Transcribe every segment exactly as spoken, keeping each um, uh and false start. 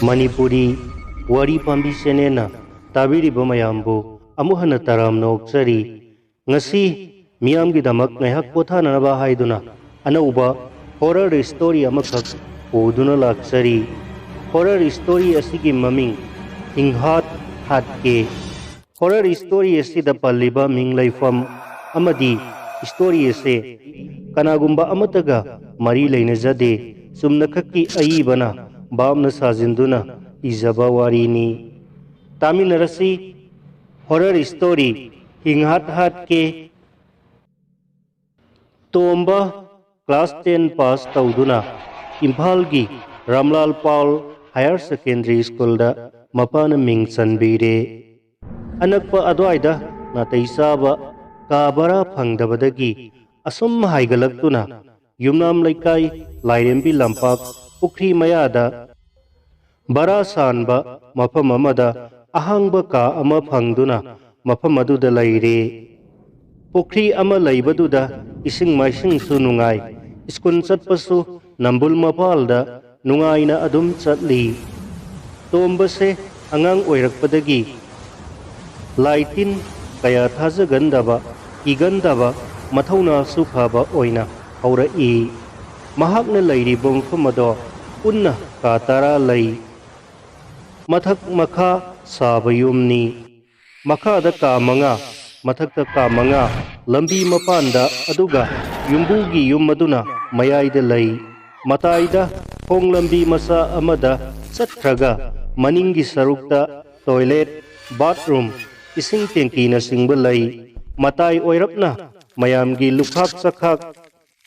ꯃꯅꯤꯄꯨꯔꯤ ꯋꯥꯔꯤ ꯄꯥꯝꯕꯤ ꯆꯦꯅꯦꯜꯅ ꯇꯥꯕꯤꯔꯤꯕ ꯃꯌꯥꯝꯕꯨ ꯑꯃꯨꯛ ꯍꯟꯅ ꯇꯔꯥꯝꯅ ꯑꯣꯛꯆꯔꯤ꯫ ꯉꯁꯤ ꯃꯤꯌꯥꯝꯒꯤꯗꯃꯛ ꯉꯥꯏꯍꯥꯛ ꯄꯣꯊꯥꯅꯅꯕ ꯍꯥꯏꯗꯨꯅ ꯑꯅꯧꯕ ꯍꯣꯔꯔ ꯁ꯭ꯇꯣꯔꯤ ꯑꯃꯈꯛ ꯄꯨꯗꯨꯅ ꯂꯥꯛꯆꯔꯤ꯫ ꯍꯣꯔꯔ ꯁ꯭ꯇꯣꯔꯤ ꯑꯁꯤꯒꯤ ꯃꯃꯤꯡ ꯍꯤꯡꯍꯥꯠ ꯍꯥꯠꯀꯦ꯫ ꯍꯣꯔꯔ ꯁ꯭ꯇꯣꯔꯤ ꯑꯁꯤꯗ ꯄꯜꯂꯤꯕ ꯃꯤꯡ ꯂꯩꯐꯝ ꯑꯃꯗꯤ ꯁ꯭ꯇꯣꯔꯤ ꯑꯁꯤ ꯀꯅꯥꯒꯨꯝꯕ ꯑꯃꯠꯇꯒ ꯃꯔꯤ ꯂꯩꯅꯖꯗꯦ꯫ ꯆꯨꯝꯅꯈꯛꯀꯤ ꯑꯏꯕꯅ ꯚꯥꯞꯅ ꯁꯥꯖꯤꯟꯗꯨꯅ ꯏꯖꯕ ꯋꯥꯔꯤꯅꯤ꯫ ꯇꯥꯃꯤꯟꯅꯔꯁꯤ꯫ ꯍꯣꯔꯔ ꯁ꯭ꯇꯣꯔꯤ ꯍꯤꯡꯍꯥꯠ ꯍꯥꯠꯀꯦ꯫ ꯇꯣꯝꯕ ꯀ꯭ꯂꯥꯁ ꯇꯦꯟ ꯄꯥꯁ ꯇꯧꯗꯨꯅ ꯏꯝꯐꯥꯜꯒꯤ ꯔꯥꯝꯂꯥꯜ ꯄꯥꯜ ꯍꯥꯌꯔ ꯁꯦꯀꯦꯟꯗꯔꯤ ꯁ꯭ꯀꯨꯜꯗ ꯃꯄꯥꯅ ꯃꯤꯡ ꯆꯟꯕꯤꯔꯦ꯫ ꯑꯅꯛꯄ ꯑꯗ꯭ꯋꯥꯏꯗ ꯅꯥꯇꯩ ꯆꯥꯕ ꯀꯥ ꯚꯔꯥ ꯐꯪꯗꯕꯗꯒꯤ ꯑꯁꯨꯝ ꯍꯥꯏꯒꯠꯂꯛꯇꯨꯅ ꯌꯨꯝꯅꯥꯝ ꯂꯩꯀꯥꯏ, ꯂꯥꯏꯔꯦꯝꯕꯤ ꯂꯝꯄꯥꯛ, ꯄꯨꯈ꯭ꯔꯤ ꯃꯌꯥꯗ ꯚꯔꯥ ꯁꯥꯟꯕ ꯃꯐꯝ ꯑꯃꯗ ꯑꯍꯥꯡꯕ ꯀꯥ ꯑꯃ ꯐꯪꯗꯨꯅ ꯃꯐꯝ ꯑꯗꯨꯗ ꯂꯩꯔꯦ꯫ ꯄꯨꯈ꯭ꯔꯤ ꯑꯃ ꯂꯩꯕꯗꯨꯗ ꯏꯁꯤꯡ ꯃꯥꯏꯁꯤꯡꯁꯨ ꯅꯨꯡꯉꯥꯏ꯫ ꯁ꯭ꯀꯨꯜ ꯆꯠꯄꯁꯨ ꯅꯝꯕꯨꯜ ꯃꯄꯥꯜꯗ ꯅꯨꯡꯉꯥꯏꯅ ꯑꯗꯨꯝ ꯆꯠꯂꯤ꯫ ꯇꯣꯝꯕꯁꯦ ꯑꯉꯥꯡ ꯑꯣꯏꯔꯛꯄꯗꯒꯤ ꯂꯥꯏ ꯇꯤꯟ ꯀꯌꯥ ꯊꯥꯖꯒꯟꯗꯕ, ꯀꯤꯒꯟꯗꯕ, ꯃꯊꯧꯅꯥꯁꯨ ꯐꯕ ꯑꯣꯏꯅ ꯍꯧꯔꯛꯏ꯫ ꯃꯍꯥꯛꯅ ꯂꯩꯔꯤꯕ ꯃꯐꯝ ꯑꯗꯣ ꯄꯨꯟꯅ ꯀꯥ ꯇꯔꯥ ꯂꯩ꯫ ꯃꯊꯛ ꯃꯈꯥ ꯁꯥꯕ ꯌꯨꯝꯅꯤ꯫ ꯃꯈꯥꯗ ꯀꯥ ꯃꯉꯥ, ꯃꯊꯛꯇ ꯀꯥ ꯃꯉꯥ, ꯂꯝꯕꯤ ꯃꯄꯥꯟꯗ, ꯑꯗꯨꯒ ꯌꯨꯝꯕꯨꯒꯤ ꯌꯨꯝ ꯑꯗꯨꯅ ꯃꯌꯥꯏꯗ ꯂꯩ꯫ ꯃꯇꯥꯏꯗ ꯈꯣꯡ ꯂꯝꯕꯤ ꯃꯆꯥ ꯑꯃꯗ ꯆꯠꯈ꯭ꯔꯒ ꯃꯅꯤꯡꯒꯤ ꯁꯔꯨꯛꯇ ꯇꯣꯏꯂꯦꯠ, ꯕꯥꯊꯔꯨꯝ, ꯏꯁꯤꯡ ꯇꯦꯡꯀꯤꯅꯆꯤꯡꯕ ꯂꯩ꯫ ꯃꯇꯥꯏ ꯑꯣꯏꯔꯞꯅ ꯃꯌꯥꯝꯒꯤ ꯂꯨꯈꯥꯛ ꯆꯈꯥꯛ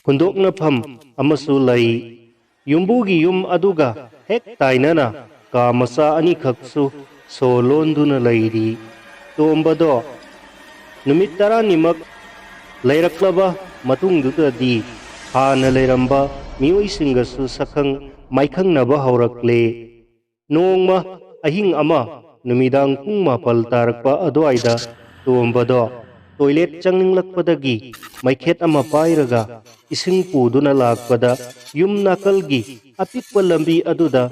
ꯍꯨꯟꯗꯣꯛꯅꯐꯝ ꯑꯃꯁꯨ ꯂꯩ꯫ ꯌꯨꯝꯕꯨꯒꯤ ꯌꯨꯝ ꯑꯗꯨꯒ ꯍꯦꯛ ꯇꯥꯏꯅꯅ ꯀꯥ ꯃꯆꯥ ꯑꯅꯤꯈꯛꯁꯨ ꯁꯣ ꯂꯣꯟꯗꯨꯅ ꯂꯩꯔꯤ꯫ ꯇꯣꯝꯕꯗꯣ ꯅꯨꯃꯤꯠ ꯇꯔꯥꯅꯤꯃꯛ ꯂꯩꯔꯛꯂꯕ ꯃꯇꯨꯡꯗꯨꯗꯗꯤ ꯍꯥꯟꯅ ꯂꯩꯔꯝꯕ ꯃꯤꯑꯣꯏꯁꯤꯡꯒꯁꯨ ꯁꯛꯈꯪ ꯃꯥꯏꯈꯪꯅꯕ ꯍꯧꯔꯛꯂꯦ꯫ ꯅꯣꯡꯃ ꯑꯍꯤꯡ ꯑꯃ ꯅꯨꯃꯤꯗꯥꯡ ꯄꯨꯡ ꯃꯥꯄꯜ ꯇꯥꯔꯛꯄ ꯑꯗꯨꯋꯥꯏꯗ ꯇꯣꯝꯕꯗꯣ ꯇꯣꯏꯂꯦꯠ ꯆꯪꯅꯤꯡꯂꯛꯄꯗꯒꯤ ꯃꯩꯈꯦꯠ ꯑꯃ ꯄꯥꯏꯔꯒ ꯏꯁꯤꯡ ꯄꯨꯗꯨꯅ ꯂꯥꯛꯄꯗ, ꯌꯨꯝ ꯅꯥꯀꯜꯒꯤ ꯑꯄꯤꯛꯄ ꯂꯝꯕꯤ ꯑꯗꯨꯗ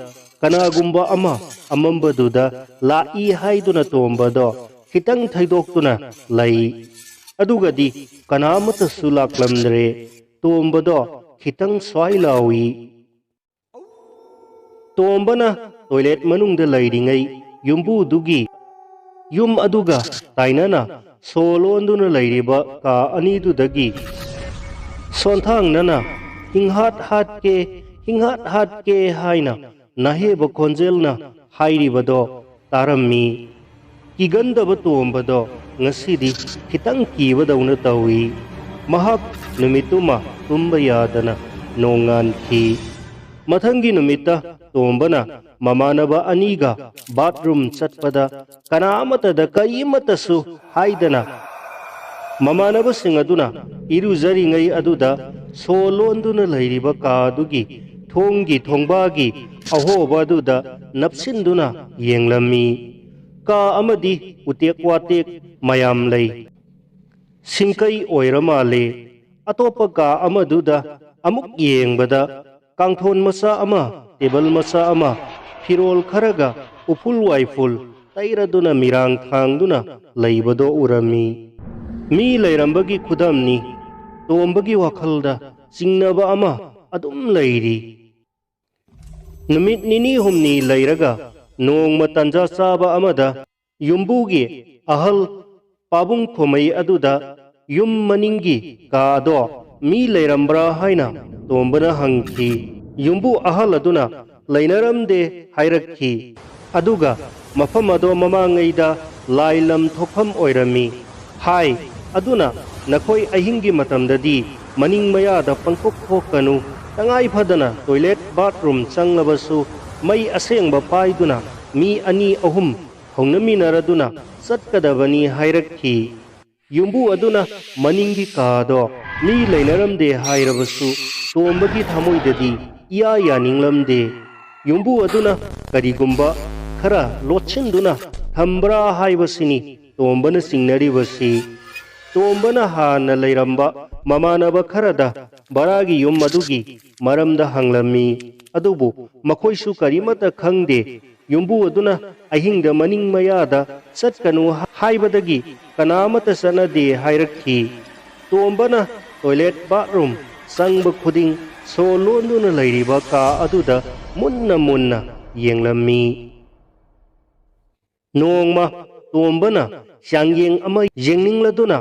ꯀꯅꯥꯒꯨꯝꯕ ꯑꯃ ꯑꯃꯝꯕꯗꯨꯗ ꯂꯥꯛꯏ ꯍꯥꯏꯗꯨꯅ ꯇꯣꯝꯕꯗꯣ ꯈꯤꯇꯪ ꯊꯩꯗꯣꯛꯇꯨꯅ ꯂꯩ꯫ ꯑꯗꯨꯒꯗꯤ ꯀꯅꯥ ꯑꯃꯠꯇꯁꯨ ꯂꯥꯛꯂꯝꯗ꯭ꯔꯦ꯫ ꯇꯣꯝꯕꯗꯣ ꯈꯤꯇꯪ ꯁ꯭ꯋꯥꯏ ꯂꯥꯎꯏ꯫ ꯇꯣꯝꯕꯅ ꯇꯣꯏꯂꯦꯠ ꯃꯅꯨꯡꯗ ꯂꯩꯔꯤꯉꯩ ꯌꯨꯝꯕꯨꯗꯨꯒꯤ ꯌꯨꯝ ꯑꯗꯨꯒ ꯇꯥꯏꯅꯅ ꯁꯣ ꯂꯣꯟꯗꯨꯅ ꯂꯩꯔꯤꯕ ꯀꯥ ꯑꯅꯤꯗꯨꯗꯒꯤ ꯁꯣꯟꯊꯥꯡꯅꯅ "ꯍꯤꯡꯍꯥꯠ ꯍꯥꯠꯀꯦ, ꯍꯤꯡꯍꯥꯠ ꯍꯥꯠꯀꯦ" ꯍꯥꯏꯅ ꯅꯥꯍꯦꯕ ꯈꯣꯟꯖꯦꯜꯅ ꯍꯥꯏꯔꯤꯕꯗꯣ ꯇꯥꯔꯝꯃꯤ꯫ ꯀꯤꯒꯟꯗꯕ ꯇꯣꯝꯕꯗꯣ ꯉꯁꯤꯗꯤ ꯈꯤꯇꯪ ꯀꯤꯕꯗꯧꯅ ꯇꯧꯏ꯫ ꯃꯍꯥꯛ ꯅꯨꯃꯤꯠꯇꯨꯃ ꯇꯨꯝꯕ ꯌꯥꯗꯅ ꯅꯣꯡꯉꯥꯟꯈꯤ꯫ ꯃꯊꯪꯒꯤ ꯅꯨꯃꯤꯠꯇ ꯇꯣꯝꯕꯅ ꯃꯃꯥꯟꯅꯕ ꯑꯅꯤꯒ ꯕꯥꯠꯔꯨꯝ ꯆꯠꯄꯗ ꯀꯅꯥ ꯑꯃꯠꯇꯗ ꯀꯔꯤꯃꯠꯇꯁꯨ ꯍꯥꯏꯗꯅ ꯃꯃꯥꯟꯅꯕꯁꯤꯡ ꯑꯗꯨꯅ ꯏꯔꯨꯖꯔꯤꯉꯩ ꯑꯗꯨꯗ ꯁꯣ ꯂꯣꯟꯗꯨꯅ ꯂꯩꯔꯤꯕ ꯀꯥ ꯑꯗꯨꯒꯤ ꯊꯣꯡꯒꯤ ꯊꯣꯡꯕꯥꯒꯤ ꯑꯍꯣꯕ ꯑꯗꯨꯗ ꯅꯞꯁꯤꯟꯗꯨꯅ ꯌꯦꯡꯂꯝꯃꯤ꯫ ꯀꯥ ꯑꯃꯗꯤ ꯎꯇꯦꯛ ꯋꯥꯇꯦꯛ ꯃꯌꯥꯝ ꯂꯩ꯫ ꯁꯤꯡꯀꯩ ꯑꯣꯏꯔ ꯃꯥꯜꯂꯦ꯫ ꯑꯇꯣꯞꯄ ꯀꯥ ꯑꯃꯗꯨꯗ ꯑꯃꯨꯛ ꯌꯦꯡꯕꯗ ꯀꯥꯡꯊꯣꯟ ꯃꯆꯥ ꯑꯃ, ꯇꯦꯕꯜ ꯃꯆꯥ ꯑꯃ, ꯐꯤꯔꯣꯜ ꯈꯔꯒ ꯎꯐꯨꯜ ꯋꯥꯏꯐꯨꯜ ꯇꯩꯔꯗꯨꯅ ꯃꯤꯔꯥꯡ ꯊꯥꯡꯗꯨꯅ ꯂꯩꯕꯗꯣ ꯎꯔꯝꯃꯤ꯫ ꯃꯤ ꯂꯩꯔꯝꯕꯒꯤ ꯈꯨꯗꯝꯅꯤ꯫ ꯇꯣꯝꯕꯒꯤ ꯋꯥꯈꯜꯗ ꯆꯤꯡꯅꯕ ꯑꯃ ꯑꯗꯨꯝ ꯂꯩꯔꯤ꯫ ꯅꯨꯃꯤꯠ ꯅꯤꯅꯤ ꯍꯨꯝꯅꯤ ꯂꯩꯔꯒ ꯅꯣꯡꯃ ꯇꯟꯖꯥ ꯆꯥꯕ ꯑꯃꯗ ꯌꯨꯝꯕꯨꯒꯤ ꯑꯍꯜ ꯄꯥꯕꯨꯡ ꯈꯣꯃꯩ ꯑꯗꯨꯗ ꯌꯨꯝ ꯃꯅꯤꯡꯒꯤ ꯀꯥꯗꯣ ꯃꯤ ꯂꯩꯔꯝꯕ꯭ꯔꯥ ꯍꯥꯏꯅ ꯇꯣꯝꯕꯅ ꯍꯪꯈꯤ꯫ ꯌꯨꯝꯕꯨ ꯑꯍꯜ ꯑꯗꯨꯅ "ꯂꯩꯅꯔꯝꯗꯦ" ꯍꯥꯏꯔꯛꯈꯤ꯫ ꯑꯗꯨꯒ ꯃꯐꯝ ꯑꯗꯣ ꯃꯃꯥꯡꯉꯩꯗ ꯂꯥꯏ ꯂꯝ ꯊꯣꯛꯐꯝ ꯑꯣꯏꯔꯝꯃꯤ ꯍꯥꯏ꯫ ꯑꯗꯨꯅ ꯅꯈꯣꯏ ꯑꯍꯤꯡꯒꯤ ꯃꯇꯝꯗꯗꯤ ꯃꯅꯤꯡ ꯃꯌꯥꯗ ꯄꯪꯊꯣꯛ ꯊꯣꯛꯀꯅꯨ꯫ ꯇꯉꯥꯏ ꯐꯗꯅ ꯇꯣꯏꯂꯦꯠ ꯕꯥꯠꯔꯨꯝ ꯆꯪꯂꯕꯁꯨ ꯃꯩ ꯑꯁꯦꯡꯕ ꯄꯥꯏꯗꯨꯅ ꯃꯤ ꯑꯅꯤ ꯑꯍꯨꯝ ꯍꯧꯅꯃꯤꯟꯅꯔꯗꯨꯅ ꯆꯠꯀꯗꯕꯅꯤ ꯍꯥꯏꯔꯛꯈꯤ꯫ ꯌꯨꯝꯕꯨ ꯑꯗꯨꯅ ꯃꯅꯤꯡꯒꯤ ꯀꯥꯗꯣ ꯃꯤ ꯂꯩꯅꯔꯝꯗꯦ ꯍꯥꯏꯔꯕꯁꯨ ꯇꯣꯝꯕꯒꯤ ꯊꯃꯣꯏꯗꯗꯤ ꯏꯌꯥ ꯌꯥꯅꯤꯡꯂꯝꯗꯦ꯫ ꯌꯨꯝꯕꯨ ꯑꯗꯨꯅ ꯀꯔꯤꯒꯨꯝꯕ ꯈꯔ ꯂꯣꯠꯁꯤꯟꯗꯨꯅ ꯊꯝꯕ꯭ꯔꯥ ꯍꯥꯏꯕꯁꯤꯅꯤ ꯇꯣꯝꯕꯅ ꯆꯤꯡꯅꯔꯤꯕꯁꯤ꯫ ꯇꯣꯝꯕꯅ ꯍꯥꯟꯅ ꯂꯩꯔꯝꯕ ꯃꯃꯥꯟꯅꯕ ꯈꯔꯗ ꯕꯔꯥꯒꯤ ꯌꯨꯝ ꯑꯗꯨꯒꯤ ꯃꯔꯝꯗ ꯍꯪꯂꯝꯃꯤ꯫ ꯑꯗꯨꯕꯨ ꯃꯈꯣꯏꯁꯨ ꯀꯔꯤꯃꯠꯇ ꯈꯪꯗꯦ꯫ ꯌꯨꯝꯕꯨ ꯑꯗꯨꯅ ꯑꯍꯤꯡꯗ ꯃꯅꯤꯡ ꯃꯌꯥꯗ ꯆꯠꯀꯅꯨ ꯍꯥꯏꯕꯗꯒꯤ ꯀꯅꯥꯃꯠꯇ ꯆꯠꯅꯗꯦ ꯍꯥꯏꯔꯛꯈꯤ꯫ ꯇꯣꯝꯕꯅ ꯇꯣꯏꯂꯦꯠ ꯕꯥꯠꯔꯨꯝ ꯆꯪꯕ ꯈꯨꯗꯤꯡ ꯁꯣ ꯂꯣꯟꯗꯨꯅ ꯂꯩꯔꯤꯕ ꯀꯥ ꯑꯗꯨꯗ ꯃꯨꯟꯅ ꯃꯨꯟꯅ ꯌꯦꯡꯂꯝꯃꯤ꯫ ꯅꯣꯡꯃ ꯇꯣꯝꯕꯅ ꯆꯥꯡꯌꯦꯡ ꯑꯃ ꯌꯦꯡꯅꯤꯡꯂꯗꯨꯅ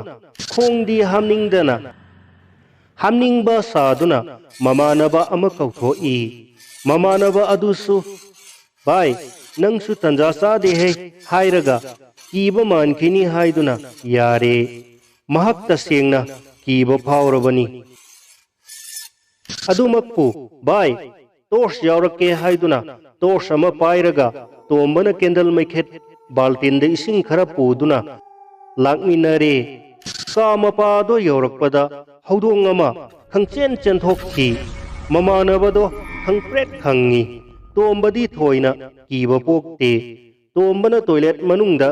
ꯈꯣꯡꯗꯤ ꯍꯥꯝꯅꯤꯡꯗꯅ ꯍꯥꯝꯅꯤꯡꯕ ꯁꯥꯗꯨꯅ ꯃꯃꯥꯟꯅꯕ ꯑꯃ ꯀꯧꯊꯣꯛꯏ꯫ ꯃꯃꯥꯟꯅꯕ ꯑꯗꯨꯁꯨ, "ꯚꯥꯏ, ꯅꯪꯁꯨ ꯇꯟꯖꯥ ꯆꯥꯗꯦꯍꯦ" ꯍꯥꯏꯔꯒ ꯀꯤꯕ ꯃꯥꯟꯈꯤꯅꯤ ꯍꯥꯏꯗꯨꯅ ꯌꯥꯔꯦ꯫ ꯃꯍꯥꯛ ꯇꯁꯦꯡꯅ ꯀꯤꯕ ꯐꯥꯎꯔꯕꯅꯤ꯫ ꯑꯗꯨꯃꯛꯄꯨ, "ꯚꯥꯏ, ꯇꯣꯔꯆ ꯌꯥꯎꯔꯛꯀꯦ" ꯍꯥꯏꯗꯨꯅ ꯇꯣꯔꯆ ꯑꯃ ꯄꯥꯏꯔꯒ ꯇꯣꯝꯕꯅ ꯀꯦꯟꯗꯜ ꯃꯩꯈꯦꯠ ꯕꯥꯜꯇꯤꯟꯗ ꯏꯁꯤꯡ ꯈꯔ ꯄꯨꯗꯨꯅ ꯂꯥꯛꯃꯤꯟꯅꯔꯦ꯫ ꯀꯥ ꯃꯄꯥꯗꯣ ꯌꯧꯔꯛꯄꯗ ꯍꯧꯗꯣꯡ ꯑꯃ ꯈꯪꯆꯦꯟ ꯆꯦꯟꯊꯣꯛꯈꯤ꯫ ꯃꯃꯥꯟꯅꯕꯗꯣ ꯈꯪꯄ꯭ꯔꯦꯛ ꯈꯪꯉꯤ꯫ ꯇꯣꯝꯕꯗꯤ ꯊꯣꯏꯅ ꯀꯤꯕ ꯄꯣꯛꯇꯦ꯫ ꯇꯣꯝꯕꯅ ꯇꯣꯏꯂꯦꯠ ꯃꯅꯨꯡꯗ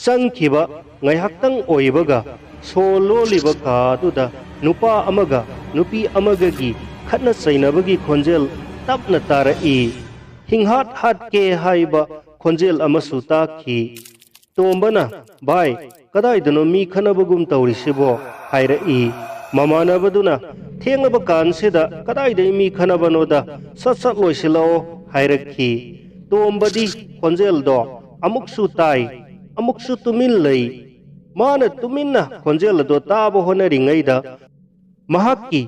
ꯆꯪꯈꯤꯕ ꯉꯥꯏꯍꯥꯛꯇꯪ ꯑꯣꯏꯕꯒ ꯁꯣ ꯂꯣꯜꯂꯤꯕ ꯀꯥ ꯑꯗꯨꯗ ꯅꯨꯄꯥ ꯑꯃꯒ ꯅꯨꯄꯤ ꯑꯃꯒꯒꯤ ꯈꯠꯅ ꯆꯩꯅꯕꯒꯤ ꯈꯣꯟꯖꯦꯜ ꯇꯞꯅ ꯇꯥꯔꯛꯏ꯫ ꯍꯤꯡꯍꯥꯠ ꯍꯥꯠꯀꯦ ꯍꯥꯏꯕ ꯈꯣꯟꯖꯦꯜ ꯑꯃꯁꯨ ꯇꯥꯈꯤ꯫ ꯇꯣꯝꯕꯅ, "ꯚꯥꯏ, ꯀꯗꯥꯏꯗꯅꯣ ꯃꯤ ꯈꯠꯅꯕꯒꯨꯝ ꯇꯧꯔꯤꯁꯤꯕꯣ?" ꯍꯥꯏꯔꯛꯏ꯫ ꯃꯃꯥꯟꯅꯕꯗꯨꯅ, "ꯊꯦꯡꯂꯕ ꯀꯥꯟꯁꯤꯗ ꯀꯗꯥꯏꯗꯒꯤ ꯃꯤ ꯈꯠꯅꯕꯅꯣꯗ, ꯁꯠ ꯁꯠ ꯂꯣꯏꯁꯤꯜꯂꯛꯑꯣ" ꯍꯥꯏꯔꯛꯈꯤ꯫ ꯇꯣꯝꯕꯗꯤ ꯈꯣꯟꯖꯦꯜꯗꯣ ꯑꯃꯨꯛꯁꯨ ꯇꯥꯏ, ꯑꯃꯨꯛꯁꯨ ꯇꯨꯃꯤꯟ ꯂꯩ꯫ ꯃꯥꯅ ꯇꯨꯃꯤꯟꯅ ꯈꯣꯟꯖꯦꯜ ꯑꯗꯣ ꯇꯥꯕ ꯍꯣꯠꯅꯔꯤꯉꯩꯗ ꯃꯍꯥꯛꯀꯤ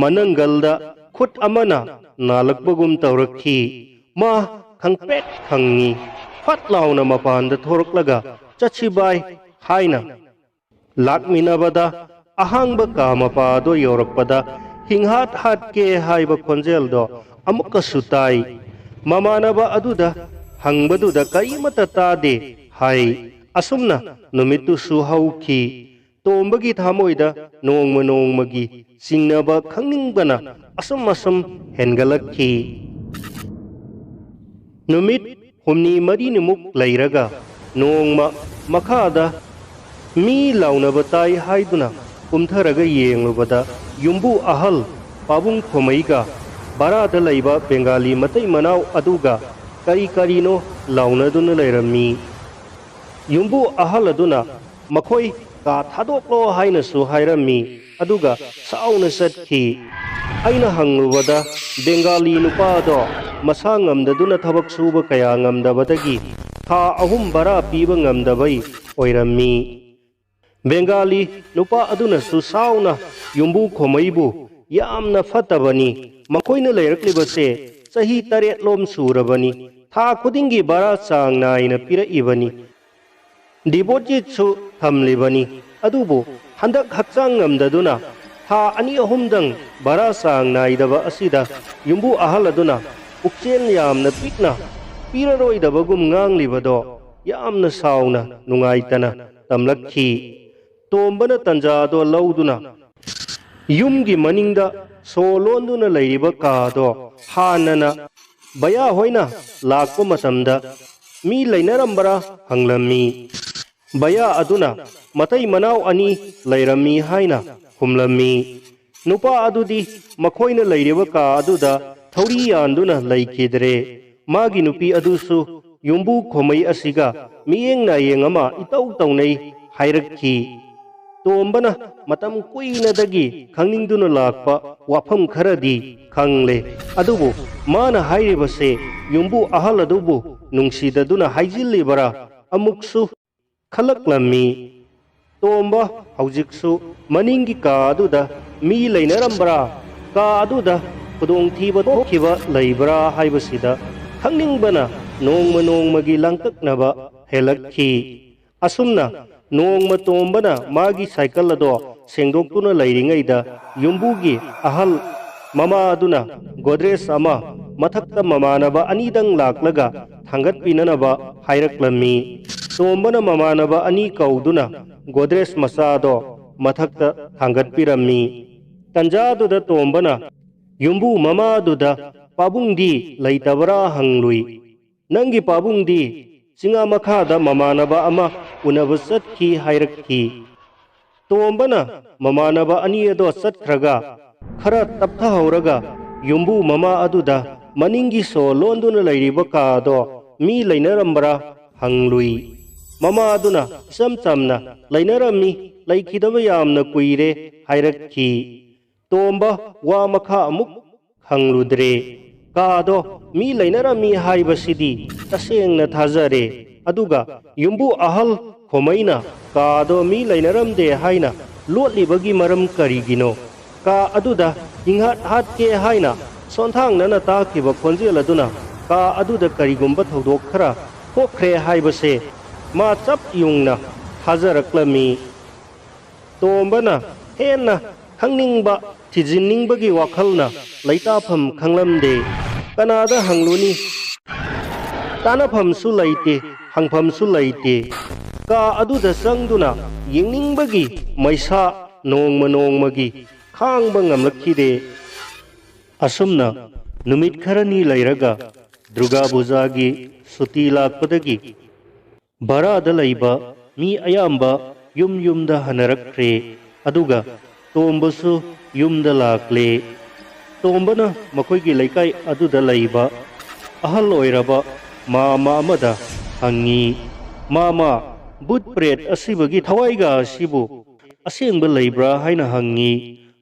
ꯃꯅꯪꯒꯜꯗ ꯈꯨꯠ ꯑꯃꯅ ꯅꯥꯜꯂꯛꯄꯒꯨꯝ ꯇꯧꯔꯛꯈꯤ꯫ ꯃꯥ ꯈꯪꯄ꯭ꯔꯦꯛ ꯈꯪꯉꯤ꯫ ꯐꯠ ꯂꯥꯎꯅ ꯃꯄꯥꯟꯗ ꯊꯣꯔꯛꯂꯒ, "ꯆꯠꯁꯤ ꯚꯥꯏ" ꯍꯥꯏꯅ ꯂꯥꯛꯃꯤꯟꯅꯕꯗ, ꯑꯍꯥꯡꯕ ꯀꯥ ꯃꯄꯥꯗꯣ ꯌꯧꯔꯛꯄꯗ ꯍꯤꯡꯍꯥꯠ ꯍꯥꯠꯀꯦ ꯍꯥꯏꯕ ꯈꯣꯟꯖꯦꯜꯗꯣ ꯑꯃꯨꯛꯀꯁꯨ ꯇꯥꯏ꯫ ꯃꯃꯥꯟꯅꯕ ꯑꯗꯨꯗ ꯍꯪꯕꯗꯨꯗ ꯀꯔꯤꯃꯠꯇ ꯇꯥꯗꯦ ꯍꯥꯏ꯫ ꯑꯁꯨꯝꯅ ꯅꯨꯃꯤꯠꯇꯨꯁꯨ ꯍꯧꯈꯤ꯫ ꯇꯣꯝꯕꯒꯤ ꯊꯃꯣꯏꯗ ꯅꯣꯡꯃ ꯅꯣꯡꯃꯒꯤ ꯆꯤꯡꯅꯕ ꯈꯪꯅꯤꯡꯕꯅ ꯑꯁꯨꯝ ꯑꯁꯨꯝ ꯍꯦꯟꯒꯠꯂꯛꯈꯤ꯫ ꯅꯨꯃꯤꯠ ꯍꯨꯝꯅꯤ ꯃꯔꯤꯅꯤꯃꯨꯛ ꯂꯩꯔꯒ ꯅꯣꯡꯃ ꯃꯈꯥꯗ ꯃꯤ ꯂꯥꯎꯅꯕ ꯇꯥꯏ ꯍꯥꯏꯗꯨꯅ ꯀꯨꯝꯊꯔꯒ ꯌꯦꯡꯂꯨꯕꯗ ꯌꯨꯝꯕꯨ ꯑꯍꯜ ꯄꯥꯕꯨꯡ ꯈꯣꯃꯩꯒ ꯚꯔꯥꯗ ꯂꯩꯕ ꯕꯦꯡꯒꯥꯂꯤ ꯃꯇꯩ ꯃꯅꯥꯎ ꯑꯗꯨꯒ ꯀꯔꯤ ꯀꯔꯤꯅꯣ ꯂꯥꯎꯅꯗꯨꯅ ꯂꯩꯔꯝꯃꯤ꯫ ꯌꯨꯝꯕꯨ ꯑꯍꯜ ꯑꯗꯨꯅ ꯃꯈꯣꯏ ꯀꯥ ꯊꯥꯗꯣꯛꯂꯣ ꯍꯥꯏꯅꯁꯨ ꯍꯥꯏꯔꯝꯃꯤ, ꯑꯗꯨꯒ ꯁꯥꯎꯅ ꯆꯠꯈꯤ꯫ ꯑꯩꯅ ꯍꯪꯂꯨꯕꯗ ꯕꯦꯡꯒꯥꯂꯤ ꯅꯨꯄꯥ ꯑꯗꯣ ꯃꯁꯥ ꯉꯝꯗꯗꯨꯅ ꯊꯕꯛ ꯁꯨꯕ ꯀꯌꯥ ꯉꯝꯗꯕꯗꯒꯤ ꯊꯥ ꯑꯍꯨꯝ ꯚꯔꯥ ꯄꯤꯕ ꯉꯝꯗꯕꯩ ꯑꯣꯏꯔꯝꯃꯤ꯫ ꯕꯦꯡꯒꯥꯂꯤ ꯅꯨꯄꯥ ꯑꯗꯨꯅꯁꯨ ꯁꯥꯎꯅ ꯌꯨꯝꯕꯨ ꯈꯣꯃꯩꯕꯨ ꯌꯥꯝꯅ ꯐꯠꯇꯕꯅꯤ, ꯃꯈꯣꯏꯅ ꯂꯩꯔꯛꯂꯤꯕꯁꯦ ꯆꯍꯤ ꯇꯔꯦꯠꯂꯣꯝ ꯁꯨꯔꯕꯅꯤ, ꯊꯥ ꯈꯨꯗꯤꯡꯒꯤ ꯚꯔꯥ ꯆꯥꯡ ꯅꯥꯏꯅ ꯄꯤꯔꯛꯏꯕꯅꯤ, ꯗꯤꯄꯣꯖꯤꯠꯁꯨ ꯊꯝꯂꯤꯕꯅꯤ, ꯑꯗꯨꯕꯨ ꯍꯟꯗꯛ ꯍꯛꯆꯥꯡ ꯉꯝꯗꯗꯨꯅ ꯊꯥ ꯑꯅꯤ ꯑꯍꯨꯝꯗꯪ ꯚꯔꯥ ꯆꯥꯡ ꯅꯥꯏꯗꯕ ꯑꯁꯤꯗ ꯌꯨꯝꯕꯨ ꯑꯍꯜ ꯑꯗꯨꯅ ꯄꯨꯛꯆꯦꯜ ꯌꯥꯝꯅ ꯄꯤꯛꯅ ꯄꯤꯔꯔꯣꯏꯗꯕꯒꯨꯝ ꯉꯥꯡꯂꯤꯕꯗꯣ ꯌꯥꯝꯅ ꯁꯥꯎꯅ ꯅꯨꯡꯉꯥꯏꯇꯅ ꯇꯝꯂꯛꯈꯤ꯫ ꯇꯣꯝꯕꯅ ꯇꯟꯖꯥꯗꯣ ꯂꯧꯗꯨꯅ ꯌꯨꯝꯒꯤ ꯃꯅꯤꯡꯗ ꯁꯣ ꯂꯣꯟꯗꯨꯅ ꯂꯩꯔꯤꯕ ꯀꯥꯗꯣ ꯍꯥꯟꯅꯅ ꯕꯌꯥ ꯍꯣꯏꯅ ꯂꯥꯛꯄ ꯃꯇꯝꯗ ꯃꯤ ꯂꯩꯅꯔꯝꯕ꯭ꯔꯥ ꯍꯪꯂꯝꯃꯤ꯫ ꯕꯌꯥ ꯑꯗꯨꯅ ꯃꯇꯩ ꯃꯅꯥꯎ ꯑꯅꯤ ꯂꯩꯔꯝꯃꯤ ꯍꯥꯏꯅ ꯈꯨꯝꯂꯝꯃꯤ꯫ ꯅꯨꯄꯥ ꯑꯗꯨꯗꯤ ꯃꯈꯣꯏꯅ ꯂꯩꯔꯤꯕ ꯀꯥ ꯑꯗꯨꯗ ꯊꯧꯔꯤ ꯌꯥꯟꯗꯨꯅ ꯂꯩꯈꯤꯗ꯭ꯔꯦ꯫ ꯃꯥꯒꯤ ꯅꯨꯄꯤ ꯑꯗꯨꯁꯨ ꯌꯨꯝꯕꯨ ꯈꯣꯃꯩ ꯑꯁꯤꯒ ꯃꯤꯌꯦꯡ ꯅꯥꯌꯦꯡ ꯑꯃ ꯏꯇꯧ ꯇꯧꯅꯩ ꯍꯥꯏꯔꯛꯈꯤ꯫ ꯇꯣꯝꯕꯅ ꯃꯇꯝ ꯀꯨꯏꯅꯗꯒꯤ ꯈꯪꯅꯤꯡꯗꯨꯅ ꯂꯥꯛꯄ ꯋꯥꯐꯝ ꯈꯔꯗꯤ ꯈꯪꯂꯦ, ꯑꯗꯨꯕꯨ ꯃꯥꯅ ꯍꯥꯏꯔꯤꯕꯁꯦ ꯌꯨꯝꯕꯨ ꯑꯍꯜ ꯑꯗꯨꯕꯨ ꯅꯨꯡꯁꯤꯗꯗꯨꯅ ꯍꯥꯏꯖꯤꯜꯂꯤꯕꯔꯥ ꯑꯃꯨꯛꯁꯨ ꯈꯜꯂꯛꯂꯝꯃꯤ꯫ ꯇꯣꯝꯕ ꯍꯧꯖꯤꯛꯁꯨ ꯃꯅꯤꯡꯒꯤ ꯀꯥ ꯑꯗꯨꯗ ꯃꯤ ꯂꯩꯅꯔꯝꯕ꯭ꯔꯥ, ꯀꯥ ꯑꯗꯨꯗ ꯈꯨꯗꯣꯡꯊꯤꯕ ꯊꯣꯛꯈꯤꯕ ꯂꯩꯕ꯭ꯔꯥ ꯍꯥꯏꯕꯁꯤꯗ ꯈꯪꯅꯤꯡꯕꯅ ꯅꯣꯡꯃ ꯅꯣꯡꯃꯒꯤ ꯂꯥꯡꯇꯛꯅꯕ ꯍꯦꯜꯂꯛꯈꯤ꯫ ꯑꯁꯨꯝꯅ ꯅꯣꯡꯃ ꯇꯣꯝꯕꯅ ꯃꯥꯒꯤ ꯁꯥꯏꯀꯜ ꯑꯗꯣ ꯁꯦꯡꯗꯣꯛꯇꯨꯅ ꯂꯩꯔꯤꯉꯩꯗ ꯌꯨꯝꯕꯨꯒꯤ ꯑꯍꯜ ꯃꯃꯥ ꯑꯗꯨꯅ ꯒꯣꯗ꯭ꯔꯦꯖ ꯑꯃ ꯃꯊꯛꯇ ꯃꯃꯥꯟꯅꯕ ꯑꯅꯤꯗꯪ ꯂꯥꯛꯂꯒ ꯊꯥꯡꯒꯠꯄꯤꯅꯅꯕ ꯍꯥꯏꯔꯛꯂꯝꯃꯤ꯫ ꯇꯣꯝꯕꯅ ꯃꯃꯥꯟꯅꯕ ꯑꯅꯤ ꯀꯧꯗꯨꯅ ꯒꯣꯗ꯭ꯔꯦꯖ ꯃꯆꯥꯗꯣ ꯃꯊꯛꯇ ꯊꯥꯡꯒꯠꯄꯤꯔꯝꯃꯤ꯫ ꯇꯟꯖꯥꯗꯨꯗ ꯇꯣꯝꯕꯅ ꯌꯨꯝꯕꯨ ꯃꯃꯥꯗꯨꯗ "ꯄꯥꯕꯨꯡꯗꯤ ꯂꯩꯇꯕ꯭ꯔꯥ?" ꯍꯪꯂꯨꯏ꯫ "ꯅꯪꯒꯤ ꯄꯥꯕꯨꯡꯗꯤ ꯆꯤꯡꯉꯥ ꯃꯈꯥꯗ ꯃꯃꯥꯟꯅꯕ ꯑꯃ ꯎꯅꯕ ꯆꯠꯈꯤ ꯍꯥꯏꯔꯛꯈꯤ꯫ ꯇꯣꯝꯕꯅ ꯃꯃꯥꯟꯅꯕ ꯑꯅꯤ ꯑꯗꯣ ꯆꯠꯈ꯭ꯔꯒ ꯈꯔ ꯇꯞꯊꯍꯧꯔꯒ ꯌꯨꯝꯕꯨ ꯃꯃꯥ ꯑꯗꯨꯗ ꯃꯅꯤꯡꯒꯤ ꯁꯣ ꯂꯣꯟꯗꯨꯅ ꯂꯩꯔꯤꯕ ꯀꯥ ꯑꯗꯣ ꯃꯤ ꯂꯩꯅꯔꯝꯕ꯭ꯔꯥ ꯍꯪꯂꯨꯏ꯫ ꯃꯃꯥ ꯑꯗꯨꯅ ꯏꯆꯝ ꯆꯝꯅ "ꯂꯩꯅꯔꯝꯃꯤ, ꯂꯩꯈꯤꯗꯕ ꯌꯥꯝꯅ ꯀꯨꯏꯔꯦ" ꯍꯥꯏꯔꯛꯈꯤ꯫ ꯇꯣꯝꯕ ꯋꯥ ꯃꯈꯥ ꯑꯃꯨꯛ ꯍꯪꯂꯨꯗ꯭ꯔꯦ꯫ ꯀꯥꯗꯣ ꯃꯤ ꯂꯩꯅꯔꯝꯃꯤ ꯍꯥꯏꯕꯁꯤꯗꯤ ꯇꯁꯦꯡꯅ ꯊꯥꯖꯔꯦ꯫ ꯑꯗꯨꯒ ꯌꯨꯝꯕꯨ ꯑꯍꯜ ꯈꯣꯃꯩꯅ ꯀꯥꯗꯣ ꯃꯤ ꯂꯩꯅꯔꯝꯗꯦ ꯍꯥꯏꯅ ꯂꯣꯠꯂꯤꯕꯒꯤ ꯃꯔꯝ ꯀꯔꯤꯒꯤꯅꯣ? ꯀꯥ ꯑꯗꯨꯗ ꯍꯤꯡꯍꯥꯠ ꯍꯥꯠꯀꯦ ꯍꯥꯏꯅ ꯁꯣꯟꯊꯥꯡꯅꯅ ꯇꯥꯈꯤꯕ ꯈꯣꯟꯖꯦꯜ ꯑꯗꯨꯅ ꯀꯥ ꯑꯗꯨꯗ ꯀꯔꯤꯒꯨꯝꯕ ꯊꯧꯗꯣꯛ ꯈꯔ ꯊꯣꯛꯈ꯭ꯔꯦ ꯍꯥꯏꯕꯁꯦ ꯃꯥ ꯆꯞ ꯌꯨꯡꯅ ꯊꯥꯖꯔꯛꯂꯝꯃꯤ꯫ ꯇꯣꯝꯕꯅ ꯍꯦꯟꯅ ꯈꯪꯅꯤꯡꯕ, ꯊꯤꯖꯤꯟꯅꯤꯡꯕꯒꯤ ꯋꯥꯈꯜꯅ ꯂꯩꯇꯥꯐꯝ ꯈꯪꯂꯝꯗꯦ꯫ ꯀꯅꯥꯗ ꯍꯪꯂꯨꯅꯤ? ꯇꯥꯅꯐꯝꯁꯨ ꯂꯩꯇꯦ, ꯍꯪꯐꯝꯁꯨ ꯂꯩꯇꯦ꯫ ꯀꯥ ꯑꯗꯨꯗ ꯆꯪꯗꯨꯅ ꯌꯦꯡꯅꯤꯡꯕꯒꯤ ꯃꯩꯁꯥ ꯅꯣꯡꯃ ꯅꯣꯡꯃꯒꯤ ꯈꯥꯡꯕ ꯉꯝꯂꯛꯈꯤꯗꯦ꯫ ꯑꯁꯨꯝꯅ ꯅꯨꯃꯤꯠ ꯈꯔꯅꯤ ꯂꯩꯔꯒ ꯗꯨꯔꯒꯥ ꯄꯨꯖꯥꯒꯤ ꯁꯨꯇꯤ ꯂꯥꯛꯄꯗꯒꯤ ꯚꯔꯥꯗ ꯂꯩꯕ ꯃꯤ ꯑꯌꯥꯝꯕ ꯌꯨꯝ ꯌꯨꯝꯗ ꯍꯟꯅꯔꯛꯈ꯭ꯔꯦ꯫ ꯑꯗꯨꯒ ꯇꯣꯝꯕꯁꯨ ꯌꯨꯝꯗ ꯂꯥꯛꯂꯦ꯫ ꯇꯣꯝꯕꯅ ꯃꯈꯣꯏꯒꯤ ꯂꯩꯀꯥꯏ ꯑꯗꯨꯗ ꯂꯩꯕ ꯑꯍꯜ ꯑꯣꯏꯔꯕ ꯃꯥꯃ ꯑꯃꯗ ꯍꯪꯉꯤ, "ꯃꯥꯃ, ꯚꯨꯠ ꯄ꯭ꯔꯦꯠ ꯑꯁꯤꯕꯒꯤ ꯊꯋꯥꯏꯒ ꯑꯁꯤꯕꯨ ꯑꯁꯦꯡꯕ ꯂꯩꯕ꯭ꯔꯥ?" ꯍꯥꯏꯅ ꯍꯪꯉꯤ꯫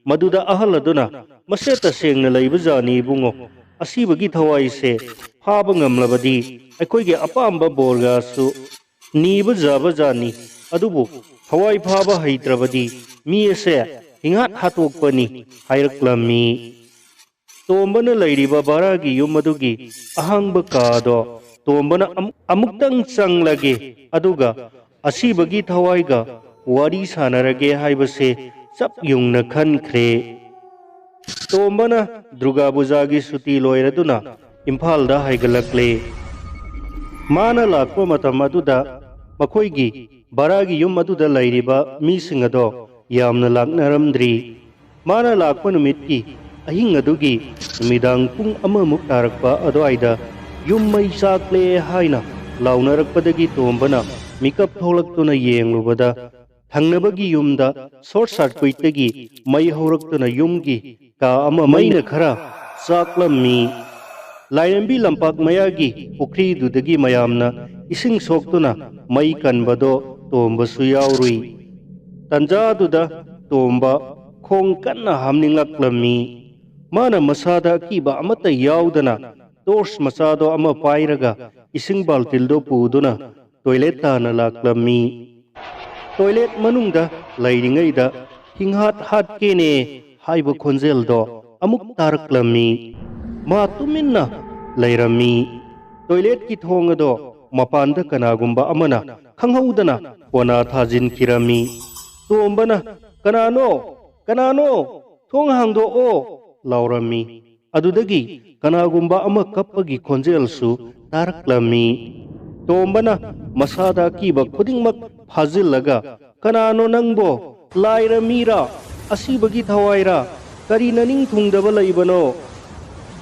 ꯃꯗꯨꯗ ꯑꯍꯜ ꯑꯗꯨꯅ, "ꯃꯁꯦ ꯇꯁꯦꯡꯅ ꯂꯩꯕꯖꯥꯠꯅꯤ ꯏꯕꯨꯡꯉꯣ꯫ ꯑꯁꯤꯕꯒꯤ ꯊꯋꯥꯏꯁꯦ ꯐꯥꯕ ꯉꯝꯂꯕꯗꯤ ꯑꯩꯈꯣꯏꯒꯤ ꯑꯄꯥꯝꯕ ꯕꯣꯔꯒꯁꯨ ꯅꯤꯕ ꯌꯥꯕꯖꯥꯠꯅꯤ꯫ ꯑꯗꯨꯕꯨ ꯊꯋꯥꯏ ꯐꯥꯕ ꯍꯩꯇ꯭ꯔꯕꯗꯤ ꯃꯤ ꯑꯁꯦ ꯍꯤꯡꯍꯥꯠ ꯍꯥꯠꯇꯣꯛꯄꯅꯤ" ꯍꯥꯏꯔꯛꯂꯝꯃꯤ꯫ ꯇꯣꯝꯕꯅ ꯂꯩꯔꯤꯕ ꯚꯔꯥꯒꯤ ꯌꯨꯝ ꯑꯗꯨꯒꯤ ꯑꯍꯥꯡꯕ ꯀꯥꯗꯣ ꯇꯣꯝꯕꯅ ꯑꯃꯨꯛ-, ꯑꯃꯨꯛꯇꯪ ꯆꯪꯂꯒꯦ, ꯑꯗꯨꯒ ꯑꯁꯤꯕꯒꯤ ꯊꯋꯥꯏꯒ ꯋꯥꯔꯤ ꯁꯥꯟꯅꯔꯒꯦ ꯍꯥꯏꯕꯁꯦ ꯆꯞ ꯌꯨꯡꯅ ꯈꯟꯈ꯭ꯔꯦ꯫ ꯇꯣꯝꯕꯅ ꯗꯨꯔꯒꯥ ꯄꯨꯖꯥꯒꯤ ꯁꯨꯇꯤ ꯂꯣꯏꯔꯗꯨꯅ ꯏꯝꯐꯥꯜꯗ ꯍꯥꯏꯒꯠꯂꯛꯂꯦ꯫ ꯃꯥꯅ ꯂꯥꯛꯄ ꯃꯇꯝ ꯑꯗꯨꯗ ꯃꯈꯣꯏꯒꯤ ꯚꯔꯥꯒꯤ ꯌꯨꯝ ꯑꯗꯨꯗ ꯂꯩꯔꯤꯕ ꯃꯤꯁꯤꯡ ꯑꯗꯣ ꯌꯥꯝꯅ ꯂꯥꯛꯅꯔꯝꯗ꯭ꯔꯤ꯫ ꯃꯥꯅ ꯂꯥꯛꯄ ꯅꯨꯃꯤꯠꯀꯤ ꯑꯍꯤꯡ ꯑꯗꯨꯒꯤ ꯅꯨꯃꯤꯗꯥꯡ ꯄꯨꯡ ꯑꯃꯃꯨꯛ ꯇꯥꯔꯛꯄ ꯑꯗꯨꯋꯥꯏꯗ ꯌꯨꯝ ꯃꯩ ꯆꯥꯛꯂꯦ ꯍꯥꯏꯅ ꯂꯥꯎꯅꯔꯛꯄꯗꯒꯤ ꯇꯣꯝꯕꯅ ꯃꯤꯀꯞ ꯊꯣꯛꯂꯛꯇꯨꯅ ꯌꯦꯡꯂꯨꯕꯗ, ꯊꯪꯅꯕꯒꯤ ꯌꯨꯝꯗ ꯁꯣꯔꯠ ꯁꯥꯔꯀ꯭ꯋꯤꯠꯇꯒꯤ ꯃꯩ ꯍꯧꯔꯛꯇꯨꯅ ꯌꯨꯝꯒꯤ ꯀꯥ ꯑꯃ ꯃꯩꯅ ꯈꯔ ꯆꯥꯛꯂꯝꯃꯤ꯫ ꯂꯥꯏꯔꯦꯝꯕꯤ ꯂꯝꯄꯥꯛ ꯃꯌꯥꯒꯤ ꯄꯨꯈ꯭ꯔꯤꯗꯨꯗꯒꯤ ꯃꯌꯥꯝꯅ ꯏꯁꯤꯡ ꯁꯣꯛꯇꯨꯅ ꯃꯩ ꯀꯟꯕꯗꯣ ꯇꯣꯝꯕꯁꯨ ꯌꯥꯎꯔꯨꯏ꯫ ꯇꯟꯖꯥꯗꯨꯗ ꯇꯣꯝꯕ ꯈꯣꯡ ꯀꯟꯅ ꯍꯥꯝꯅꯤꯡꯂꯛꯂꯝꯃꯤ꯫ ꯃꯥꯅ ꯃꯁꯥꯗ ꯑꯀꯤꯕ ꯑꯃꯠꯇ ꯌꯥꯎꯗꯅ ꯇꯣꯔꯆ ꯃꯆꯥꯗꯣ ꯑꯃ ꯄꯥꯏꯔꯒ ꯏꯁꯤꯡ ꯕꯥꯜꯇꯤꯜꯗꯣ ꯄꯨꯗꯨꯅ ꯇꯣꯏꯂꯦꯠ ꯇꯥꯅ ꯂꯥꯛꯂꯝꯃꯤ꯫ ꯇꯣꯏꯂꯦꯠ ꯃꯅꯨꯡꯗ ꯂꯩꯔꯤꯉꯩꯗ "ꯍꯤꯡꯍꯥꯠ ꯍꯥꯠꯀꯦꯅꯦ" ꯍꯥꯏꯕ ꯈꯣꯟꯖꯦꯜꯗꯣ ꯑꯃꯨꯛ ꯇꯥꯔꯛꯂꯝꯃꯤ꯫ ꯃꯥ ꯇꯨꯃꯤꯟꯅ ꯂꯩꯔꯝꯃꯤ꯫ ꯇꯣꯏꯂꯦꯠꯀꯤ ꯊꯣꯡ ꯑꯗꯣ ꯃꯄꯥꯟꯗ ꯀꯅꯥꯒꯨꯝꯕ ꯑꯃꯅ ꯈꯪꯍꯧꯗꯅ ꯀꯣꯟꯅꯥ ꯊꯥꯖꯤꯟꯈꯤꯔꯝꯃꯤ꯫ ꯇꯣꯝꯕꯅ, "ꯀꯅꯥꯅꯣ? ꯀꯅꯥꯅꯣ? ꯊꯣꯡ ꯍꯥꯡꯗꯣꯛꯑꯣ!" ꯂꯥꯎꯔꯝꯃꯤ꯫ ꯑꯗꯨꯗꯒꯤ ꯀꯅꯥꯒꯨꯝꯕ ꯑꯃ ꯀꯞꯄꯒꯤ ꯈꯣꯟꯖꯦꯜꯁꯨ ꯇꯥꯔꯛꯂꯝꯃꯤ꯫ ꯇꯣꯝꯕꯅ ꯃꯁꯥꯗ ꯑꯀꯤꯕ ꯈꯨꯗꯤꯡꯃꯛ ꯐꯥꯖꯤꯜꯂꯒ, "ꯀꯅꯥꯅꯣ ꯅꯪꯕꯣ? ꯂꯥꯏꯔ ꯃꯤꯔꯥ? ꯑꯁꯤꯕꯒꯤ ꯊꯋꯥꯏꯔꯥ? ꯀꯔꯤ ꯅꯅꯤꯡ ꯊꯨꯡꯗꯕ ꯂꯩꯕꯅꯣ?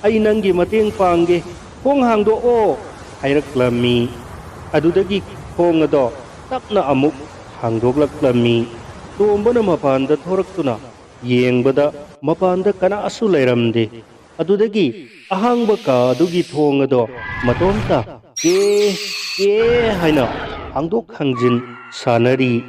ꯑꯩ ꯅꯪꯒꯤ ꯃꯇꯦꯡ ꯄꯥꯡꯒꯦ꯫ ꯊꯣꯡ ꯍꯥꯡꯗꯣꯛꯑꯣ!" ꯍꯥꯏꯔꯛꯂꯝꯃꯤ꯫ ꯑꯗꯨꯗꯒꯤ ꯊꯣꯡ ꯑꯗꯣ ꯇꯞꯅ ꯑꯃꯨꯛ ꯍꯥꯡꯗꯣꯛꯂꯛꯂꯝꯃꯤ꯫ ꯇꯣꯝꯕꯅ ꯃꯄꯥꯟꯗ ꯊꯣꯔꯛꯇꯨꯅ ꯌꯦꯡꯕꯗ, ꯃꯄꯥꯟꯗ ꯀꯅꯥꯁꯨ ꯂꯩꯔꯝꯗꯦ꯫ ꯑꯗꯨꯗꯒꯤ ꯑꯍꯥꯡꯕ ꯀꯥ ꯑꯗꯨꯒꯤ ꯊꯣꯡ ꯑꯗꯣ ꯃꯇꯣꯝꯇ ꯀꯦ, ꯀꯦ ꯍꯥꯏꯅ ꯍꯥꯡꯗꯣꯛ ꯍꯥꯡꯖꯤꯟ ꯁꯥꯟꯅꯔꯤ꯫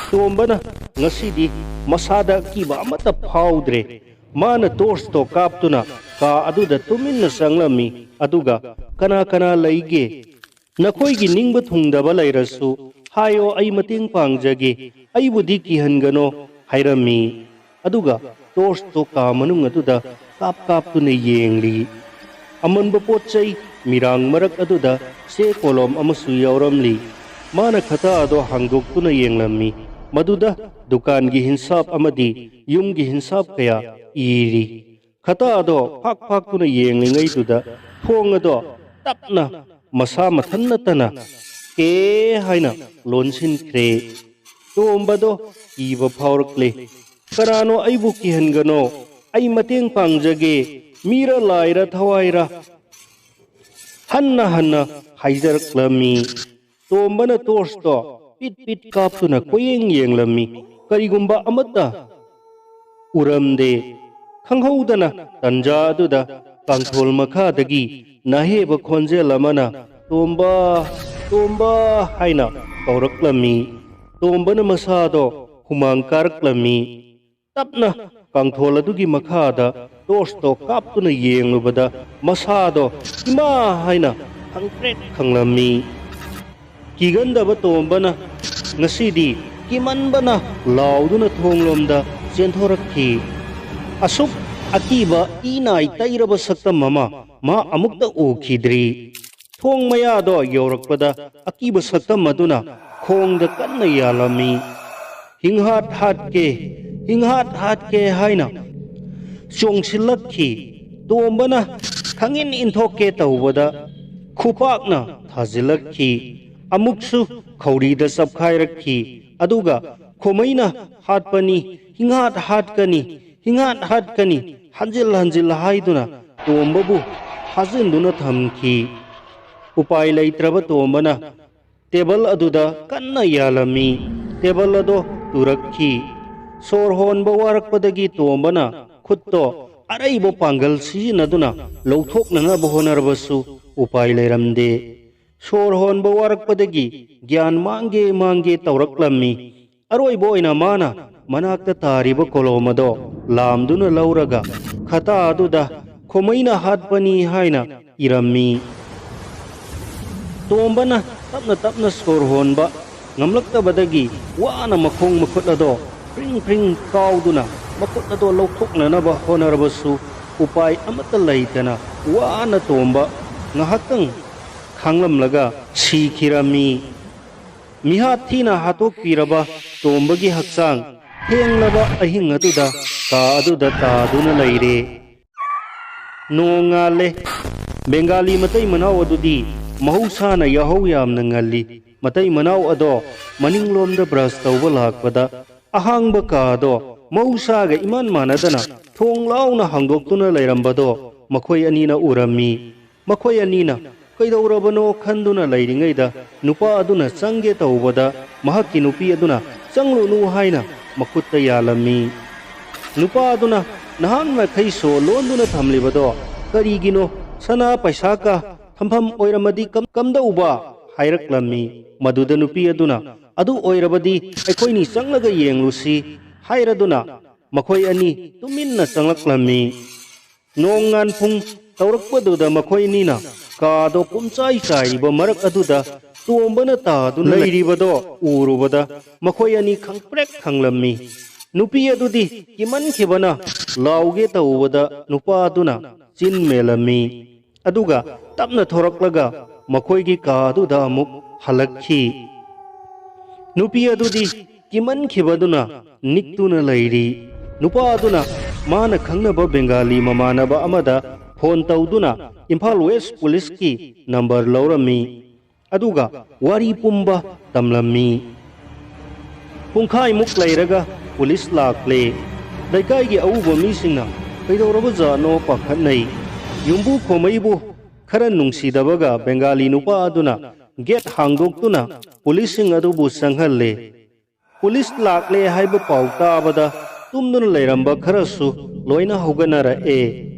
ꯇꯣꯝꯕꯅ ꯉꯁꯤꯗꯤ ꯃꯁꯥꯗ ꯑꯀꯤꯕ ꯑꯃꯠꯇ ꯐꯥꯎꯗ꯭ꯔꯦ꯫ ꯃꯥꯅ ꯇꯣꯔꯆꯇꯣ ꯀꯥꯞꯇꯨꯅ ꯀꯥ ꯑꯗꯨꯗ ꯇꯨꯃꯤꯟꯅ ꯆꯪꯂꯝꯃꯤ꯫ ꯑꯗꯨꯒ, "ꯀꯅꯥ ꯀꯅꯥ ꯂꯩꯒꯦ? ꯅꯈꯣꯏꯒꯤ ꯅꯤꯡꯕ ꯊꯨꯡꯗꯕ ꯂꯩꯔꯁꯨ ꯍꯥꯏꯌꯣ, ꯑꯩ ꯃꯇꯦꯡ ꯄꯥꯡꯖꯒꯦ꯫ ꯑꯩꯕꯨꯗꯤ ꯀꯤꯍꯟꯒꯅꯣ" ꯍꯥꯏꯔꯝꯃꯤ꯫ ꯑꯗꯨꯒ ꯇꯣꯔꯆꯇꯣ ꯀꯥ ꯃꯅꯨꯡ ꯑꯗꯨꯗ ꯀꯥꯞ ꯀꯥꯞꯇꯨꯅ ꯌꯦꯡꯂꯤ꯫ ꯑꯃꯟꯕ ꯄꯣꯠ ꯆꯩ ꯃꯤꯔꯥꯡ ꯃꯔꯛ ꯑꯗꯨꯗ ꯆꯦ ꯀꯣꯂꯣꯝ ꯑꯃꯁꯨ ꯌꯥꯎꯔꯝꯂꯤ꯫ ꯃꯥꯅ ꯈꯇꯥ ꯑꯗꯣ ꯍꯥꯡꯗꯣꯛꯇꯨꯅ ꯌꯦꯡꯂꯝꯃꯤ꯫ ꯃꯗꯨꯗ ꯗꯨꯀꯥꯟꯒꯤ ꯍꯤꯟꯁꯥꯞ ꯑꯃꯗꯤ ꯌꯨꯝꯒꯤ ꯍꯤꯟꯁꯥꯞ ꯀꯌꯥ ꯏꯔꯤ꯫ ꯈꯇꯥ ꯑꯗꯣ ꯐꯥꯛ ꯐꯥꯛꯇꯨꯅ ꯌꯦꯡꯂꯤꯉꯩꯗꯨꯗ ꯊꯣꯡ ꯑꯗꯣ ꯇꯞꯅ ꯃꯁꯥ ꯃꯊꯟ ꯅꯠꯇꯅ "ꯀꯦ" ꯍꯥꯏꯅ ꯂꯣꯟꯁꯤꯟꯈ꯭ꯔꯦ꯫ ꯇꯣꯝꯕꯗꯣ ꯀꯤꯕ ꯐꯥꯎꯔꯛꯂꯦ꯫ "ꯀꯅꯥꯅꯣ? ꯑꯩꯕꯨ ꯀꯤꯍꯟꯒꯅꯣ꯫ ꯑꯩ ꯃꯇꯦꯡ ꯄꯥꯡꯖꯒꯦ꯫ ꯃꯤꯔ ꯂꯥꯏꯔ ꯊꯋꯥꯏꯔ?" ꯍꯟꯅ ꯍꯟꯅ ꯍꯥꯏꯖꯔꯛꯂꯝꯃꯤ꯫ ꯇꯣꯝꯕꯅ ꯇꯣꯔꯆꯇꯣ ꯄꯤꯠ ꯄꯤꯠ ꯀꯥꯞꯇꯨꯅ ꯀꯣꯏꯌꯦꯡ ꯌꯦꯡꯂꯝꯃꯤ꯫ ꯀꯔꯤꯒꯨꯝꯕ ꯑꯃꯠꯇ ꯎꯔꯝꯗꯦ꯫ ꯈꯪꯍꯧꯗꯅ ꯇꯟꯖꯥ ꯑꯗꯨꯗ ꯀꯥꯡꯊꯣꯜ ꯃꯈꯥꯗꯒꯤ ꯅꯥꯍꯦꯕ ꯈꯣꯟꯖꯦꯜ ꯑꯃꯅ "ꯇꯣꯝꯕ, ꯇꯣꯝꯕ" ꯍꯥꯏꯅ ꯀꯧꯔꯛꯂꯝꯃꯤ꯫ ꯇꯣꯝꯕꯅ ꯃꯁꯥꯗꯣ ꯍꯨꯃꯥꯡ ꯀꯥꯔꯛꯂꯝꯃꯤ꯫ ꯇꯞꯅ ꯀꯥꯡꯊꯣꯜ ꯑꯗꯨꯒꯤ ꯃꯈꯥꯗ ꯇꯣꯔꯆꯇꯣ ꯀꯥꯞꯇꯨꯅ ꯌꯦꯡꯂꯨꯕꯗ ꯃꯁꯥꯗꯣ "ꯏꯃꯥ" ꯍꯥꯏꯅ ꯈꯪꯇ꯭ꯔꯦꯛ ꯈꯪꯂꯝꯃꯤ꯫ ꯀꯤꯒꯟꯗꯕ ꯇꯣꯝꯕꯅ ꯉꯁꯤꯗꯤ ꯀꯤꯃꯟꯕꯅ ꯂꯥꯎꯗꯨꯅ ꯊꯣꯡꯂꯣꯝꯗ ꯆꯦꯟꯊꯣꯔꯛꯈꯤ꯫ ꯑꯁꯨꯛ ꯑꯀꯤꯕ ꯏ ꯅꯥꯏ ꯇꯩꯔꯕ ꯁꯛꯇꯝ ꯑꯃ ꯃꯥ ꯑꯃꯨꯛꯇ ꯎꯈꯤꯗ꯭ꯔꯤ꯫ ꯊꯣꯡ ꯃꯌꯥꯗꯣ ꯌꯧꯔꯛꯄꯗ ꯑꯀꯤꯕ ꯁꯛꯇꯝ ꯑꯗꯨꯅ ꯈꯣꯡꯗ ꯀꯟꯅ ꯌꯥꯜꯂꯝꯃꯤ꯫ "ꯍꯤꯡꯍꯥꯠ ꯍꯥꯠꯀꯦ, ꯍꯤꯡꯍꯥꯠ ꯍꯥꯠꯀꯦ" ꯍꯥꯏꯅ ꯆꯣꯡꯁꯤꯜꯂꯛꯈꯤ꯫ ꯇꯣꯝꯕꯅ ꯈꯪꯏꯟ ꯏꯟꯊꯣꯛꯀꯦ ꯇꯧꯕꯗ ꯈꯨꯄꯥꯛꯅ ꯊꯥꯖꯤꯜꯂꯛꯈꯤ꯫ ꯑꯃꯨꯛꯁꯨ ꯈꯧꯔꯤꯗ ꯆꯞꯈꯥꯏꯔꯛꯈꯤ꯫ ꯑꯗꯨꯒ "ꯈꯣꯃꯩꯅ ꯍꯥꯠꯄꯅꯤ, ꯍꯤꯡꯍꯥꯠ ꯍꯥꯠꯀꯅꯤ, ꯍꯤꯡꯍꯥꯠ ꯍꯥꯠꯀꯅꯤ" ꯍꯟꯖꯤꯜ ꯍꯟꯖꯤꯜ ꯍꯥꯏꯗꯨꯅ ꯇꯣꯝꯕꯕꯨ ꯐꯥꯖꯤꯟꯗꯨꯅ ꯊꯝꯈꯤ꯫ ꯎꯄꯥꯏ ꯂꯩꯇ꯭ꯔꯕ ꯇꯣꯝꯕꯅ ꯇꯦꯕꯜ ꯑꯗꯨꯗ ꯀꯟꯅ ꯌꯥꯜꯂꯝꯃꯤ꯫ ꯇꯦꯕꯜ ꯑꯗꯣ ꯇꯨꯔꯛꯈꯤ꯫ ꯁꯣꯔ ꯍꯣꯟꯕ ꯋꯥꯔꯛꯄꯗꯒꯤ ꯇꯣꯝꯕꯅ ꯈꯨꯠꯇꯣ ꯑꯔꯩꯕ ꯄꯥꯡꯒꯜ ꯁꯤꯖꯤꯟꯅꯗꯨꯅ ꯂꯧꯊꯣꯛꯅꯅꯕ ꯍꯣꯠꯅꯔꯕꯁꯨ ꯎꯄꯥꯏ ꯂꯩꯔꯝꯗꯦ꯫ ꯁꯣꯔ ꯍꯣꯟꯕ ꯋꯥꯔꯛꯄꯗꯒꯤ ꯒ꯭ꯌꯥꯟ ꯃꯥꯡꯒꯦ ꯃꯥꯡꯒꯦ ꯇꯧꯔꯛꯂꯝꯃꯤ꯫ ꯑꯔꯣꯏꯕ ꯑꯣꯏꯅ ꯃꯥꯅ ꯃꯅꯥꯛꯇ ꯇꯥꯔꯤꯕ ꯀꯣꯂꯣꯝ ꯑꯗꯣ ꯂꯥꯝꯗꯨꯅ ꯂꯧꯔꯒ ꯈꯇꯥ ꯑꯗꯨꯗ "ꯈꯣꯃꯩꯅ ꯍꯥꯠꯄꯅꯤ" ꯍꯥꯏꯅ ꯏꯔꯝꯃꯤ꯫ ꯇꯣꯝꯕꯅ ꯇꯞꯅ ꯇꯞꯅ ꯁꯣꯔ ꯍꯣꯟꯕ ꯉꯝꯂꯛꯇꯕꯗꯒꯤ ꯋꯥꯅ ꯃꯈꯣꯡ ꯃꯈꯨꯠ ꯑꯗꯣ ꯐ꯭ꯔꯤꯡ ꯐ꯭ꯔꯤꯡ ꯀꯥꯎꯗꯨꯅ ꯃꯈꯨꯠ ꯑꯗꯣ ꯂꯧꯊꯣꯛꯅꯅꯕ ꯍꯣꯠꯅꯔꯕꯁꯨ ꯎꯄꯥꯏ ꯑꯃꯠꯇ ꯂꯩꯇꯅ ꯋꯥꯅ ꯇꯣꯝꯕ ꯉꯥꯏꯍꯥꯛꯇꯪ ꯈꯥꯡꯂꯝꯂꯒ ꯁꯤꯈꯤꯔꯝꯃꯤ꯫ ꯃꯤꯍꯥꯠ ꯊꯤꯅ ꯍꯥꯠꯇꯣꯛꯄꯤꯔꯕ ꯇꯣꯝꯕꯒꯤ ꯍꯛꯆꯥꯡ ꯊꯦꯡꯂꯕ ꯑꯍꯤꯡ ꯑꯗꯨꯗ ꯀꯥ ꯑꯗꯨꯗ ꯇꯥꯗꯨꯅ ꯂꯩꯔꯦ꯫ ꯅꯣꯡ ꯉꯥꯜꯂꯦ꯫ ꯕꯦꯡꯒꯥꯂꯤ ꯃꯇꯩ ꯃꯅꯥꯎ ꯑꯗꯨꯗꯤ ꯃꯍꯧꯁꯥꯅ ꯌꯥꯍꯧ ꯌꯥꯝꯅ ꯉꯜꯂꯤ꯫ ꯃꯇꯩ ꯃꯅꯥꯎ ꯑꯗꯣ ꯃꯅꯤꯡꯂꯣꯝꯗ ꯕ꯭ꯔꯁ ꯇꯧꯕ ꯂꯥꯛꯄꯗ ꯑꯍꯥꯡꯕ ꯀꯥꯗꯣ ꯃꯍꯧꯁꯥꯒ ꯏꯃꯥꯟ ꯃꯥꯟꯅꯗꯅ ꯊꯣꯡ ꯂꯥꯎꯅ ꯍꯥꯡꯗꯣꯛꯇꯨꯅ ꯂꯩꯔꯝꯕꯗꯣ ꯃꯈꯣꯏ ꯑꯅꯤꯅ ꯎꯔꯝꯃꯤ꯫ ꯃꯈꯣꯏ ꯑꯅꯤꯅ ꯀꯩꯗꯧꯔꯕꯅꯣ ꯈꯟꯗꯨꯅ ꯂꯩꯔꯤꯉꯩꯗ ꯅꯨꯄꯥ ꯑꯗꯨꯅ ꯆꯪꯒꯦ ꯇꯧꯕꯗ ꯃꯍꯥꯛꯀꯤ ꯅꯨꯄꯤ ꯑꯗꯨꯅ "ꯆꯪꯂꯨꯅꯨ" ꯍꯥꯏꯅ ꯃꯈꯨꯠꯇ ꯌꯥꯜꯂꯝꯃꯤ꯫ ꯅꯨꯄꯥ ꯑꯗꯨꯅ ꯅꯍꯥꯟ ꯃꯈꯩ ꯁꯣ ꯂꯣꯟꯗꯨꯅ ꯊꯝꯂꯤꯕꯗꯣ ꯀꯔꯤꯒꯤꯅꯣ? ꯁꯅꯥ ꯄꯩꯁꯥ ꯀ ꯊꯝꯐꯝ ꯑꯣꯏꯔꯝꯃꯗꯤ ꯀꯝ-, ꯀꯝꯗꯧꯕ? ꯍꯥꯏꯔꯛꯂꯝꯃꯤ꯫ ꯃꯗꯨꯗ ꯅꯨꯄꯤ ꯑꯗꯨꯅ "ꯑꯗꯨ ꯑꯣꯏꯔꯕꯗꯤ ꯑꯩꯈꯣꯏꯅꯤ ꯆꯪꯂꯒ ꯌꯦꯡꯂꯨꯁꯤ" ꯍꯥꯏꯔꯗꯨꯅ ꯃꯈꯣꯏ ꯑꯅꯤ ꯇꯨꯃꯤꯟꯅ ꯆꯪꯂꯛꯂꯝꯃꯤ꯫ ꯅꯣꯡꯉꯥꯟ ꯄꯨꯡ ꯇꯧꯔꯛꯄꯗꯨꯗ ꯃꯈꯣꯏ ꯑꯅꯤꯅ ꯀꯥꯗꯣ ꯄꯨꯝꯆꯥꯏ ꯆꯥꯏꯔꯤꯕ ꯃꯔꯛ ꯑꯗꯨꯗ ꯇꯣꯝꯕꯅ ꯇꯥꯗꯨꯅ ꯂꯩꯔꯤꯕꯗꯣ ꯎꯔꯨꯕꯗ ꯃꯈꯣꯏ ꯑꯅꯤ ꯈꯪꯄ꯭ꯔꯦꯛ ꯈꯪꯂꯝꯃꯤ꯫ ꯅꯨꯄꯤ ꯑꯗꯨꯗꯤ ꯀꯤꯃꯟꯈꯤꯕꯅ ꯂꯥꯎꯒꯦ ꯇꯧꯕꯗ ꯅꯨꯄꯥ ꯑꯗꯨꯅ ꯆꯤꯟ ꯃꯦꯜꯂꯝꯃꯤ꯫ ꯑꯗꯨꯒ ꯇꯞꯅ ꯊꯣꯔꯛꯂꯒ ꯃꯈꯣꯏꯒꯤ ꯀꯥ ꯑꯗꯨꯗ ꯑꯃꯨꯛ ꯍꯜꯂꯛꯈꯤ꯫ ꯅꯨꯄꯤ ꯑꯗꯨꯗꯤ ꯀꯤꯃꯟꯈꯤꯕꯗꯨꯅ ꯅꯤꯛꯇꯨꯅ ꯂꯩꯔꯤ꯫ ꯅꯨꯄꯥ ꯑꯗꯨꯅ ꯃꯥꯅ ꯈꯪꯅꯕ ꯕꯦꯡꯒꯥꯂꯤ ꯃꯃꯥꯟꯅꯕ ꯑꯃꯗ ꯐꯣꯟ ꯇꯧꯗꯨꯅ ꯏꯝꯐꯥꯜ ꯋꯦꯁ ꯄꯨꯂꯤꯁꯀꯤ ꯅꯝꯕꯔ ꯂꯧꯔꯝꯃꯤ꯫ ꯑꯗꯨꯒ ꯋꯥꯔꯤ ꯄꯨꯝꯕ ꯇꯝꯂꯝꯃꯤ꯫ ꯄꯨꯡꯈꯥꯏꯃꯨꯛ ꯂꯩꯔꯒ ꯄꯨꯂꯤꯁ ꯂꯥꯛꯂꯦ꯫ ꯂꯩꯀꯥꯏꯒꯤ ꯑꯎꯕ ꯃꯤꯁꯤꯡꯅ ꯀꯩꯗꯧꯔꯕꯖꯥꯠꯅꯣ ꯄꯥꯈꯠꯅꯩ꯫ ꯌꯨꯝꯕꯨ ꯈꯣꯃꯩꯕꯨ ꯈꯔ ꯅꯨꯡꯁꯤꯗꯕꯒ ꯕꯦꯡꯒꯥꯂꯤ ꯅꯨꯄꯥ ꯑꯗꯨꯅ ꯒꯦꯠ ꯍꯥꯡꯗꯣꯛꯇꯨꯅ ꯄꯨꯂꯤꯁꯁꯤꯡ ꯑꯗꯨꯕꯨ ꯆꯪꯍꯜꯂꯦ꯫ ꯄꯨꯂꯤꯁ ꯂꯥꯛꯂꯦ ꯍꯥꯏꯕ ꯄꯥꯎ ꯇꯥꯕꯗ ꯇꯨꯝꯗꯨꯅ ꯂꯩꯔꯝꯕ ꯈꯔꯁꯨ ꯂꯣꯏꯅ ꯍꯧꯒꯠꯅꯔꯛꯑꯦ꯫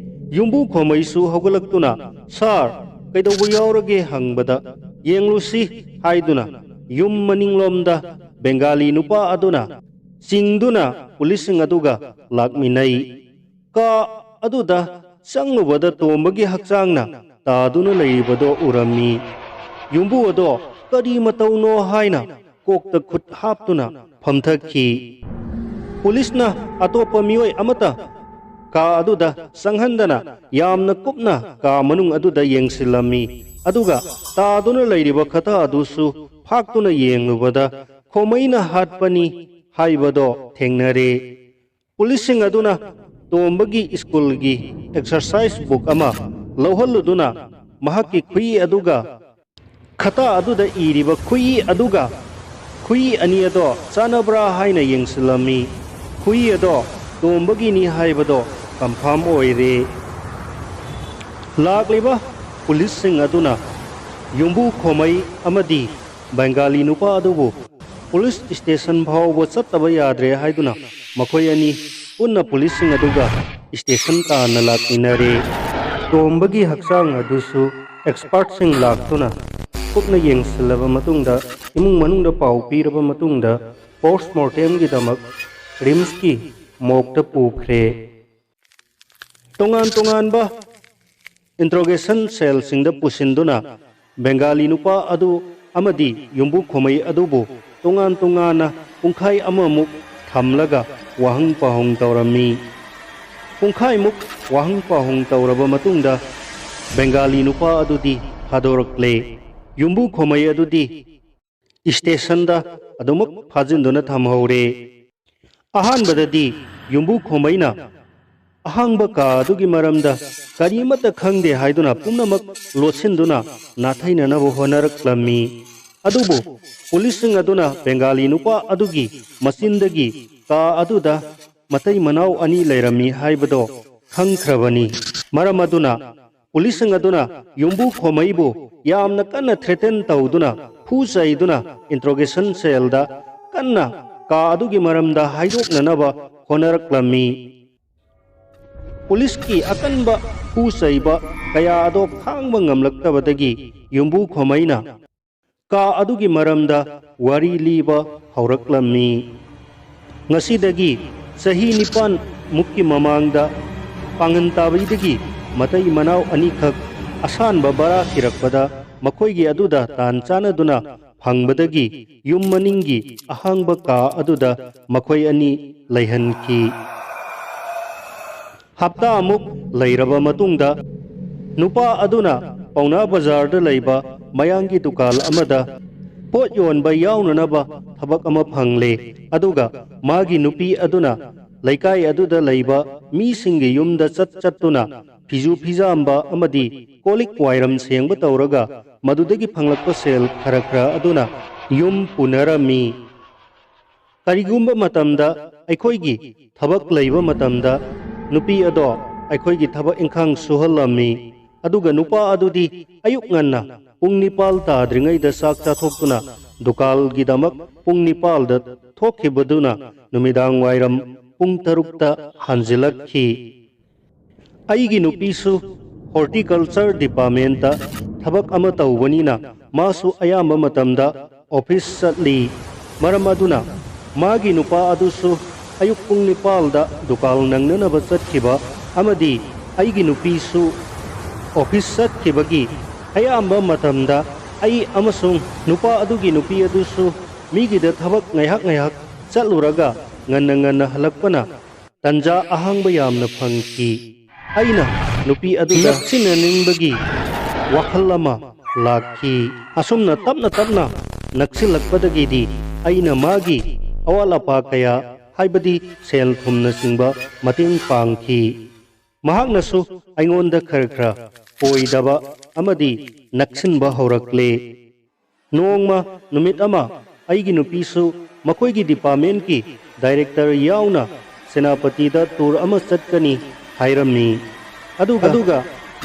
ꯌꯨꯝꯕꯨ ꯈꯣꯃꯩꯁꯨ ꯍꯧꯒꯠꯂꯛꯇꯨꯅ, "ꯁꯥꯔ, ꯀꯩꯗꯧꯕ ꯌꯥꯎꯔꯒꯦ?" ꯍꯪꯕꯗ, "ꯌꯦꯡꯂꯨꯁꯤ" ꯍꯥꯏꯗꯨꯅ ꯌꯨꯝ ꯃꯅꯤꯡꯂꯣꯝꯗ ꯕꯦꯡꯒꯥꯂꯤ ꯅꯨꯄꯥ ꯑꯗꯨꯅ ꯆꯤꯡꯗꯨꯅ ꯄꯨꯂꯤꯁꯁꯤꯡ ꯑꯗꯨꯒ ꯂꯥꯛꯃꯤꯟꯅꯩ꯫ ꯀꯥ ꯑꯗꯨꯗ ꯆꯪꯂꯨꯕꯗ ꯇꯣꯝꯕꯒꯤ ꯍꯛꯆꯥꯡꯅ ꯇꯥꯗꯨꯅ ꯂꯩꯔꯤꯕꯗꯣ ꯎꯔꯝꯃꯤ꯫ ꯌꯨꯝꯕꯨ ꯑꯗꯣ ꯀꯔꯤ ꯃꯇꯧꯅꯣ ꯍꯥꯏꯅ ꯀꯣꯛꯇ ꯈꯨꯠ ꯍꯥꯞꯇꯨꯅ ꯐꯝꯊꯈꯤ꯫ ꯄꯨꯂꯤꯁꯅ ꯑꯇꯣꯞꯄ ꯃꯤꯑꯣꯏ ꯑꯃꯠꯇ ꯀꯥ ꯑꯗꯨꯗ ꯆꯪꯍꯟꯗꯅ ꯌꯥꯝꯅ ꯀꯨꯞꯅ ꯀꯥ ꯃꯅꯨꯡ ꯑꯗꯨꯗ ꯌꯦꯡꯁꯤꯜꯂꯝꯃꯤ꯫ ꯑꯗꯨꯒ ꯇꯥꯗꯨꯅ ꯂꯩꯔꯤꯕ ꯈꯇ ꯑꯗꯨꯁꯨ ꯐꯥꯛꯇꯨꯅ ꯌꯦꯡꯂꯨꯕꯗ ꯈꯣꯃꯩꯅ ꯍꯥꯠꯄꯅꯤ ꯍꯥꯏꯕꯗꯣ ꯊꯦꯡꯅꯔꯦ꯫ ꯄꯨꯂꯤꯁꯁꯤꯡ ꯑꯗꯨꯅ ꯇꯣꯝꯕꯒꯤ ꯁ꯭ꯀꯨꯜꯒꯤ ꯑꯦꯛꯁꯔꯁꯥꯏꯁ ꯕꯨꯛ ꯑꯃ ꯂꯧꯍꯜꯂꯨꯗꯨꯅ ꯃꯍꯥꯛꯀꯤ ꯈꯨꯏ ꯑꯗꯨꯒ ꯈꯇꯥ ꯑꯗꯨꯗ ꯏꯔꯤꯕ ꯈꯨꯏ ꯑꯗꯨꯒ ꯈꯨꯏ ꯑꯅꯤ ꯑꯗꯣ ꯆꯥꯟꯅꯕ꯭ꯔꯥ ꯍꯥꯏꯅ ꯌꯦꯡꯁꯤꯜꯂꯝꯃꯤ꯫ ꯈꯨꯏ ꯑꯗꯣ ꯇꯣꯝꯕꯒꯤꯅꯤ ꯍꯥꯏꯕꯗꯣ ꯀꯟꯐꯥꯔꯝ ꯑꯣꯏꯔꯦ꯫ ꯂꯥꯛꯂꯤꯕ ꯄꯨꯂꯤꯁꯁꯤꯡ ꯑꯗꯨꯅ ꯌꯨꯝꯕꯨ ꯈꯣꯃꯩ ꯑꯃꯗꯤ ꯕꯦꯡꯒꯥꯂꯤ ꯅꯨꯄꯥ ꯑꯗꯨꯕꯨ ꯄꯨꯂꯤꯁ ꯁ꯭ꯇꯦꯁꯟ ꯐꯥꯎꯕ ꯆꯠꯇꯕ ꯌꯥꯗ꯭ꯔꯦ ꯍꯥꯏꯗꯨꯅ ꯃꯈꯣꯏ ꯑꯅꯤ ꯄꯨꯟꯅ ꯄꯨꯂꯤꯁꯁꯤꯡ ꯑꯗꯨꯒ ꯁ꯭ꯇꯦꯁꯟ ꯇꯥꯟꯅ ꯂꯥꯛꯃꯤꯟꯅꯔꯦ꯫ ꯇꯣꯝꯕꯒꯤ ꯍꯛꯆꯥꯡ ꯑꯗꯨꯁꯨ ꯑꯦꯛꯁꯄꯔꯠꯁꯤꯡ ꯂꯥꯛꯇꯨꯅ ꯀꯨꯞꯅ ꯌꯦꯡꯁꯤꯜꯂꯕ ꯃꯇꯨꯡꯗ, ꯏꯃꯨꯡ ꯃꯅꯨꯡꯗ ꯄꯥꯎ ꯄꯤꯔꯕ ꯃꯇꯨꯡꯗ, ꯄꯣꯁꯃꯣꯔꯇꯦꯝꯒꯤꯗꯃꯛ ꯔꯤꯝꯁꯀꯤ ꯃꯣꯔꯒꯇ ꯄꯨꯈ꯭ꯔꯦ꯫ ꯇꯣꯉꯥꯟ ꯇꯣꯉꯥꯟꯕ ꯏꯟꯇ꯭ꯔꯣꯒꯦꯁꯟ ꯁꯦꯜꯁꯤꯡꯗ ꯄꯨꯁꯤꯟꯗꯨꯅ ꯕꯦꯡꯒꯥꯂꯤ ꯅꯨꯄꯥ ꯑꯗꯨ ꯑꯃꯗꯤ ꯌꯨꯝꯕꯨ ꯈꯣꯃꯩ ꯑꯗꯨꯕꯨ ꯇꯣꯉꯥꯟ ꯇꯣꯉꯥꯟꯅ ꯄꯨꯡꯈꯥꯏ ꯑꯃꯃꯨꯛ ꯊꯝꯂꯒ ꯋꯥꯍꯪ ꯄꯥꯎꯍꯪ ꯇꯧꯔꯝꯃꯤ꯫ ꯄꯨꯡꯈꯥꯏꯃꯨꯛ ꯋꯥꯍꯪ ꯄꯥꯎꯍꯪ ꯇꯧꯔꯕ ꯃꯇꯨꯡꯗ ꯕꯦꯡꯒꯥꯂꯤ ꯅꯨꯄꯥ ꯑꯗꯨꯗꯤ ꯊꯥꯗꯣꯔꯛꯂꯦ꯫ ꯌꯨꯝꯕꯨ ꯈꯣꯃꯩ ꯑꯗꯨꯗꯤ ꯁ꯭ꯇꯦꯁꯟꯗ ꯑꯗꯨꯃꯛ ꯐꯥꯖꯤꯟꯗꯨꯅ ꯊꯝꯍꯧꯔꯦ꯫ ꯑꯍꯥꯟꯕꯗꯗꯤ ꯌꯨꯝꯕꯨ ꯈꯣꯃꯩꯅ ꯑꯍꯥꯡꯕ ꯀꯥ ꯑꯗꯨꯒꯤ ꯃꯔꯝꯗ ꯀꯔꯤꯃꯠꯇ ꯈꯪꯗꯦ ꯍꯥꯏꯗꯨꯅ ꯄꯨꯝꯅꯃꯛ ꯂꯣꯠꯁꯤꯟꯗꯨꯅ ꯅꯥꯊꯩꯅꯅꯕ ꯍꯣꯠꯅꯔꯛꯂꯝꯃꯤ꯫ ꯑꯗꯨꯕꯨ ꯄꯨꯂꯤꯁꯁꯤꯡ ꯑꯗꯨꯅ ꯕꯦꯡꯒꯥꯂꯤ ꯅꯨꯄꯥ ꯑꯗꯨꯒꯤ ꯃꯆꯤꯟꯗꯒꯤ ꯀꯥ ꯑꯗꯨꯗ ꯃꯇꯩ ꯃꯅꯥꯎ ꯑꯅꯤ ꯂꯩꯔꯝꯃꯤ ꯍꯥꯏꯕꯗꯣ ꯈꯪꯈ꯭ꯔꯕꯅꯤ꯫ ꯃꯔꯝ ꯑꯗꯨꯅ ꯄꯨꯂꯤꯁꯁꯤꯡ ꯑꯗꯨꯅ ꯌꯨꯝꯕꯨ ꯈꯣꯃꯩꯕꯨ ꯌꯥꯝꯅ ꯀꯟꯅ ꯊ꯭ꯔꯦꯇꯟ ꯇꯧꯗꯨꯅ, ꯐꯨ ꯆꯩꯗꯨꯅ ꯏꯟꯇ꯭ꯔꯣꯒꯦꯁꯟ ꯁꯦꯜꯗ ꯀꯟꯅ ꯀꯥ ꯑꯗꯨꯒꯤ ꯃꯔꯝꯗ ꯍꯥꯏꯗꯣꯛꯅꯅꯕ ꯍꯣꯠꯅꯔꯛꯂꯝꯃꯤ꯫ ꯄꯨꯂꯤꯁꯀꯤ ꯑꯀꯟꯕ ꯐꯨ ꯆꯩꯕ ꯀꯌꯥ ꯑꯗꯣ ꯈꯥꯡꯕ ꯉꯝꯂꯛꯇꯕꯗꯒꯤ ꯌꯨꯝꯕꯨ ꯈꯣꯃꯩꯅ ꯀꯥ ꯑꯗꯨꯒꯤ ꯃꯔꯝꯗ ꯋꯥꯔꯤ ꯂꯤꯕ ꯍꯧꯔꯛꯂꯝꯃꯤ꯫ ꯉꯁꯤꯗꯒꯤ ꯆꯍꯤ ꯅꯤꯄꯥꯟ ꯃꯨꯛꯀꯤ ꯃꯃꯥꯡꯗ ꯄꯥꯡꯒꯟ ꯇꯥꯕꯤꯗꯒꯤ ꯃꯇꯩ ꯃꯅꯥꯎ ꯑꯅꯤꯈꯛ ꯑꯁꯥꯟꯕ ꯕꯔꯥ ꯊꯤꯔꯛꯄꯗ, ꯃꯈꯣꯏꯒꯤ ꯑꯗꯨꯗ ꯇꯥꯟ ꯆꯥꯅꯗꯨꯅ ꯐꯪꯕꯗꯒꯤ ꯌꯨꯝ ꯃꯅꯤꯡꯒꯤ ꯑꯍꯥꯡꯕ ꯀꯥ ꯑꯗꯨꯗ ꯃꯈꯣꯏ ꯑꯅꯤ ꯂꯩꯍꯟꯈꯤ꯫ ꯍꯞꯇꯥ ꯑꯃꯨꯛ ꯂꯩꯔꯕ ꯃꯇꯨꯡꯗ, ꯅꯨꯄꯥ ꯑꯗꯨꯅ ꯄꯥꯎꯅꯥ ꯕꯖꯥꯔꯗ ꯂꯩꯕ ꯃꯌꯥꯡꯒꯤ ꯗꯨꯀꯥꯟ ꯑꯃꯗ ꯄꯣꯠ ꯌꯣꯟꯕ ꯌꯥꯎꯅꯅꯕ ꯊꯕꯛ ꯑꯃ ꯐꯪꯂꯦ, ꯑꯗꯨꯒ ꯃꯥꯒꯤ ꯅꯨꯄꯤ ꯑꯗꯨꯅ ꯂꯩꯀꯥꯏ ꯑꯗꯨꯗ ꯂꯩꯕ ꯃꯤꯁꯤꯡꯒꯤ ꯌꯨꯝꯗ ꯆꯠ ꯆꯠꯇꯨꯅ ꯐꯤꯖꯨ ꯐꯤꯖꯥꯝꯕ ꯑꯃꯗꯤ ꯀꯣꯜ ꯂꯤꯛ ꯋꯥꯏꯔꯝ ꯁꯦꯡꯕ ꯇꯧꯔꯒ, ꯃꯗꯨꯗꯒꯤ ꯐꯪꯂꯛꯄ ꯁꯦꯜ ꯈꯔ ꯈꯔ ꯑꯗꯨꯅ ꯌꯨꯝ ꯄꯨꯅꯔꯝꯃꯤ꯫ ꯀꯔꯤꯒꯨꯝꯕ ꯃꯇꯝꯗ ꯑꯩꯈꯣꯏꯒꯤ ꯊꯕꯛ ꯂꯩꯕ ꯃꯇꯝꯗ ꯅꯨꯄꯤ ꯑꯗꯣ ꯑꯩꯈꯣꯏꯒꯤ ꯊꯕꯛ ꯏꯪꯈꯥꯡ ꯁꯨꯍꯜꯂꯝꯃꯤ꯫ ꯑꯗꯨꯒ ꯅꯨꯄꯥ ꯑꯗꯨꯗꯤ ꯑꯌꯨꯛ ꯉꯟꯅ ꯄꯨꯡ ꯅꯤꯄꯥꯜ ꯇꯥꯗ꯭ꯔꯤꯉꯩꯗ ꯆꯥꯛ ꯆꯥꯊꯣꯛꯇꯨꯅ ꯗꯨꯀꯥꯟꯒꯤꯗꯃꯛ ꯄꯨꯡ ꯅꯤꯄꯥꯜꯗ ꯊꯣꯛꯈꯤꯕꯗꯨꯅ ꯅꯨꯃꯤꯗꯥꯡ ꯋꯥꯏꯔꯝ ꯄꯨꯡ ꯇꯔꯨꯛꯇ ꯍꯟꯖꯤꯜꯂꯛꯈꯤ꯫ ꯑꯩꯒꯤ ꯅꯨꯄꯤꯁꯨ horticulture departmentꯇ ꯊꯕꯛ ꯑꯃ ꯇꯧꯕꯅꯤꯅ ꯃꯥꯁꯨ ꯑꯌꯥꯝꯕ ꯃꯇꯝꯗ office ꯆꯠꯂꯤ꯫ ꯃꯔꯝ ꯑꯗꯨꯅ ꯃꯥꯒꯤ ꯅꯨꯄꯥ ꯑꯗꯨꯁꯨ ꯑꯌꯨꯛ ꯄꯨꯡ ꯅꯤꯄꯥꯜꯗ ꯗꯨꯀꯥꯟ ꯅꯪꯅꯅꯕ ꯆꯠꯈꯤꯕ ꯑꯃꯗꯤ ꯑꯩꯒꯤ ꯅꯨꯄꯤꯁꯨ office ꯆꯠꯈꯤꯕꯒꯤ ꯑꯌꯥꯝꯕ ꯃꯇꯝꯗ ꯑꯩ ꯑꯃꯁꯨꯡ ꯅꯨꯄꯥ ꯑꯗꯨꯒꯤ ꯅꯨꯄꯤ ꯑꯗꯨꯁꯨ ꯃꯤꯒꯤꯗ ꯊꯕꯛ ꯉꯥꯏꯍꯥꯛ ꯉꯥꯏꯍꯥꯛ ꯆꯠꯂꯨꯔꯒ ꯉꯟꯅ ꯉꯟꯅ ꯍꯜꯂꯛꯄꯅ ꯇꯟꯖꯥ ꯑꯍꯥꯡꯕ ꯌꯥꯝꯅ ꯐꯪꯈꯤ꯫ ꯑꯩꯅ ꯅꯨꯄꯤ ꯑꯗꯨꯗ ꯅꯛꯁꯤꯟꯅꯅꯤꯡꯕꯒꯤ ꯋꯥꯈꯜ ꯑꯃ ꯂꯥꯛꯈꯤ꯫ ꯑꯁꯨꯝꯅ ꯇꯞꯅ ꯇꯞꯅ ꯅꯛꯁꯤꯜꯂꯛꯄꯗꯒꯤꯗꯤ ꯑꯩꯅ ꯃꯥꯒꯤ ꯑꯋꯥꯠ ꯑꯄꯥ ꯀꯌꯥ, ꯍꯥꯏꯕꯗꯤ ꯁꯦꯜ ꯊꯨꯝꯅꯆꯤꯡꯕ ꯃꯇꯦꯡ ꯄꯥꯡꯈꯤ꯫ ꯃꯍꯥꯛꯅꯁꯨ ꯑꯩꯉꯣꯟꯗ ꯈꯔ ꯈꯔ ꯑꯣꯏꯗꯕ ꯑꯃꯗꯤ ꯅꯛꯁꯤꯟꯕ ꯍꯧꯔꯛꯂꯦ꯫ ꯅꯣꯡꯃ ꯅꯨꯃꯤꯠ ꯑꯃ ꯑꯩꯒꯤ ꯅꯨꯄꯤꯁꯨ ꯃꯈꯣꯏꯒꯤ departmentꯀꯤ director ꯌꯥꯎꯅ ꯁꯦꯅꯥꯄꯇꯤꯗ tour ꯑꯃ ꯆꯠꯀꯅꯤ ꯍꯥꯏꯔꯝꯃꯤ꯫ ꯑꯗꯨꯒ, ꯑꯗꯨꯒ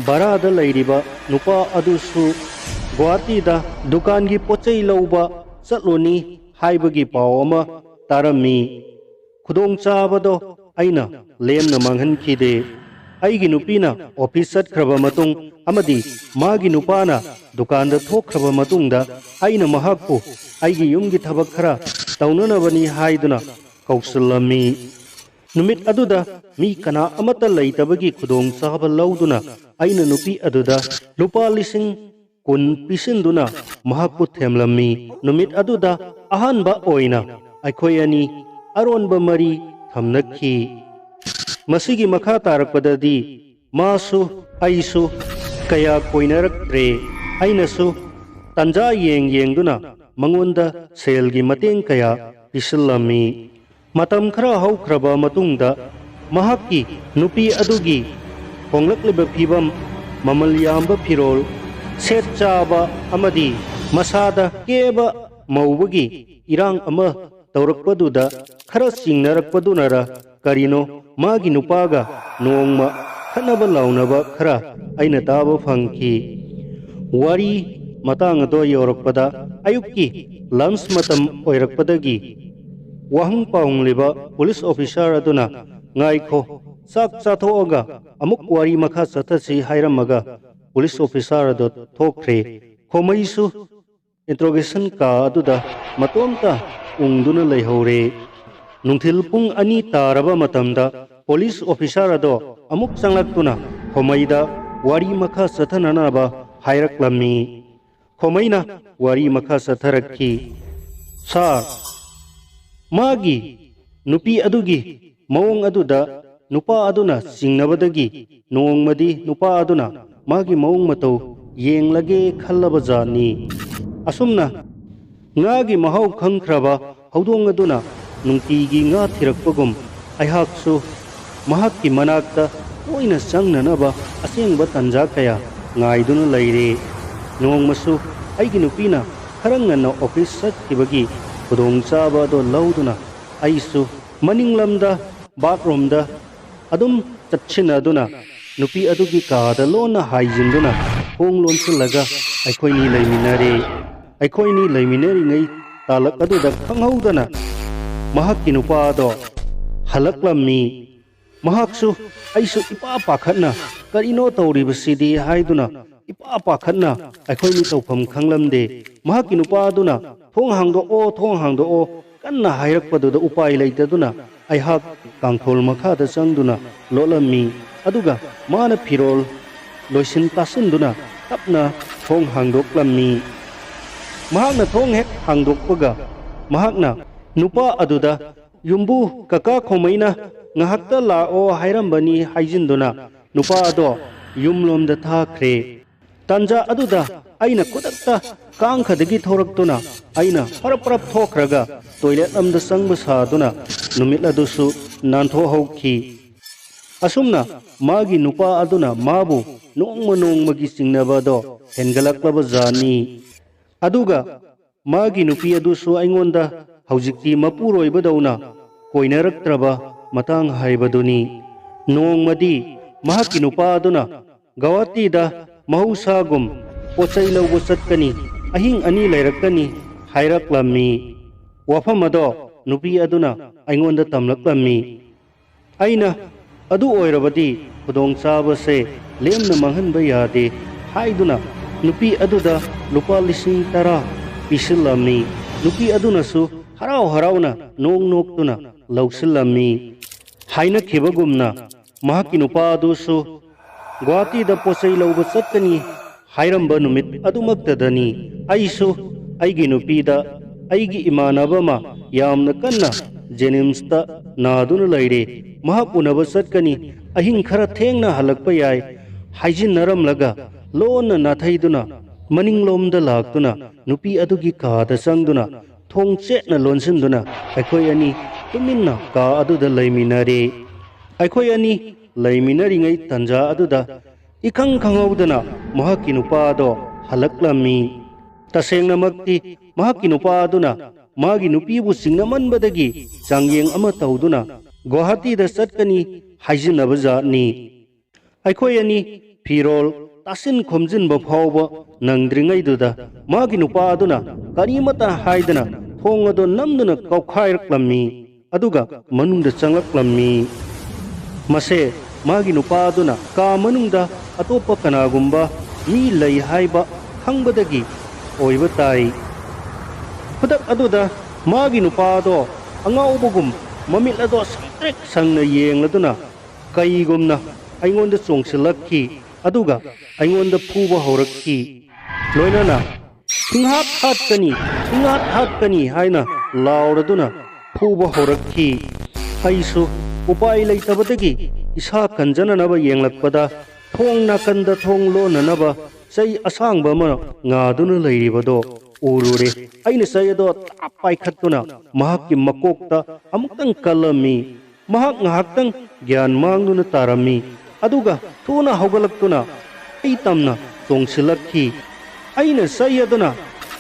ꯚꯔꯥꯗ ꯂꯩꯔꯤꯕ ꯅꯨꯄꯥ ꯑꯗꯨꯁꯨ ꯒꯨꯋꯥꯍꯥꯇꯤꯗ ꯗꯨꯀꯥꯟꯒꯤ ꯄꯣꯠꯆꯩ ꯂꯧꯕ ꯆꯠꯂꯨꯅꯤ ꯍꯥꯏꯕꯒꯤ ꯄꯥꯎ ꯑꯃ ꯇꯥꯔꯝꯃꯤ꯫ ꯈꯨꯗꯣꯡꯆꯥꯕꯗꯣ ꯑꯩꯅ ꯂꯦꯝꯅ ꯃꯥꯡꯍꯟꯈꯤꯗꯦ꯫ ꯑꯩꯒꯤ ꯅꯨꯄꯤꯅ office ꯆꯠꯈ꯭ꯔꯕ ꯃꯇꯨꯡ ꯑꯃꯗꯤ ꯃꯥꯒꯤ ꯅꯨꯄꯥꯅ ꯗꯨꯀꯥꯟꯗ ꯊꯣꯛꯈ꯭ꯔꯕ ꯃꯇꯨꯡꯗ ꯑꯩꯅ ꯃꯍꯥꯛꯄꯨ ꯑꯩꯒꯤ ꯌꯨꯝꯒꯤ ꯊꯕꯛ ꯈꯔ ꯇꯧꯅꯅꯕꯅꯤ ꯍꯥꯏꯗꯨꯅ ꯀꯧꯁꯤꯜꯂꯝꯃꯤ꯫ ꯅꯨꯃꯤꯠ ꯑꯗꯨꯗ ꯃꯤ ꯀꯅꯥ ꯑꯃꯠꯇ ꯂꯩꯇꯕꯒꯤ ꯈꯨꯗꯣꯡꯆꯥꯕ ꯂꯧꯗꯨꯅ ꯑꯩꯅ ꯅꯨꯄꯤ ꯑꯗꯨꯗ ꯂꯨꯄꯥ ꯂꯤꯁꯤꯡ ꯀꯨꯟ ꯄꯤꯁꯤꯟꯗꯨꯅ ꯃꯍꯥꯛꯄꯨ ꯊꯦꯝꯂꯝꯃꯤ꯫ ꯅꯨꯃꯤꯠ ꯑꯗꯨꯗ ꯑꯍꯥꯟꯕ ꯑꯣꯏꯅ ꯑꯩꯈꯣꯏ ꯑꯅꯤ ꯑꯔꯣꯟꯕ ꯃꯔꯤ ꯊꯝꯅꯈꯤ꯫ ꯃꯁꯤꯒꯤ ꯃꯈꯥ ꯇꯥꯔꯛꯄꯗꯗꯤ ꯃꯥꯁꯨ ꯑꯩꯁꯨ ꯀꯌꯥ ꯀꯣꯏꯅꯔꯛꯇ꯭ꯔꯦ꯫ ꯑꯩꯅꯁꯨ ꯇꯟꯖꯥ ꯌꯦꯡ ꯌꯦꯡꯗꯨꯅ ꯃꯉꯣꯟꯗ ꯁꯦꯜꯒꯤ ꯃꯇꯦꯡ ꯀꯌꯥ ꯄꯤꯁꯤꯜꯂꯝꯃꯤ꯫ ꯃꯇꯝ ꯈꯔ ꯍꯧꯈ꯭ꯔꯕ ꯃꯇꯨꯡꯗ ꯃꯍꯥꯛꯀꯤ ꯅꯨꯄꯤ ꯑꯗꯨꯒꯤ ꯍꯣꯡꯂꯛꯂꯤꯕ ꯐꯤꯕꯝ, ꯃꯃꯜ ꯌꯥꯝꯕ ꯐꯤꯔꯣꯜ, ꯁꯦꯠ ꯆꯥꯕ ꯑꯃꯗꯤ ꯃꯁꯥꯗ ꯀꯦꯕ ꯃꯧꯕꯒꯤ ꯏꯔꯥꯡ ꯑꯃ ꯇꯧꯔꯛꯄꯗꯨꯗ ꯈꯔ ꯆꯤꯡꯅꯔꯛꯄꯗꯨꯅꯔ ꯀꯔꯤꯅꯣ ꯃꯥꯒꯤ ꯅꯨꯄꯥꯒ ꯅꯣꯡꯃ ꯈꯠꯅꯕ ꯂꯥꯎꯅꯕ ꯈꯔ ꯑꯩꯅ ꯇꯥꯕ ꯐꯪꯈꯤ꯫ ꯋꯥꯔꯤ ꯃꯇꯥꯡ ꯑꯗꯣ ꯌꯧꯔꯛꯄꯗ, ꯑꯌꯨꯛꯀꯤ ꯂꯟꯆ ꯃꯇꯝ ꯑꯣꯏꯔꯛꯄꯗꯒꯤ ꯋꯥꯍꯪ ꯄꯥꯎꯍꯪꯂꯤꯕ ꯄꯨꯂꯤꯁ ꯑꯣꯐꯤꯁꯥꯔ ꯑꯗꯨꯅ, "ꯉꯥꯏꯈꯣ, ꯆꯥꯛ ꯆꯥꯊꯣꯛꯑꯒ ꯑꯃꯨꯛ ꯋꯥꯔꯤ ꯃꯈꯥ ꯆꯠꯊꯁꯤ" ꯍꯥꯏꯔꯝꯃꯒ ꯄꯨꯂꯤꯁ ꯑꯣꯐꯤꯁꯥꯔ ꯑꯗꯣ ꯊꯣꯛꯈ꯭ꯔꯦ꯫ ꯈꯣꯃꯩꯁꯨ ꯏꯟꯇ꯭ꯔꯣꯒꯦꯁꯟ ꯀꯥ ꯑꯗꯨꯗ ꯃꯇꯣꯝꯇ ꯎꯪꯗꯨꯅ ꯂꯩꯍꯧꯔꯦ꯫ ꯅꯨꯡꯊꯤꯜ ꯄꯨꯡ ꯑꯅꯤ ꯇꯥꯔꯕ ꯃꯇꯝꯗ ꯄꯨꯂꯤꯁ ꯑꯣꯐꯤꯁꯥꯔ ꯑꯗꯣ ꯑꯃꯨꯛ ꯆꯪꯂꯛꯇꯨꯅ ꯈꯣꯃꯩꯗ ꯋꯥꯔꯤ ꯃꯈꯥ ꯆꯠꯊꯅꯅꯕ ꯍꯥꯏꯔꯛꯂꯝꯃꯤ꯫ ꯈꯣꯃꯩꯅ ꯋꯥꯔꯤ ꯃꯈꯥ ꯆꯠꯊꯔꯛꯈꯤ꯫ "ꯁꯥꯔ, ꯃꯥꯒꯤ ꯅꯨꯄꯤ ꯑꯗꯨꯒꯤ ꯃꯑꯣꯡ ꯑꯗꯨꯗ ꯅꯨꯄꯥ ꯑꯗꯨꯅ ꯆꯤꯡꯅꯕꯗꯒꯤ ꯅꯣꯡꯃꯗꯤ ꯅꯨꯄꯥ ꯑꯗꯨꯅ ꯃꯥꯒꯤ ꯃꯑꯣꯡ ꯃꯇꯧ ꯌꯦꯡꯂꯒꯦ ꯈꯜꯂꯕ ꯖꯥꯠꯅꯤ꯫ ꯑꯁꯨꯝꯅ ꯉꯥꯒꯤ ꯃꯍꯥꯎ ꯈꯪꯈ꯭ꯔꯕ ꯍꯧꯗꯣꯡ ꯑꯗꯨꯅ ꯅꯨꯡꯇꯤꯒꯤ ꯉꯥ ꯊꯤꯔꯛꯄꯒꯨꯝ, ꯑꯩꯍꯥꯛꯁꯨ ꯃꯍꯥꯛꯀꯤ ꯃꯅꯥꯛꯇ ꯇꯣꯏꯅ ꯆꯪꯅꯅꯕ ꯑꯁꯦꯡꯕ ꯇꯟꯖꯥ ꯀꯌꯥ ꯉꯥꯏꯗꯨꯅ ꯂꯩꯔꯦ꯫ ꯅꯣꯡꯃꯁꯨ ꯑꯩꯒꯤ ꯅꯨꯄꯤꯅ ꯈꯔ ꯉꯟꯅ ꯑꯣꯐꯤꯁ ꯆꯠꯈꯤꯕꯒꯤ ꯈꯨꯗꯣꯡꯆꯥꯕ ꯑꯗꯣ ꯂꯧꯗꯨꯅ ꯑꯩꯁꯨ ꯃꯅꯤꯡꯂꯝꯗ ꯕꯥꯠꯔꯨꯝꯗ ꯑꯗꯨꯝ ꯆꯠꯁꯤꯟꯅꯗꯨꯅ ꯅꯨꯄꯤ ꯑꯗꯨꯒꯤ ꯀꯥꯗ ꯂꯣꯟꯅ ꯍꯥꯏꯖꯤꯟꯗꯨꯅ ꯊꯣꯡ ꯂꯣꯟꯁꯤꯜꯂꯒ ꯑꯩꯈꯣꯏꯅꯤ ꯂꯩꯃꯤꯟꯅꯔꯦ꯫ ꯑꯩꯈꯣꯏꯅꯤ ꯂꯩꯃꯤꯟꯅꯔꯤꯉꯩ ꯇꯥꯂꯛ ꯑꯗꯨꯗ ꯈꯪꯍꯧꯗꯅ ꯃꯍꯥꯛꯀꯤ ꯅꯨꯄꯥ ꯑꯗꯣ ꯍꯜꯂꯛꯂꯝꯃꯤ꯫ ꯃꯍꯥꯛꯁꯨ ꯑꯩꯁꯨ ꯏꯄꯥ ꯄꯥꯈꯠꯅ, "ꯀꯔꯤꯅꯣ ꯇꯧꯔꯤꯕꯁꯤꯗꯤ?" ꯍꯥꯏꯗꯨꯅ ꯏꯄꯥ ꯄꯥꯈꯠꯅ ꯑꯩꯈꯣꯏꯅꯤ ꯇꯧꯐꯝ ꯈꯪꯂꯝꯗꯦ꯫ ꯃꯍꯥꯛꯀꯤ ꯅꯨꯄꯥ ꯑꯗꯨꯅ, "ꯊꯣꯡ ꯍꯥꯡꯗꯣꯛꯑꯣ, ꯊꯣꯡ ꯍꯥꯡꯗꯣꯛꯑꯣ" ꯀꯟꯅ ꯍꯥꯏꯔꯛꯄꯗꯨꯗ ꯎꯄꯥꯏ ꯂꯩꯇꯗꯨꯅ ꯑꯩꯍꯥꯛ ꯀꯥꯡꯊꯣꯜ ꯃꯈꯥꯗ ꯆꯪꯗꯨꯅ ꯂꯣꯠꯂꯝꯃꯤ꯫ ꯑꯗꯨꯒ ꯃꯥꯅ ꯐꯤꯔꯣꯜ ꯂꯣꯏꯁꯤꯟ ꯇꯥꯁꯤꯟꯗꯨꯅ ꯇꯞꯅ ꯊꯣꯡ ꯍꯥꯡꯗꯣꯛꯂꯝꯃꯤ꯫ ꯃꯍꯥꯛꯅ ꯊꯣꯡ ꯍꯦꯛ ꯍꯥꯡꯗꯣꯛꯄꯒ ꯃꯍꯥꯛꯅ ꯅꯨꯄꯥ ꯑꯗꯨꯗ, "ꯌꯨꯝꯕꯨ, ꯀꯀꯥ ꯈꯣꯃꯩꯅ ꯉꯥꯏꯍꯥꯛꯇ ꯂꯥꯛꯑꯣ ꯍꯥꯏꯔꯝꯕꯅꯤ" ꯍꯥꯏꯖꯤꯟꯗꯨꯅ ꯅꯨꯄꯥ ꯑꯗꯣ ꯌꯨꯝꯂꯣꯝꯗ ꯊꯥꯈ꯭ꯔꯦ꯫ ꯇꯥꯟꯖꯥ ꯑꯗꯨꯗ ꯑꯩꯅ ꯈꯨꯗꯛꯇ ꯀꯥꯡꯈꯗꯒꯤ ꯊꯣꯔꯛꯇꯨꯅ ꯑꯩꯅ ꯄꯔꯞ ꯄꯔꯞ ꯊꯣꯛꯈ꯭ꯔꯒ ꯇꯣꯏꯂꯦꯠ ꯑꯃꯗ ꯆꯪꯕ ꯁꯥꯗꯨꯅ ꯅꯨꯃꯤꯠ ꯑꯗꯨꯁꯨ ꯅꯥꯟꯊꯣꯛꯍꯧꯈꯤ꯫ ꯑꯁꯨꯝꯅ ꯃꯥꯒꯤ ꯅꯨꯄꯥ ꯑꯗꯨꯅ ꯃꯥꯕꯨ ꯅꯣꯡꯃ ꯅꯣꯡꯃꯒꯤ ꯆꯤꯡꯅꯕ ꯑꯗꯣ ꯍꯦꯟꯒꯠꯂꯛꯂꯕ ꯖꯥꯠꯅꯤ꯫ ꯑꯗꯨꯒ ꯃꯥꯒꯤ ꯅꯨꯄꯤ ꯑꯗꯨꯁꯨ ꯑꯩꯉꯣꯟꯗ ꯍꯧꯖꯤꯛꯇꯤ ꯃꯄꯨꯔꯣꯏꯕꯗꯧꯅ ꯀꯣꯏꯅꯔꯛꯇ꯭ꯔꯕ ꯃꯇꯥꯡ ꯍꯥꯏꯕꯗꯨꯅꯤ꯫ ꯅꯣꯡꯃꯗꯤ ꯃꯍꯥꯛꯀꯤ ꯅꯨꯄꯥ ꯑꯗꯨꯅ ꯒꯧꯍꯥꯇꯤꯗ ꯃꯍꯧꯁꯥꯒꯨꯝ ꯄꯣꯠ ꯆꯩ ꯂꯧꯕ ꯆꯠꯀꯅꯤ, ꯑꯍꯤꯡ ꯑꯅꯤ ꯂꯩꯔꯛꯀꯅꯤ ꯍꯥꯏꯔꯛꯂꯝꯃꯤ꯫ ꯋꯥꯐꯝ ꯑꯗꯣ ꯅꯨꯄꯤ ꯑꯗꯨꯅ ꯑꯩꯉꯣꯟꯗ ꯇꯝꯂꯛꯂꯝꯃꯤ꯫ ꯑꯩꯅ "ꯑꯗꯨ ꯑꯣꯏꯔꯕꯗꯤ ꯈꯨꯗꯣꯡꯆꯥꯕꯁꯦ ꯂꯦꯝꯅ ꯃꯥꯡꯍꯟꯕ ꯌꯥꯗꯦ" ꯍꯥꯏꯗꯨꯅ ꯅꯨꯄꯤ ꯑꯗꯨꯗ ꯂꯨꯄꯥ ꯂꯤꯁꯤꯡ ꯇꯔꯥ ꯄꯤꯁꯤꯜꯂꯝꯃꯤ꯫ ꯅꯨꯄꯤ ꯑꯗꯨꯅꯁꯨ ꯍꯔꯥꯎ ꯍꯔꯥꯎꯅ ꯅꯣꯡ ꯅꯣꯛꯇꯨꯅ ꯂꯧꯁꯤꯜꯂꯝꯃꯤ꯫ ꯍꯥꯏꯅꯈꯤꯕꯒꯨꯝꯅ ꯃꯍꯥꯛꯀꯤ ꯅꯨꯄꯥ ꯑꯗꯨꯁꯨ ꯒꯨꯋꯥꯍꯥꯇꯤꯗ ꯄꯣꯠ ꯆꯩ ꯂꯧꯕ ꯆꯠꯀꯅꯤ ꯍꯥꯏꯔꯝꯕ ꯅꯨꯃꯤꯠ ꯑꯗꯨꯃꯛꯇꯗꯅꯤ ꯑꯩꯁꯨ ꯑꯩꯒꯤ ꯅꯨꯄꯤꯗ ꯑꯩꯒꯤ ꯏꯃꯥꯟꯅꯕ ꯑꯃ ꯌꯥꯝꯅ ꯀꯟꯅ ꯖꯦꯅꯤꯝꯁꯇ ꯅꯥꯗꯨꯅ ꯂꯩꯔꯦ, ꯃꯍꯥꯛ ꯎꯅꯕ ꯆꯠꯀꯅꯤ, ꯑꯍꯤꯡ ꯈꯔ ꯊꯦꯡꯅ ꯍꯜꯂꯛꯄ ꯌꯥꯏ ꯍꯥꯏꯖꯤꯟꯅꯔꯝꯂꯒ ꯂꯣꯟꯅ ꯅꯥꯊꯩꯗꯨꯅ ꯃꯅꯤꯡꯂꯣꯝꯗ ꯂꯥꯛꯇꯨꯅ ꯅꯨꯄꯤ ꯑꯗꯨꯒꯤ ꯀꯥꯗ ꯆꯪꯗꯨꯅ ꯊꯣꯡ ꯆꯦꯠꯅ ꯂꯣꯟꯁꯤꯟꯗꯨꯅ ꯑꯩꯈꯣꯏ ꯑꯅꯤ ꯇꯨꯃꯤꯟꯅ ꯀꯥ ꯑꯗꯨꯗ ꯂꯩꯃꯤꯟꯅꯔꯦ꯫ ꯑꯩꯈꯣꯏ ꯑꯅꯤ ꯂꯩꯃꯤꯟꯅꯔꯤꯉꯩ ꯇꯟꯖꯥ ꯑꯗꯨꯗ ꯏꯈꯪ ꯈꯪꯍꯧꯗꯅ ꯃꯍꯥꯛꯀꯤ ꯅꯨꯄꯥ ꯑꯗꯣ ꯍꯜꯂꯛꯂꯝꯃꯤ꯫ ꯇꯁꯦꯡꯅꯃꯛꯇꯤ ꯃꯍꯥꯛꯀꯤ ꯅꯨꯄꯥ ꯑꯗꯨꯅ ꯃꯥꯒꯤ ꯅꯨꯄꯤꯕꯨ ꯆꯤꯡꯅꯃꯟꯕꯗꯒꯤ ꯆꯥꯡꯌꯦꯡ ꯑꯃ ꯇꯧꯗꯨꯅ ꯒꯨꯋꯥꯍꯥꯇꯤꯗ ꯆꯠꯀꯅꯤ ꯍꯥꯏꯖꯤꯟꯅꯕ ꯖꯥꯠꯅꯤ꯫ ꯑꯩꯈꯣꯏ ꯑꯅꯤ ꯐꯤꯔꯣꯜ ꯇꯥꯁꯤꯟ ꯈꯣꯝꯖꯤꯟꯕ ꯐꯥꯎꯕ ꯅꯪꯗ꯭ꯔꯤꯉꯩꯗꯨꯗ ꯃꯥꯒꯤ ꯅꯨꯄꯥ ꯑꯗꯨꯅ ꯀꯔꯤꯃꯇ ꯍꯥꯏꯗꯅ ꯊꯣꯡ ꯑꯗꯨ ꯅꯝꯗꯨꯅ ꯀꯥꯎꯈꯥꯏꯔꯛꯂꯝꯃꯤ꯫ ꯑꯗꯨꯒ ꯃꯅꯨꯡꯗ ꯆꯪꯂꯛꯂꯝꯃꯤ꯫ ꯃꯁꯦ ꯃꯥꯒꯤ ꯅꯨꯄꯥ ꯑꯗꯨꯅ ꯀꯥ ꯃꯅꯨꯡꯗ ꯑꯇꯣꯞꯄ ꯀꯅꯥꯒꯨꯝꯕ ꯃꯤ ꯂꯩ ꯍꯥꯏꯕ ꯈꯪꯕꯗꯒꯤ ꯑꯣꯏꯕ ꯇꯥꯏ꯫ ꯈꯨꯗꯛ ꯑꯗꯨꯗ ꯃꯥꯒꯤ ꯅꯨꯄꯥ ꯑꯗꯣ ꯑꯉꯥꯎꯕꯒꯨꯝ ꯃꯃꯤꯠ ꯑꯗꯣ ꯁꯪꯇ꯭ꯔꯤꯛ ꯁꯪꯅ ꯌꯦꯡꯂꯗꯨꯅ ꯀꯩꯒꯨꯝꯅ ꯑꯩꯉꯣꯟꯗ ꯆꯣꯡꯁꯤꯜꯂꯛꯈꯤ, ꯑꯗꯨꯒ ꯑꯩꯉꯣꯟꯗ ꯐꯨꯕ ꯍꯧꯔꯛꯈꯤ꯫ ꯂꯣꯏꯅꯅ "ꯏꯪꯍꯥꯠ ꯍꯥꯠꯀꯅꯤ, ꯏꯪꯍꯥꯠ ꯍꯥꯠꯀꯅꯤ" ꯍꯥꯏꯅ ꯂꯥꯎꯔꯗꯨꯅ ꯐꯨꯕ ꯍꯧꯔꯛꯈꯤ꯫ ꯑꯩꯁꯨ ꯎꯄꯥꯏ ꯂꯩꯇꯕꯗꯒꯤ ꯏꯁꯥ ꯀꯟꯖꯅꯅꯕ ꯌꯦꯡꯂꯛꯄꯗ ꯊꯣꯡ ꯅꯥꯀꯟꯗ ꯊꯣꯡ ꯂꯣꯟꯅꯅꯕ ꯆꯩ ꯑꯁꯥꯡꯕ ꯑꯃ ꯉꯥꯗꯨꯅ ꯂꯩꯔꯤꯕꯗꯣ ꯎꯔꯨꯔꯦ꯫ ꯑꯩꯅ ꯆꯩ ꯑꯗꯣ ꯇꯥꯞ ꯄꯥꯏꯈꯠꯇꯨꯅ ꯃꯍꯥꯛꯀꯤ ꯃꯀꯣꯛꯇ ꯑꯃꯨꯛꯇꯪ ꯀꯜꯂꯝꯃꯤ꯫ ꯃꯍꯥꯛ ꯉꯥꯏꯍꯥꯛꯇꯪ ꯒ꯭ꯌꯥꯟ ꯃꯥꯡꯗꯨꯅ ꯇꯥꯔꯝꯃꯤ, ꯑꯗꯨꯒ ꯊꯨꯅ ꯍꯧꯒꯠꯂꯛꯇꯨꯅ ꯑꯩ ꯇꯝꯅ ꯆꯣꯡꯁꯤꯜꯂꯛꯈꯤ꯫ ꯑꯩꯅ ꯆꯩ ꯑꯗꯨꯅ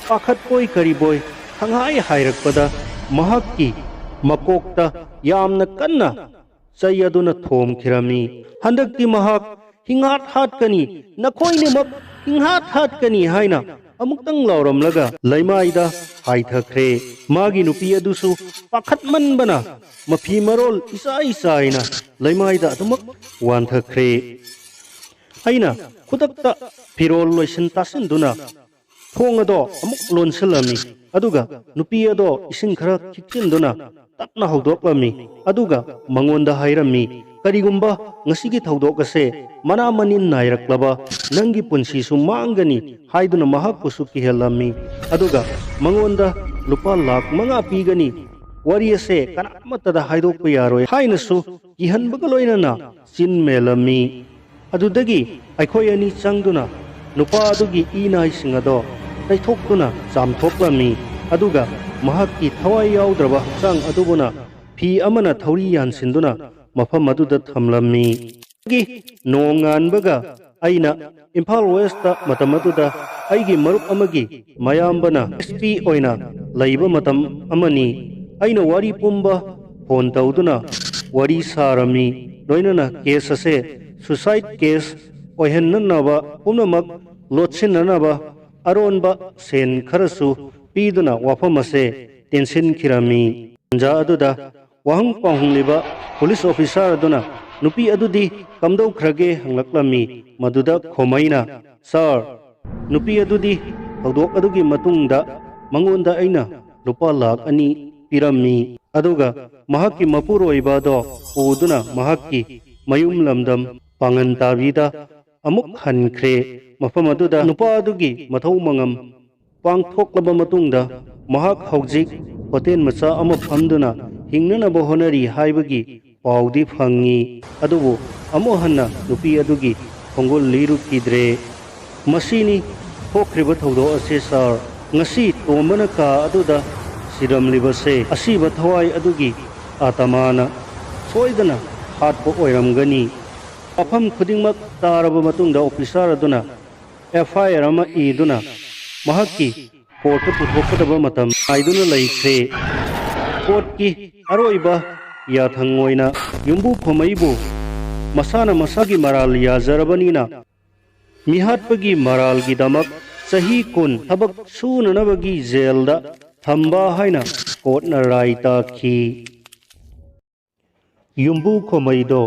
ꯄꯥꯈꯠꯄꯣꯏ ꯀꯔꯤꯕꯣꯏ ꯈꯪꯍꯥꯏ ꯍꯥꯏꯔꯛꯄꯗ ꯃꯍꯥꯛꯀꯤ ꯃꯀꯣꯛꯇ ꯌꯥꯝꯅ ꯀꯟꯅ ꯆꯩ ꯑꯗꯨꯅ ꯊꯣꯝꯈꯤꯔꯝꯃꯤ꯫ ꯍꯟꯗꯛꯇꯤ ꯃꯍꯥꯛ "ꯍꯤꯡꯍꯥꯠ ꯍꯥꯠꯀꯅꯤ, ꯅꯈꯣꯏꯅꯤꯃꯛ ꯍꯤꯡꯍꯥꯠ ꯍꯥꯠꯀꯅꯤ" ꯍꯥꯏꯅ ꯑꯃꯨꯛꯇꯪ ꯂꯥꯎꯔꯝꯂꯒ ꯂꯩꯃꯥꯏꯗ ꯍꯥꯏꯊꯈ꯭ꯔꯦ꯫ ꯃꯥꯒꯤ ꯅꯨꯄꯤ ꯑꯗꯨꯁꯨ ꯄꯥꯈꯠꯃꯟꯕꯅ ꯃꯐꯤ ꯃꯔꯣꯜ ꯏꯆꯥꯏ ꯆꯥꯏꯅ ꯂꯩꯃꯥꯏꯗ ꯑꯗꯨꯃꯛ ꯋꯥꯟꯊꯈ꯭ꯔꯦ꯫ ꯑꯩꯅ ꯈꯨꯗꯛꯇ ꯐꯤꯔꯣꯜ ꯂꯣꯏꯁꯤꯟ ꯇꯥꯁꯤꯟꯗꯨꯅ ꯊꯣꯡ ꯑꯗꯣ ꯑꯃꯨꯛ ꯂꯣꯟꯁꯤꯜꯂꯝꯃꯤ꯫ ꯑꯗꯨꯒ ꯅꯨꯄꯤ ꯑꯗꯣ ꯏꯁꯤꯡ ꯈꯔ ꯈꯤꯛꯆꯤꯟꯗꯨꯅ ꯇꯞꯅ ꯍꯧꯗꯣꯛꯂꯝꯃꯤ꯫ ꯑꯗꯨꯒ ꯃꯉꯣꯟꯗ ꯍꯥꯏꯔꯝꯃꯤ, "ꯀꯔꯤꯒꯨꯝꯕ ꯉꯁꯤꯒꯤ ꯊꯧꯗꯣꯛ ꯑꯁꯦ ꯃꯅꯥ ꯃꯅꯤꯟ ꯅꯥꯏꯔꯛꯂꯕ, ꯅꯪꯒꯤ ꯄꯨꯟꯁꯤꯁꯨ ꯃꯥꯡꯒꯅꯤ" ꯍꯥꯏꯗꯨꯅ ꯃꯍꯥꯛꯄꯨꯁꯨ ꯀꯤꯍꯜꯂꯝꯃꯤ꯫ ꯑꯗꯨꯒ ꯃꯉꯣꯟꯗ "ꯂꯨꯄꯥ ꯂꯥꯈ ꯃꯉꯥ ꯄꯤꯒꯅꯤ, ꯋꯥꯔꯤ ꯑꯁꯦ ꯀꯅꯥꯃꯠꯇꯗ ꯍꯥꯏꯗꯣꯛꯄ ꯌꯥꯔꯣꯏ" ꯍꯥꯏꯅꯁꯨ ꯀꯤꯍꯟꯕꯒ ꯂꯣꯏꯅꯅ ꯆꯤꯟ ꯃꯦꯜꯂꯝꯃꯤ꯫ ꯑꯗꯨꯗꯒꯤ ꯑꯩꯈꯣꯏ ꯑꯅꯤ ꯆꯪꯗꯨꯅ ꯅꯨꯄꯥ ꯑꯗꯨꯒꯤ ꯏ ꯅꯥꯏꯁꯤꯡ ꯑꯗꯣ ꯇꯩꯊꯣꯛꯇꯨꯅ ꯆꯥꯝꯊꯣꯛꯂꯝꯃꯤ꯫ ꯑꯗꯨꯒ ꯃꯍꯥꯛꯀꯤ ꯊꯋꯥꯏ ꯌꯥꯎꯗ꯭ꯔꯕ ꯍꯛꯆꯥꯡ ꯑꯗꯨꯕꯨꯅ ꯐꯤ ꯑꯃꯅ ꯊꯧꯔꯤ ꯌꯥꯟꯁꯤꯟꯗꯨꯅ ꯃꯐꯝ ꯑꯗꯨꯗ ꯊꯝꯂꯝꯃꯤ꯫ ꯅꯣꯡꯉꯥꯟꯕꯒ ꯑꯩꯅ ꯏꯝꯐꯥꯜ ꯋꯦꯁꯇ ꯃꯇꯝ ꯑꯗꯨꯗ ꯑꯩꯒꯤ ꯃꯔꯨꯞ ꯑꯃꯒꯤ ꯃꯌꯥꯝꯕꯅ ꯑꯦꯁ ꯄꯤ ꯑꯣꯏꯅ ꯂꯩꯕ ꯃꯇꯝ ꯑꯃꯅꯤ꯫ ꯑꯩꯅ ꯋꯥꯔꯤ ꯄꯨꯝꯕ ꯐꯣꯟ ꯇꯧꯗꯨꯅ ꯋꯥꯔꯤ ꯁꯥꯔꯝꯃꯤ꯫ ꯂꯣꯏꯅꯅ ꯀꯦꯁ ꯑꯁꯦ ꯁꯨꯁꯥꯏꯗ ꯀꯦꯁ ꯑꯣꯏꯍꯟꯅꯅꯕ ꯄꯨꯝꯅꯃꯛ ꯂꯣꯠꯁꯤꯟꯅꯅꯕ ꯑꯔꯣꯟꯕ ꯁꯦꯟ ꯈꯔꯁꯨ ꯄꯤꯗꯨꯅ ꯋꯥꯐꯝ ꯑꯁꯦ ꯇꯦꯟꯁꯤꯟꯈꯤꯔꯝꯃꯤ꯫ ꯇꯟꯖꯥ ꯑꯗꯨꯗ ꯋꯥꯍꯪ ꯄꯥꯎꯍꯪꯂꯤꯕ ꯄꯨꯂꯤꯁ ꯑꯣꯐꯤꯁꯥꯔ ꯑꯗꯨꯅ ꯅꯨꯄꯤ ꯑꯗꯨꯗꯤ ꯀꯝꯗꯧꯈ꯭ꯔꯒꯦ ꯍꯪꯂꯛꯂꯝꯃꯤ꯫ ꯃꯗꯨꯗ ꯈꯣꯃꯩꯅ, "ꯁꯥꯔ, ꯅꯨꯄꯤ ꯑꯗꯨꯗꯤ ꯊꯧꯗꯣꯛ ꯑꯗꯨꯒꯤ ꯃꯇꯨꯡꯗ ꯃꯉꯣꯟꯗ ꯑꯩꯅ ꯂꯨꯄꯥ ꯂꯥꯈ ꯑꯅꯤ ꯄꯤꯔꯝꯃꯤ꯫ ꯑꯗꯨꯒ ꯃꯍꯥꯛꯀꯤ ꯃꯄꯨꯔꯣꯏꯕ ꯑꯗꯣ ꯄꯨꯗꯨꯅ ꯃꯍꯥꯛꯀꯤ ꯃꯌꯨꯝ ꯂꯝꯗꯝ ꯄꯥꯡꯒꯟ ꯇꯥꯕꯤꯗ ꯑꯃꯨꯛ ꯍꯟꯈ꯭ꯔꯦ꯫ ꯃꯐꯝ ꯑꯗꯨꯗ ꯅꯨꯄꯥ ꯑꯗꯨꯒꯤ ꯃꯊꯧ ꯃꯉꯝ ꯄꯥꯡꯊꯣꯛꯂꯕ ꯃꯇꯨꯡꯗ ꯃꯍꯥꯛ ꯍꯧꯖꯤꯛ ꯍꯣꯇꯦꯜ ꯃꯆꯥ ꯑꯃ ꯐꯝꯗꯨꯅ ꯍꯤꯡꯅꯅꯕ ꯍꯣꯠꯅꯔꯤ ꯍꯥꯏꯕꯒꯤ ꯄꯥꯎꯗꯤ ꯐꯪꯉꯤ꯫ ꯑꯗꯨꯕꯨ ꯑꯃꯨꯛ ꯍꯟꯅ ꯅꯨꯄꯤ ꯑꯗꯨꯒꯤ ꯈꯣꯡꯒꯨꯜ ꯂꯤꯔꯨꯈꯤꯗ꯭ꯔꯦ꯫ ꯃꯁꯤꯅꯤ ꯊꯣꯛꯈ꯭ꯔꯤꯕ ꯊꯧꯗꯣꯛ ꯑꯁꯤ, ꯁꯥꯔ꯫ ꯉꯁꯤ ꯇꯣꯝꯕꯅ ꯀꯥ ꯑꯗꯨꯗ ꯁꯤꯔꯝꯂꯤꯕꯁꯦ ꯑꯁꯤꯕ ꯊꯋꯥꯏ ꯑꯗꯨꯒꯤ ꯑꯥꯇꯃꯥꯅ ꯁꯣꯏꯗꯅ ꯍꯥꯠꯄ ꯑꯣꯏꯔꯝꯒꯅꯤ"꯫ ꯋꯥꯐꯝ ꯈꯨꯗꯤꯡꯃꯛ ꯇꯥꯔꯕ ꯃꯇꯨꯡꯗ ꯑꯣꯐꯤꯁꯥꯔ ꯑꯗꯨꯅ ꯑꯦꯐ ꯑꯥꯏ ꯑꯥꯔ ꯑꯃ ꯏꯗꯨꯅ ꯃꯍꯥꯛꯀꯤ ꯀꯣꯔꯠꯇ ꯄꯨꯊꯣꯛꯀꯗꯕ ꯃꯇꯝ ꯉꯥꯏꯗꯨꯅ ꯂꯩꯈ꯭ꯔꯦ꯫ ꯀꯣꯔꯠꯀꯤ ꯑꯔꯣꯏꯕ ꯌꯥꯊꯪ ꯑꯣꯏꯅ ꯌꯨꯝꯕꯨ ꯈꯣꯃꯩꯕꯨ ꯃꯁꯥꯅ ꯃꯁꯥꯒꯤ ꯃꯔꯥꯜ ꯌꯥꯖꯔꯕꯅꯤꯅ ꯃꯤꯍꯥꯠꯄꯒꯤ ꯃꯔꯥꯜꯒꯤꯗꯃꯛ ꯆꯍꯤ ꯀꯨꯟ ꯊꯕꯛ ꯁꯨꯅꯅꯕꯒꯤ ꯖꯦꯜꯗ ꯊꯝꯕ ꯍꯥꯏꯅ ꯀꯣꯔꯠꯅ ꯔꯥꯏ ꯇꯥꯈꯤ꯫ ꯌꯨꯝꯕꯨ ꯈꯣꯃꯩꯗꯣ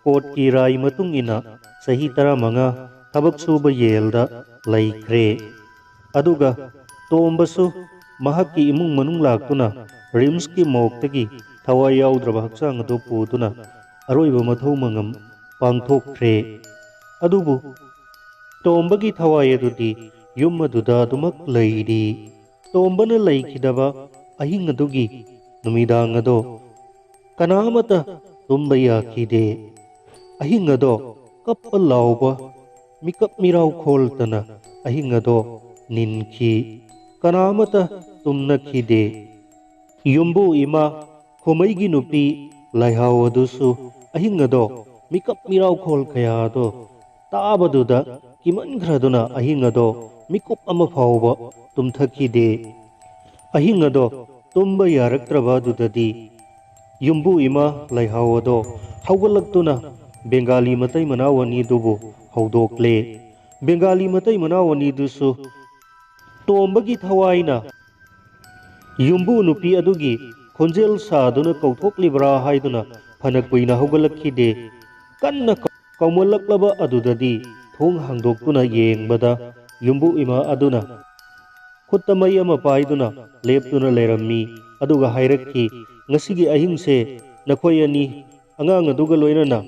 ꯀꯣꯔꯠꯀꯤ ꯔꯥꯏ ꯃꯇꯨꯡ ꯏꯟꯅ ꯆꯍꯤ ꯇꯔꯥꯃꯉꯥ ꯊꯕꯛ ꯁꯨꯕ ꯖꯦꯜꯗ ꯂꯩꯈ꯭ꯔꯦ꯫ ꯑꯗꯨꯒ ꯇꯣꯝꯕꯁꯨ ꯃꯍꯥꯛꯀꯤ ꯏꯃꯨꯡ ꯃꯅꯨꯡ ꯂꯥꯛꯇꯨꯅ ꯔꯤꯝꯁꯀꯤ ꯃꯣꯔꯒꯇꯒꯤ ꯊꯋꯥꯏ ꯌꯥꯎꯗ꯭ꯔꯕ ꯍꯛꯆꯥꯡ ꯑꯗꯨ ꯄꯨꯗꯨꯅ ꯑꯔꯣꯏꯕ ꯃꯊꯧ ꯃꯉꯝ ꯄꯥꯡꯊꯣꯛꯈ꯭ꯔꯦ꯫ ꯑꯗꯨꯕꯨ ꯇꯣꯝꯕꯒꯤ ꯊꯋꯥꯏ ꯑꯗꯨꯗꯤ ꯌꯨꯝ ꯑꯗꯨꯗ ꯑꯗꯨꯃꯛ ꯂꯩꯔꯤ꯫ ꯇꯣꯝꯕꯅ ꯂꯩꯈꯤꯗꯕ ꯑꯍꯤꯡ ꯑꯗꯨꯒꯤ ꯅꯨꯃꯤꯗꯥꯡ ꯑꯗꯣ ꯀꯅꯥ ꯑꯃꯠꯇ ꯇꯨꯝꯕ ꯌꯥꯈꯤꯗꯦ꯫ ꯑꯍꯤꯡ ꯑꯗꯣ ꯀꯞꯄ ꯂꯥꯎꯕ, ꯃꯤꯀꯞ ꯃꯤꯔꯥꯎ ꯈꯣꯜꯇꯅ ꯑꯍꯤꯡ ꯑꯗꯣ ꯅꯤꯟꯈꯤ꯫ ꯀꯅꯥ ꯑꯃꯠꯇ ꯇꯨꯝꯅꯈꯤꯗꯦ꯫ ꯌꯨꯝꯕꯨ ꯏꯃꯥ ꯈꯣꯃꯩꯒꯤ ꯅꯨꯄꯤ ꯂꯥꯏꯍꯥꯎ ꯑꯗꯨꯁꯨ ꯑꯍꯤꯡ ꯑꯗꯣ ꯃꯤꯀꯞ ꯃꯤꯔꯥꯎꯈꯣꯜ ꯀꯌꯥ ꯑꯗꯣ ꯇꯥꯕꯗꯨꯗ ꯀꯤꯃꯟꯈ꯭ꯔꯗꯨꯅ ꯑꯍꯤꯡ ꯑꯗꯣ ꯃꯤꯀꯨꯞ ꯑꯃ ꯐꯥꯎꯕ ꯇꯨꯝꯊꯈꯤꯗꯦ꯫ ꯑꯍꯤꯡ ꯑꯗꯣ ꯇꯨꯝꯕ ꯌꯥꯔꯛꯇ꯭ꯔꯕ ꯑꯗꯨꯗꯗꯤ ꯌꯨꯝꯕꯨ ꯏꯃꯥ ꯂꯥꯏꯍꯥꯎ ꯑꯗꯣ ꯍꯧꯒꯠꯂꯛꯇꯨꯅ ꯕꯦꯡꯒꯥꯂꯤ ꯃꯇꯩ ꯃꯅꯥꯎ ꯑꯅꯤꯗꯨꯕꯨ ꯍꯧꯗꯣꯛꯂꯦ꯫ ꯕꯦꯡꯒꯥꯂꯤ ꯃꯇꯩ ꯃꯅꯥꯎ ꯑꯅꯤꯗꯨꯁꯨ ꯇꯣꯝꯕꯒꯤ ꯊꯋꯥꯏꯅ ꯌꯨꯝꯕꯨ ꯅꯨꯄꯤ ꯑꯗꯨꯒꯤ ꯈꯣꯟꯖꯦꯜ ꯁꯥꯗꯨꯅ ꯀꯧꯊꯣꯛꯂꯤꯕ꯭ꯔꯥ ꯍꯥꯏꯗꯨꯅ ꯐꯅ ꯀꯨꯏꯅ ꯍꯧꯒꯠꯂꯛꯈꯤꯗꯦ꯫ ꯀꯟꯅ ꯀꯧ-, ꯀꯧꯃꯜꯂꯛꯂꯕ ꯑꯗꯨꯗꯗꯤ ꯊꯣꯡ ꯍꯥꯡꯗꯣꯛꯇꯨꯅ ꯌꯦꯡꯕꯗ ꯌꯨꯝꯕꯨ ꯏꯃꯥ ꯑꯗꯨꯅ ꯈꯨꯠꯇ ꯃꯩ ꯑꯃ ꯄꯥꯏꯗꯨꯅ ꯂꯦꯞꯇꯨꯅ ꯂꯩꯔꯝꯃꯤ꯫ ꯑꯗꯨꯒ ꯍꯥꯏꯔꯛꯈꯤ, "ꯉꯁꯤꯒꯤ ꯑꯍꯤꯡꯁꯦ ꯅꯈꯣꯏ ꯑꯅꯤ ꯑꯉꯥꯡ ꯑꯗꯨꯒ ꯂꯣꯏꯅꯅ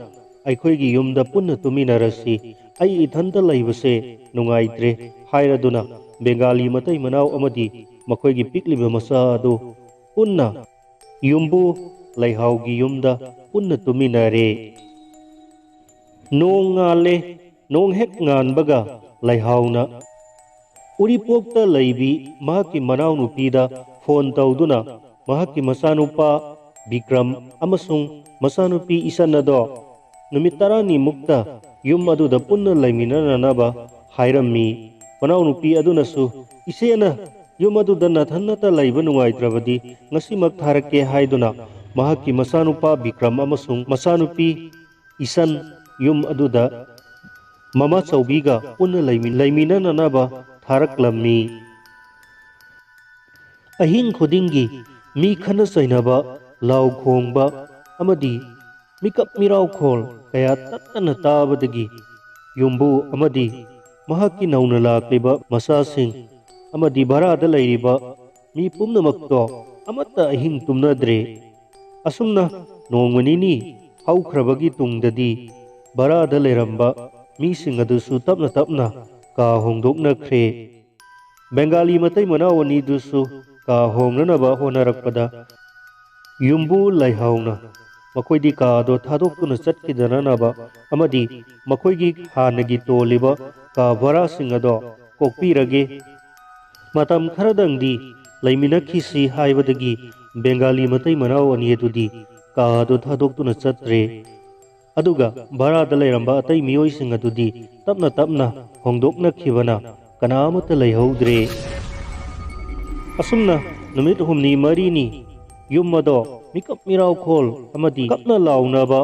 ꯑꯩꯈꯣꯏꯒꯤ ꯌꯨꯝꯗ ꯄꯨꯟꯅ ꯇꯨꯝꯃꯤꯟꯅꯔꯁꯤ꯫ ꯑꯩ ꯏꯊꯟꯇ ꯂꯩꯕꯁꯦ ꯅꯨꯡꯉꯥꯏꯇ꯭ꯔꯦ" ꯍꯥꯏꯔꯗꯨꯅ ꯕꯦꯡꯒꯥꯂꯤ ꯃꯇꯩ ꯃꯅꯥꯎ ꯑꯃꯗꯤ ꯃꯈꯣꯏꯒꯤ ꯄꯤꯛꯂꯤꯕ ꯃꯆꯥ ꯑꯗꯨ ꯄꯨꯟꯅ ꯌꯨꯝꯕꯨ ꯂꯩꯍꯥꯎꯒꯤ ꯌꯨꯝꯗ ꯄꯨꯟꯅ ꯇꯨꯝꯃꯤꯟꯅꯔꯦ꯫ ꯅꯣꯡ ꯉꯥꯜꯂꯦ꯫ ꯅꯣꯡ ꯍꯦꯛ ꯉꯥꯟꯕꯒ ꯂꯩꯍꯥꯎꯅ ꯎꯔꯤꯄꯣꯛꯇ ꯂꯩꯕꯤ ꯃꯍꯥꯛꯀꯤ ꯃꯅꯥꯎꯅꯨꯄꯤꯗ ꯐꯣꯟ ꯇꯧꯗꯨꯅ ꯃꯍꯥꯛꯀꯤ ꯃꯆꯥꯅꯨꯄꯥ ꯕꯤꯀ꯭ꯔꯝ ꯑꯃꯁꯨꯡ ꯃꯆꯥꯅꯨꯄꯤ ꯏꯁꯟ ꯑꯗꯣ ꯅꯨꯃꯤꯠ ꯇꯔꯥꯅꯤꯃꯨꯛꯇ ꯌꯨꯝ ꯑꯗꯨꯗ ꯄꯨꯟꯅ ꯂꯩꯃꯤꯟꯅꯅꯅꯕ ꯍꯥꯏꯔꯝꯃꯤ꯫ ꯃꯅꯥꯎꯅꯨꯄꯤ ꯑꯗꯨꯅꯁꯨ, "ꯏꯆꯦꯅ ꯌꯨꯝ ꯑꯗꯨꯗ ꯅꯊꯟꯅꯇ ꯂꯩꯕ ꯅꯨꯡꯉꯥꯏꯇ꯭ꯔꯕꯗꯤ ꯉꯁꯤꯃꯛ ꯊꯥꯔꯛꯀꯦ" ꯍꯥꯏꯗꯨꯅ ꯃꯍꯥꯛꯀꯤ ꯃꯆꯥꯅꯨꯄꯥ ꯕꯤꯀ꯭ꯔꯝ ꯑꯃꯁꯨꯡ ꯃꯆꯥꯅꯨꯄꯤ ꯏꯁꯟ ꯌꯨꯝ ꯑꯗꯨꯗ ꯃꯃꯥ ꯆꯧꯕꯤꯒ ꯄꯨꯟꯅ ꯂꯩꯃꯤ-, ꯂꯩꯃꯤꯟꯅꯅꯅꯕ ꯊꯥꯔꯛꯂꯝꯃꯤ꯫ ꯑꯍꯤꯡ ꯈꯨꯗꯤꯡꯒꯤ ꯃꯤ ꯈꯠꯅ ꯆꯩꯅꯕ, ꯂꯥꯎ ꯈꯣꯡꯕ ꯑꯃꯗꯤ ꯃꯤꯀꯞ ꯃꯤꯔꯥꯎꯈꯣꯜ ꯀꯌꯥ ꯇꯠꯇꯅ ꯇꯥꯕꯗꯒꯤ ꯌꯨꯝꯕꯨ ꯑꯃꯗꯤ ꯃꯍꯥꯛꯀꯤ ꯅꯧꯅ ꯂꯥꯛꯂꯤꯕ ꯃꯆꯥꯁꯤꯡ ꯑꯃꯗꯤ ꯚꯔꯥꯗ ꯂꯩꯔꯤꯕ ꯃꯤ ꯄꯨꯝꯅꯃꯛꯇꯣ ꯑꯃꯠꯇ ꯑꯍꯤꯡ ꯇꯨꯝꯅꯗ꯭ꯔꯦ꯫ ꯑꯁꯨꯝꯅ ꯅꯣꯡꯃ ꯅꯤꯅꯤ ꯍꯧꯈ꯭ꯔꯕꯒꯤ ꯇꯨꯡꯗꯗꯤ ꯚꯔꯥꯗ ꯂꯩꯔꯝꯕ ꯃꯤꯁꯤꯡ ꯑꯗꯨꯁꯨ ꯇꯞꯅ ꯇꯞꯅ ꯀꯥ ꯍꯣꯡꯗꯣꯛꯅꯈ꯭ꯔꯦ꯫ ꯕꯦꯡꯒꯥꯂꯤ ꯃꯇꯩ ꯃꯅꯥꯎ ꯑꯅꯤꯗꯨꯁꯨ ꯀꯥ ꯍꯣꯡꯅꯅꯕ ꯍꯣꯠꯅꯔꯛꯄꯗ ꯌꯨꯝꯕꯨ ꯂꯩꯍꯥꯎꯅ ꯃꯈꯣꯏꯗꯤ ꯀꯥ ꯑꯗꯣ ꯊꯥꯗꯣꯛꯇꯨꯅ ꯆꯠꯈꯤꯗꯅꯅꯕ ꯑꯃꯗꯤ ꯃꯈꯣꯏꯒꯤ ꯍꯥꯟꯅꯒꯤ ꯇꯣꯜꯂꯤꯕ ꯀꯥ ꯚꯔꯥꯁꯤꯡ ꯑꯗꯣ ꯀꯣꯛꯄꯤꯔꯒꯦ, ꯃꯇꯝ ꯈꯔꯗꯪꯗꯤ ꯂꯩꯃꯤꯟꯅꯈꯤꯁꯤ ꯍꯥꯏꯕꯗꯒꯤ ꯕꯦꯡꯒꯥꯂꯤ ꯃꯇꯩ ꯃꯅꯥꯎ ꯑꯅꯤ ꯑꯗꯨꯗꯤ ꯀꯥ ꯑꯗꯨ ꯊꯥꯗꯣꯛꯇꯨꯅ ꯆꯠꯇ꯭ꯔꯦ꯫ ꯑꯗꯨꯒ ꯚꯔꯥꯗ ꯂꯩꯔꯝꯕ ꯑꯇꯩ ꯃꯤꯑꯣꯏꯁꯤꯡ ꯑꯗꯨꯗꯤ ꯇꯞꯅ ꯇꯞꯅ ꯍꯣꯡꯗꯣꯛꯅꯈꯤꯕꯅ ꯀꯅꯥ ꯑꯃꯠꯇ ꯂꯩꯍꯧꯗ꯭ꯔꯦ꯫ ꯑꯁꯨꯝꯅ ꯅꯨꯃꯤꯠ ꯍꯨꯝꯅꯤ ꯃꯔꯤꯅꯤ ꯌꯨꯝ ꯑꯗꯣ ꯃꯤꯀꯞ ꯃꯤꯔꯥꯎꯈꯣꯜ ꯑꯃꯗꯤ ꯀꯞꯅ ꯂꯥꯎꯅꯕ,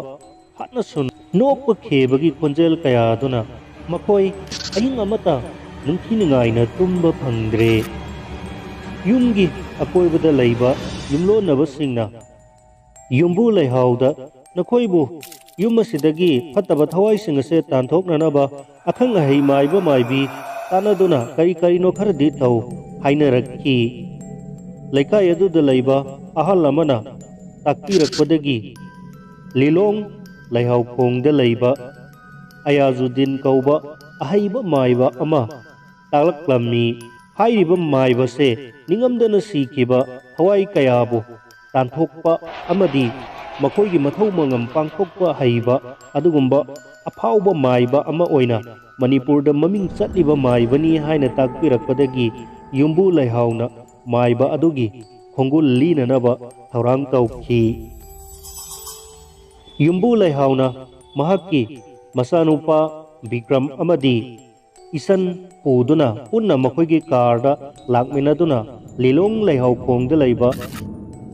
ꯍꯥꯠꯅ ꯁꯨꯅ ꯅꯣꯛꯄ ꯈꯦꯕꯒꯤ ꯈꯣꯟꯖꯦꯜ ꯀꯌꯥ ꯑꯗꯨꯅ ꯃꯈꯣꯏ ꯑꯍꯤꯡ ꯑꯃꯠꯇ ꯅꯤꯡꯊꯤ ꯅꯨꯡꯉꯥꯏꯅ ꯇꯨꯝꯕ ꯐꯪꯗ꯭ꯔꯦ꯫ ꯌꯨꯝꯒꯤ ꯑꯀꯣꯏꯕꯗ ꯂꯩꯕ ꯌꯨꯝꯂꯣꯟꯅꯕꯁꯤꯡꯅ ꯌꯨꯝꯕꯨ ꯂꯩꯍꯥꯎꯗ ꯅꯈꯣꯏꯕꯨ ꯌꯨꯝ ꯑꯁꯤꯗꯒꯤ ꯐꯠꯇꯕ ꯊꯋꯥꯏꯁꯤꯡ ꯑꯁꯦ ꯇꯥꯟꯊꯣꯛꯅꯅꯕ ꯑꯈꯪ ꯑꯍꯩ ꯃꯥꯏꯕ ꯃꯥꯏꯕꯤ ꯇꯥꯟꯅꯗꯨꯅ ꯀꯔꯤ ꯀꯔꯤꯅꯣ ꯈꯔꯗꯤ ꯇꯧ ꯍꯥꯏꯅꯔꯛꯈꯤ꯫ ꯂꯩꯀꯥꯏ ꯑꯗꯨꯗ ꯂꯩꯕ ꯑꯍꯜ ꯑꯃꯅ ꯇꯥꯛꯄꯤꯔꯛꯄꯗꯒꯤ ꯂꯤꯂꯣꯡ ꯂꯩꯍꯥꯎꯈꯣꯡꯗ ꯂꯩꯕ ꯑꯌꯥꯖꯨꯗꯤꯟ ꯀꯧꯕ ꯑꯍꯩꯕ ꯃꯥꯏꯕ ꯑꯃ ꯇꯥꯛꯂꯛꯂꯝꯃꯤ꯫ ꯍꯥꯏꯔꯤꯕ ꯃꯥꯏꯕꯁꯦ ꯅꯤꯡꯉꯝꯗꯅ ꯁꯤꯈꯤꯕ ꯊꯋꯥꯏ ꯀꯌꯥꯕꯨ ꯇꯥꯟꯊꯣꯛꯄ ꯑꯃꯗꯤ ꯃꯈꯣꯏꯒꯤ ꯃꯊꯧ ꯃꯉꯝ ꯄꯥꯡꯊꯣꯛꯄ ꯍꯩꯕ ꯑꯗꯨꯒꯨꯝꯕ ꯑꯐꯥꯎꯕ ꯃꯥꯏꯕ ꯑꯃ ꯑꯣꯏꯅ ꯃꯅꯤꯄꯨꯔꯗ ꯃꯃꯤꯡ ꯆꯠꯂꯤꯕ ꯃꯥꯏꯕꯅꯤ ꯍꯥꯏꯅ ꯇꯥꯛꯄꯤꯔꯛꯄꯗꯒꯤ ꯌꯨꯝꯕꯨ ꯂꯩꯍꯥꯎꯅ ꯃꯥꯏꯕ ꯑꯗꯨꯒꯤ ꯈꯣꯡꯒꯨꯜ ꯂꯤꯅꯅꯕ ꯊꯧꯔꯥꯡ ꯇꯧꯈꯤ꯫ ꯌꯨꯝꯕꯨ ꯂꯩꯍꯥꯎꯅ ꯃꯍꯥꯛꯀꯤ ꯃꯆꯥꯅꯨꯄꯥ ꯕꯤꯀ꯭ꯔꯝ ꯑꯃꯗꯤ ꯏꯁꯟ ꯄꯨꯗꯨꯅ ꯄꯨꯟꯅ ꯃꯈꯣꯏꯒꯤ ꯀꯥꯔꯗ ꯂꯥꯛꯃꯤꯟꯅꯗꯨꯅ ꯂꯤꯂꯣꯡ ꯂꯩꯍꯥꯎꯈꯣꯡꯗ ꯂꯩꯕ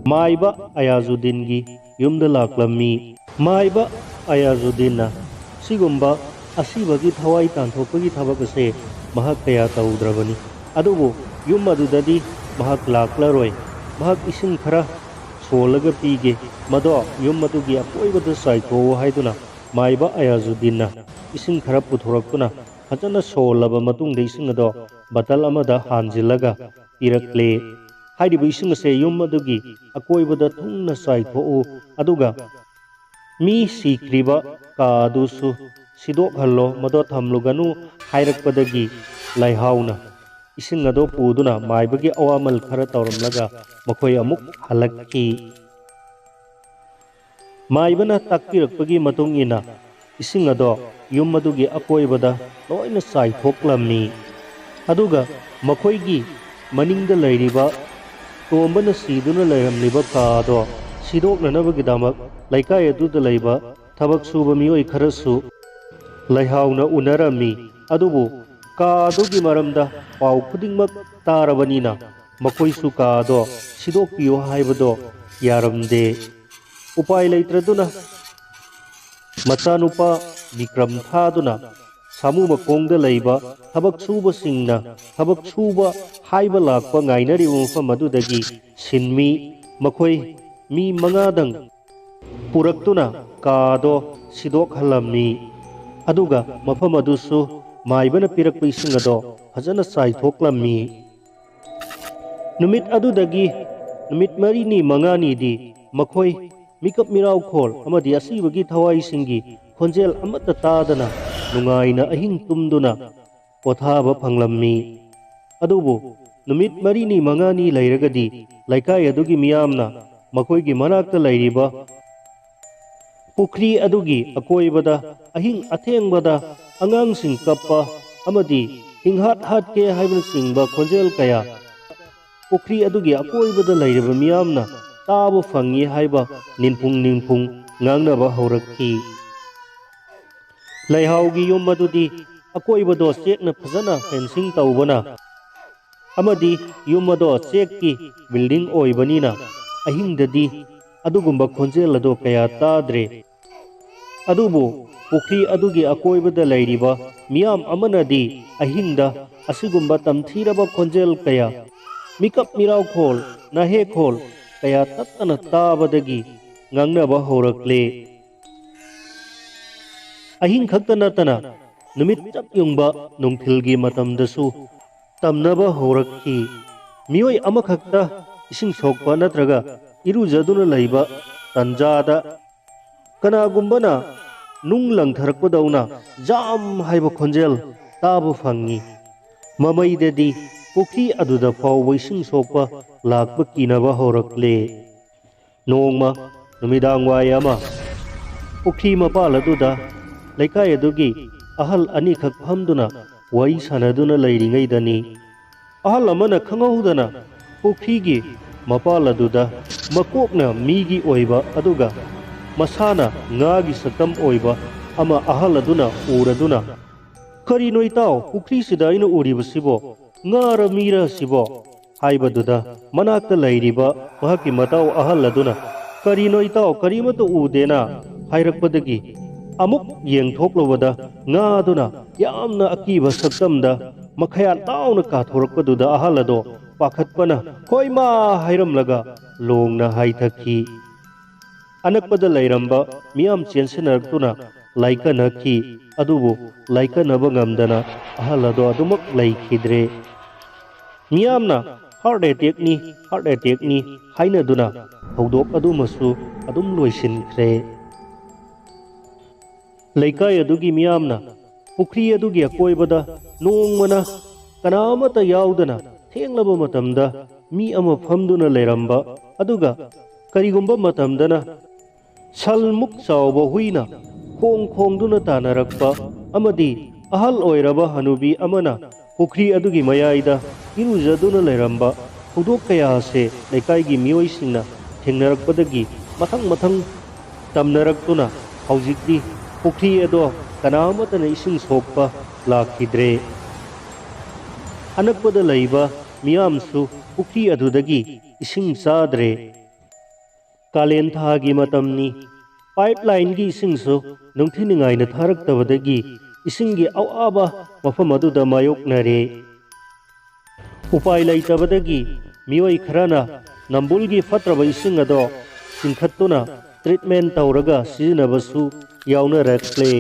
ꯃꯥꯏꯕ ꯑꯌꯥꯖꯨꯗꯤꯟꯒꯤ ꯌꯨꯝꯗ ꯂꯥꯛꯂꯝꯃꯤ꯫ ꯃꯥꯏꯕ ꯑꯌꯥꯖꯨꯗꯤꯟꯅ ꯁꯤꯒꯨꯝꯕ ꯑꯁꯤꯕꯒꯤ ꯊꯋꯥꯏ ꯇꯥꯟꯊꯣꯛꯄꯒꯤ ꯊꯕꯛ ꯑꯁꯦ ꯃꯍꯥꯛ ꯀꯌꯥ ꯇꯧꯗ꯭ꯔꯕꯅꯤ꯫ ꯑꯗꯨꯕꯨ ꯌꯨꯝ ꯑꯗꯨꯗꯗꯤ ꯃꯍꯥꯛ ꯂꯥꯛꯂꯔꯣꯏ꯫ ꯃꯍꯥꯛ ꯏꯁꯤꯡ ꯈꯔ ꯁꯣꯜꯂꯒ ꯄꯤꯒꯦ, ꯃꯗꯣ ꯌꯨꯝ ꯑꯗꯨꯒꯤ ꯑꯀꯣꯏꯕꯗ ꯆꯥꯏꯊꯣꯛꯎ ꯍꯥꯏꯗꯨꯅ ꯃꯥꯏꯕ ꯑꯌꯥꯖꯨꯗꯤꯟꯅ ꯏꯁꯤꯡ ꯈꯔ ꯄꯨꯊꯣꯔꯛꯇꯨꯅ ꯐꯖꯅ ꯁꯣꯜꯂꯕ ꯃꯇꯨꯡꯗ ꯏꯁꯤꯡ ꯑꯗꯣ ꯕꯇꯜ ꯑꯃꯗ ꯍꯥꯟꯖꯤꯜꯂꯒ ꯄꯤꯔꯛꯂꯦ꯫ ꯍꯥꯏꯔꯤꯕ ꯏꯁꯤꯡ ꯑꯁꯦ ꯌꯨꯝ ꯑꯗꯨꯒꯤ ꯑꯀꯣꯏꯕꯗ ꯊꯨꯡꯅ ꯆꯥꯏꯊꯣꯛꯎ, ꯑꯗꯨꯒ ꯃꯤ ꯁꯤꯈ꯭ꯔꯤꯕ ꯀꯥ ꯑꯗꯨꯁꯨ ꯁꯤꯗꯣꯛꯍꯜꯂꯣ, ꯃꯗꯣ ꯊꯝꯂꯨꯒꯅꯨ ꯍꯥꯏꯔꯛꯄꯗꯒꯤ ꯂꯩꯍꯥꯎꯅ ꯏꯁꯤꯡ ꯑꯗꯣ ꯄꯨꯗꯨꯅ ꯃꯥꯏꯕꯒꯤ ꯑꯋꯥꯃꯜ ꯈꯔ ꯇꯧꯔꯝꯂꯒ ꯃꯈꯣꯏ ꯑꯃꯨꯛ ꯍꯜꯂꯛꯈꯤ꯫ ꯃꯥꯏꯕꯅ ꯇꯥꯛꯄꯤꯔꯛꯄꯒꯤ ꯃꯇꯨꯡ ꯏꯟꯅ ꯏꯁꯤꯡ ꯑꯗꯣ ꯌꯨꯝ ꯑꯗꯨꯒꯤ ꯑꯀꯣꯏꯕꯗ ꯂꯣꯏꯅ ꯆꯥꯏꯊꯣꯛꯂꯝꯃꯤ꯫ ꯑꯗꯨꯒ ꯃꯈꯣꯏꯒꯤ ꯃꯅꯤꯡꯗ ꯂꯩꯔꯤꯕ ꯇꯣꯝꯕꯅ ꯁꯤꯗꯨꯅ ꯂꯩꯔꯝꯂꯤꯕ ꯀꯥ ꯑꯗꯣ ꯁꯤꯗꯣꯛꯅꯅꯕꯒꯤꯗꯃꯛ ꯂꯩꯀꯥꯏ ꯑꯗꯨꯗ ꯂꯩꯕ ꯊꯕꯛ ꯁꯨꯕ ꯃꯤꯑꯣꯏ ꯈꯔꯁꯨ ꯂꯩꯍꯥꯎꯅ ꯎꯅꯔꯝꯃꯤ꯫ ꯑꯗꯨꯕꯨ ꯀꯥ ꯑꯗꯨꯒꯤ ꯃꯔꯝꯗ ꯄꯥꯎ ꯈꯨꯗꯤꯡꯃꯛ ꯇꯥꯔꯕꯅꯤꯅ ꯃꯈꯣꯏꯁꯨ ꯀꯥ ꯑꯗꯣ ꯁꯤꯗꯣꯛꯄꯤꯌꯨ ꯍꯥꯏꯕꯗꯣ ꯌꯥꯔꯝꯗꯦ꯫ ꯎꯄꯥꯏ ꯂꯩꯇ꯭ꯔꯗꯨꯅ ꯃꯆꯥꯅꯨꯄꯥ ꯕꯤꯀ꯭ꯔꯝ ꯊꯥꯗꯨꯅ ꯁꯥꯃꯨ ꯃꯈꯣꯡꯗ ꯂꯩꯕ ꯊꯕꯛ ꯁꯨꯕꯁꯤꯡꯅ ꯊꯕꯛ ꯁꯨꯕ ꯍꯥꯏꯕ ꯂꯥꯛꯄ ꯉꯥꯏꯅꯔꯤꯕ ꯃꯐꯝ ꯑꯗꯨꯗꯒꯤ ꯁꯤꯟꯃꯤ ꯃꯈꯣꯏ ꯃꯤ ꯃꯉꯥꯗꯪ ꯄꯨꯔꯛꯇꯨꯅ ꯀꯥ ꯑꯗꯣ ꯁꯤꯗꯣꯛꯍꯜꯂꯝꯃꯤ꯫ ꯑꯗꯨꯒ ꯃꯐꯝ ꯑꯗꯨꯁꯨ ꯃꯥꯏꯕꯅ ꯄꯤꯔꯛꯄ ꯏꯁꯤꯡ ꯑꯗꯣ ꯐꯖꯅ ꯆꯥꯏꯊꯣꯛꯂꯝꯃꯤ꯫ ꯅꯨꯃꯤꯠ ꯑꯗꯨꯗꯒꯤ ꯅꯨꯃꯤꯠ ꯃꯔꯤꯅꯤ ꯃꯉꯥꯅꯤꯗꯤ ꯃꯈꯣꯏ ꯃꯤꯀꯞ ꯃꯤꯔꯥꯎꯈꯣꯜ ꯑꯃꯗꯤ ꯑꯁꯤꯕꯒꯤ ꯊꯋꯥꯏꯁꯤꯡꯒꯤ ꯈꯣꯟꯖꯦꯜ ꯑꯃꯠꯇ ꯇꯥꯗꯅ ꯅꯨꯡꯉꯥꯏꯅ ꯑꯍꯤꯡ ꯇꯨꯝꯗꯨꯅ ꯄꯣꯊꯥꯕ ꯐꯪꯂꯝꯃꯤ꯫ ꯑꯗꯨꯕꯨ ꯅꯨꯃꯤꯠ ꯃꯔꯤꯅꯤ ꯃꯉꯥꯅꯤ ꯂꯩꯔꯒꯗꯤ ꯂꯩꯀꯥꯏ ꯑꯗꯨꯒꯤ ꯃꯤꯌꯥꯝꯅ ꯃꯈꯣꯏꯒꯤ ꯃꯅꯥꯛꯇ ꯂꯩꯔꯤꯕ ꯄꯨꯈ꯭ꯔꯤ ꯑꯗꯨꯒꯤ ꯑꯀꯣꯏꯕꯗ ꯑꯍꯤꯡ ꯑꯊꯦꯡꯕꯗ ꯑꯉꯥꯡꯁꯤꯡ ꯀꯞꯄ ꯑꯃꯗꯤ ꯍꯤꯡꯍꯥꯠ ꯍꯥꯠꯀꯦ ꯍꯥꯏꯕꯅꯆꯤꯡꯕ ꯈꯣꯟꯖꯦꯜ ꯀꯌꯥ ꯄꯨꯈ꯭ꯔꯤ ꯑꯗꯨꯒꯤ ꯑꯀꯣꯏꯕꯗ ꯂꯩꯔꯤꯕ ꯃꯤꯌꯥꯝꯅ ꯇꯥꯕ ꯐꯪꯏ ꯍꯥꯏꯕ ꯅꯤꯟꯐꯨꯡ ꯅꯤꯟꯐꯨꯡ ꯉꯥꯡꯅꯕ ꯍꯧꯔꯛꯈꯤ꯫ ꯂꯩꯍꯥꯎꯒꯤ ꯌꯨꯝ ꯑꯗꯨꯗꯤ ꯑꯀꯣꯏꯕꯗꯣ ꯆꯦꯛꯅ ꯐꯖꯅ ꯐꯦꯟꯁꯤꯡ ꯇꯧꯕꯅ ꯑꯃꯗꯤ ꯌꯨꯝ ꯑꯗꯣ ꯆꯦꯛꯀꯤ ꯕꯤꯜꯗꯤꯡ ꯑꯣꯏꯕꯅꯤꯅ ꯑꯍꯤꯡꯗꯗꯤ ꯑꯗꯨꯒꯨꯝꯕ ꯈꯣꯟꯖꯦꯜ ꯑꯗꯣ ꯀꯌꯥ ꯇꯥꯗ꯭ꯔꯦ꯫ ꯑꯗꯨꯕꯨ ꯄꯨꯈ꯭ꯔꯤ ꯑꯗꯨꯒꯤ ꯑꯀꯣꯏꯕꯗ ꯂꯩꯔꯤꯕ ꯃꯤꯌꯥꯝ ꯑꯃꯅꯗꯤ ꯑꯍꯤꯡꯗ ꯑꯁꯤꯒꯨꯝꯕ ꯇꯝꯊꯤꯔꯕ ꯈꯣꯟꯖꯦꯜ ꯀꯌꯥ, ꯃꯤꯀꯞ ꯃꯤꯔꯥꯎꯈꯣꯜ, ꯅꯥꯍꯦꯛꯈꯣꯜ ꯀꯌꯥ ꯇꯠꯇꯅ ꯇꯥꯕꯗꯒꯤ ꯉꯥꯡꯅꯕ ꯍꯧꯔꯛꯂꯦ꯫ ꯑꯍꯤꯡ ꯈꯛꯇ ꯅꯠꯇꯅ ꯅꯨꯃꯤꯠ ꯆꯞ ꯌꯨꯡꯕ ꯅꯨꯡꯊꯤꯜꯒꯤ ꯃꯇꯝꯗꯁꯨ ꯇꯝꯅꯕ ꯍꯧꯔꯛꯈꯤ꯫ ꯃꯤꯑꯣꯏ ꯑꯃꯈꯛꯇ ꯏꯁꯤꯡ ꯁꯣꯛꯄ ꯅꯠꯇ꯭ꯔꯒ ꯏꯔꯨꯖꯗꯨꯅ ꯂꯩꯕ ꯇꯟꯖꯥꯗ ꯀꯅꯥꯒꯨꯝꯕꯅ ꯅꯨꯡ ꯂꯪꯊꯔꯛꯄꯗꯧꯅ ꯖꯥꯝ ꯍꯥꯏꯕ ꯈꯣꯟꯖꯦꯜ ꯇꯥꯕ ꯐꯪꯉꯤ꯫ ꯃꯃꯩꯗꯗꯤ ꯄꯨꯈ꯭ꯔꯤ ꯑꯗꯨꯗ ꯐꯥꯎꯕ ꯏꯁꯤꯡ ꯁꯣꯛꯄ ꯂꯥꯛꯄ ꯀꯤꯅꯕ ꯍꯧꯔꯛꯂꯦ꯫ ꯅꯣꯡꯃ ꯅꯨꯃꯤꯗꯥꯡ ꯋꯥꯏ ꯑꯃ ꯄꯨꯈ꯭ꯔꯤ ꯃꯄꯥꯜ ꯑꯗꯨꯗ ꯂꯩꯀꯥꯏ ꯑꯗꯨꯒꯤ ꯑꯍꯜ ꯑꯅꯤꯈꯛ ꯐꯝꯗꯨꯅ ꯋꯥꯔꯤ ꯁꯥꯟꯅꯗꯨꯅ ꯂꯩꯔꯤꯉꯩꯗꯅꯤ, ꯑꯍꯜ ꯑꯃꯅ ꯈꯪꯍꯧꯗꯅ ꯄꯨꯈ꯭ꯔꯤꯒꯤ ꯃꯄꯥꯜ ꯑꯗꯨꯗ ꯃꯀꯣꯛꯅ ꯃꯤꯒꯤ ꯑꯣꯏꯕ ꯑꯗꯨꯒ ꯃꯁꯥꯅ ꯉꯥꯒꯤ ꯁꯛꯇꯝ ꯑꯣꯏꯕ ꯑꯃ ꯑꯍꯜ ꯑꯗꯨꯅ ꯎꯔꯗꯨꯅ, "ꯀꯔꯤꯅꯣ ꯏꯇꯥꯎ, ꯄꯨꯈ꯭ꯔꯤꯁꯤꯗ ꯑꯩꯅ ꯎꯔꯤꯕꯁꯤꯕꯣ? ꯉꯥꯔ ꯃꯤꯔ ꯑꯁꯤꯕꯣ?" ꯍꯥꯏꯕꯗꯨꯗ ꯃꯅꯥꯛꯇ ꯂꯩꯔꯤꯕ ꯃꯍꯥꯛꯀꯤ ꯃꯇꯥꯎ ꯑꯍꯜ ꯑꯗꯨꯅ, "ꯀꯔꯤꯅꯣ ꯏꯇꯥꯎ, ꯀꯔꯤꯃꯠꯇ ꯎꯗꯦꯅ?" ꯍꯥꯏꯔꯛꯄꯗꯒꯤ ꯑꯃꯨꯛ ꯌꯦꯡꯊꯣꯛꯂꯨꯕꯗ ꯉꯥꯗꯨꯅ ꯌꯥꯝꯅ ꯑꯀꯤꯕ ꯁꯛꯇꯝꯗ ꯃꯈꯌꯥꯠ ꯂꯥꯎꯅ ꯀꯥꯊꯣꯔꯛꯄꯗꯨꯗ ꯑꯍꯜ ꯑꯗꯣ ꯄꯥꯈꯠꯄꯅ "ꯍꯣꯏꯃꯥ" ꯍꯥꯏꯔꯝꯂꯒ ꯂꯣꯡꯅ ꯍꯥꯏꯊꯈꯤ꯫ ꯑꯅꯛꯄꯗ ꯂꯩꯔꯝꯕ ꯃꯤꯌꯥꯝ ꯆꯦꯟꯁꯤꯟꯅꯔꯛꯇꯨꯅ ꯂꯥꯏꯀꯠꯅꯈꯤ꯫ ꯑꯗꯨꯕꯨ ꯂꯥꯏꯀꯠꯅꯕ ꯉꯝꯗꯅ ꯑꯍꯜ ꯑꯗꯣ ꯑꯗꯨꯃꯛ ꯂꯩꯈꯤꯗ꯭ꯔꯦ꯫ ꯃꯤꯌꯥꯝꯅ "ꯍꯥꯔꯠ ꯑꯦꯇꯦꯛꯅꯤ, ꯍꯥꯔꯠ ꯑꯦꯇꯦꯛꯅꯤ" ꯍꯥꯏꯅꯗꯨꯅ ꯊꯧꯗꯣꯛ ꯑꯗꯨꯃꯁꯨ ꯑꯗꯨꯝ ꯂꯣꯏꯁꯤꯟꯈ꯭ꯔꯦ꯫ ꯂꯩꯀꯥꯏ ꯑꯗꯨꯒꯤ ꯃꯤꯌꯥꯝꯅ ꯄꯨꯈ꯭ꯔꯤ ꯑꯗꯨꯒꯤ ꯑꯀꯣꯏꯕꯗ ꯅꯣꯡꯃꯅ ꯀꯅꯥ ꯑꯃꯠꯇ ꯌꯥꯎꯗꯅ ꯊꯦꯡꯂꯕ ꯃꯇꯝꯗ ꯃꯤ ꯑꯃ ꯐꯝꯗꯨꯅ ꯂꯩꯔꯝꯕ, ꯑꯗꯨꯒ ꯀꯔꯤꯒꯨꯝꯕ ꯃꯇꯝꯗꯅ ꯁꯜꯃꯨꯛ ꯆꯥꯎꯕ ꯍꯨꯏꯅ ꯈꯣꯡ ꯈꯣꯡꯗꯨꯅ ꯇꯥꯟꯅꯔꯛꯄ ꯑꯃꯗꯤ ꯑꯍꯜ ꯑꯣꯏꯔꯕ ꯍꯅꯨꯕꯤ ꯑꯃꯅ ꯄꯨꯈ꯭ꯔꯤ ꯑꯗꯨꯒꯤ ꯃꯌꯥꯏꯗ ꯏꯔꯨꯖꯗꯨꯅ ꯂꯩꯔꯝꯕ ꯊꯧꯗꯣꯛ ꯀꯌꯥ ꯑꯁꯦ ꯂꯩꯀꯥꯏꯒꯤ ꯃꯤꯑꯣꯏꯁꯤꯡꯅ ꯊꯦꯡꯅꯔꯛꯄꯗꯒꯤ ꯃꯊꯪ ꯃꯊꯪ ꯇꯝꯅꯔꯛꯇꯨꯅ ꯍꯧꯖꯤꯛꯇꯤ ꯄꯨꯈ꯭ꯔꯤ ꯑꯗꯣ ꯀꯅꯥ ꯑꯃꯠꯇꯅ ꯏꯁꯤꯡ ꯁꯣꯛꯄ ꯂꯥꯛꯈꯤꯗ꯭ꯔꯦ꯫ ꯑꯅꯛꯄꯗ ꯂꯩꯕ ꯃꯤꯌꯥꯝꯁꯨ ꯄꯨꯈ꯭ꯔꯤ ꯑꯗꯨꯗꯒꯤ ꯏꯁꯤꯡ ꯆꯥꯗ꯭ꯔꯦ꯫ ꯀꯥꯂꯦꯟ ꯊꯥꯒꯤ ꯃꯇꯝꯅꯤ꯫ ꯄꯥꯏꯞ ꯂꯥꯏꯟꯒꯤ ꯏꯁꯤꯡꯁꯨ ꯅꯨꯡꯊꯤꯅꯤꯡꯉꯥꯏꯅ ꯊꯥꯔꯛꯇꯕꯗꯒꯤ ꯏꯁꯤꯡꯒꯤ ꯑꯋꯥꯕ ꯃꯐꯝ ꯑꯗꯨꯗ ꯃꯥꯌꯣꯛꯅꯔꯦ꯫ ꯎꯄꯥꯏ ꯂꯩꯇꯕꯗꯒꯤ ꯃꯤꯑꯣꯏ ꯈꯔꯅ ꯅꯝꯕꯨꯜꯒꯤ ꯐꯠꯇ꯭ꯔꯕ ꯏꯁꯤꯡ ꯑꯗꯣ ꯆꯤꯡꯈꯠꯇꯨꯅ ꯇ꯭ꯔꯤꯠꯃꯦꯟ ꯇꯧꯔꯒ ꯁꯤꯖꯤꯟꯅꯕꯁꯨ ꯌꯥꯎꯅꯔꯛꯂꯦ꯫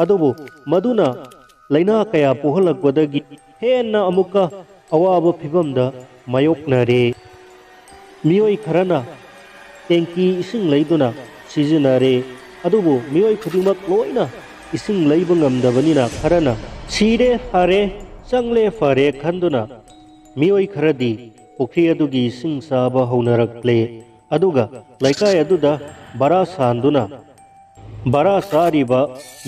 ꯑꯗꯨꯕꯨ ꯃꯗꯨꯅ ꯂꯥꯏꯅꯥ ꯀꯌꯥ ꯄꯣꯛꯍꯜꯂꯛꯄꯗꯒꯤ ꯍꯦꯟꯅ ꯑꯃꯨꯛꯀ ꯑꯋꯥꯕ ꯐꯤꯚꯝꯗ ꯃꯥꯌꯣꯛꯅꯔꯦ꯫ ꯃꯤꯑꯣꯏ ꯈꯔꯅ ꯇꯦꯡꯀꯤ ꯏꯁꯤꯡ ꯂꯩꯗꯨꯅ ꯁꯤꯖꯤꯟꯅꯔꯦ꯫ ꯑꯗꯨꯕꯨ ꯃꯤꯑꯣꯏ ꯈꯨꯗꯤꯡꯃꯛ ꯂꯣꯏꯅ ꯏꯁꯤꯡ ꯂꯩꯕ ꯉꯝꯗꯕꯅꯤꯅ ꯈꯔꯅ ꯁꯤꯔꯦ ꯐꯔꯦ, ꯆꯪꯂꯦ ꯐꯔꯦ ꯈꯟꯗꯨꯅ ꯃꯤꯑꯣꯏ ꯈꯔꯗꯤ ꯄꯨꯈ꯭ꯔꯤ ꯑꯗꯨꯒꯤ ꯏꯁꯤꯡ ꯆꯥꯕ ꯍꯧꯅꯔꯛꯂꯦ꯫ ꯑꯗꯨꯒ ꯂꯩꯀꯥꯏ ꯑꯗꯨꯗ ꯚꯔꯥ ꯁꯥꯟꯗꯨꯅ ꯚꯔꯥ ꯆꯥꯔꯤꯕ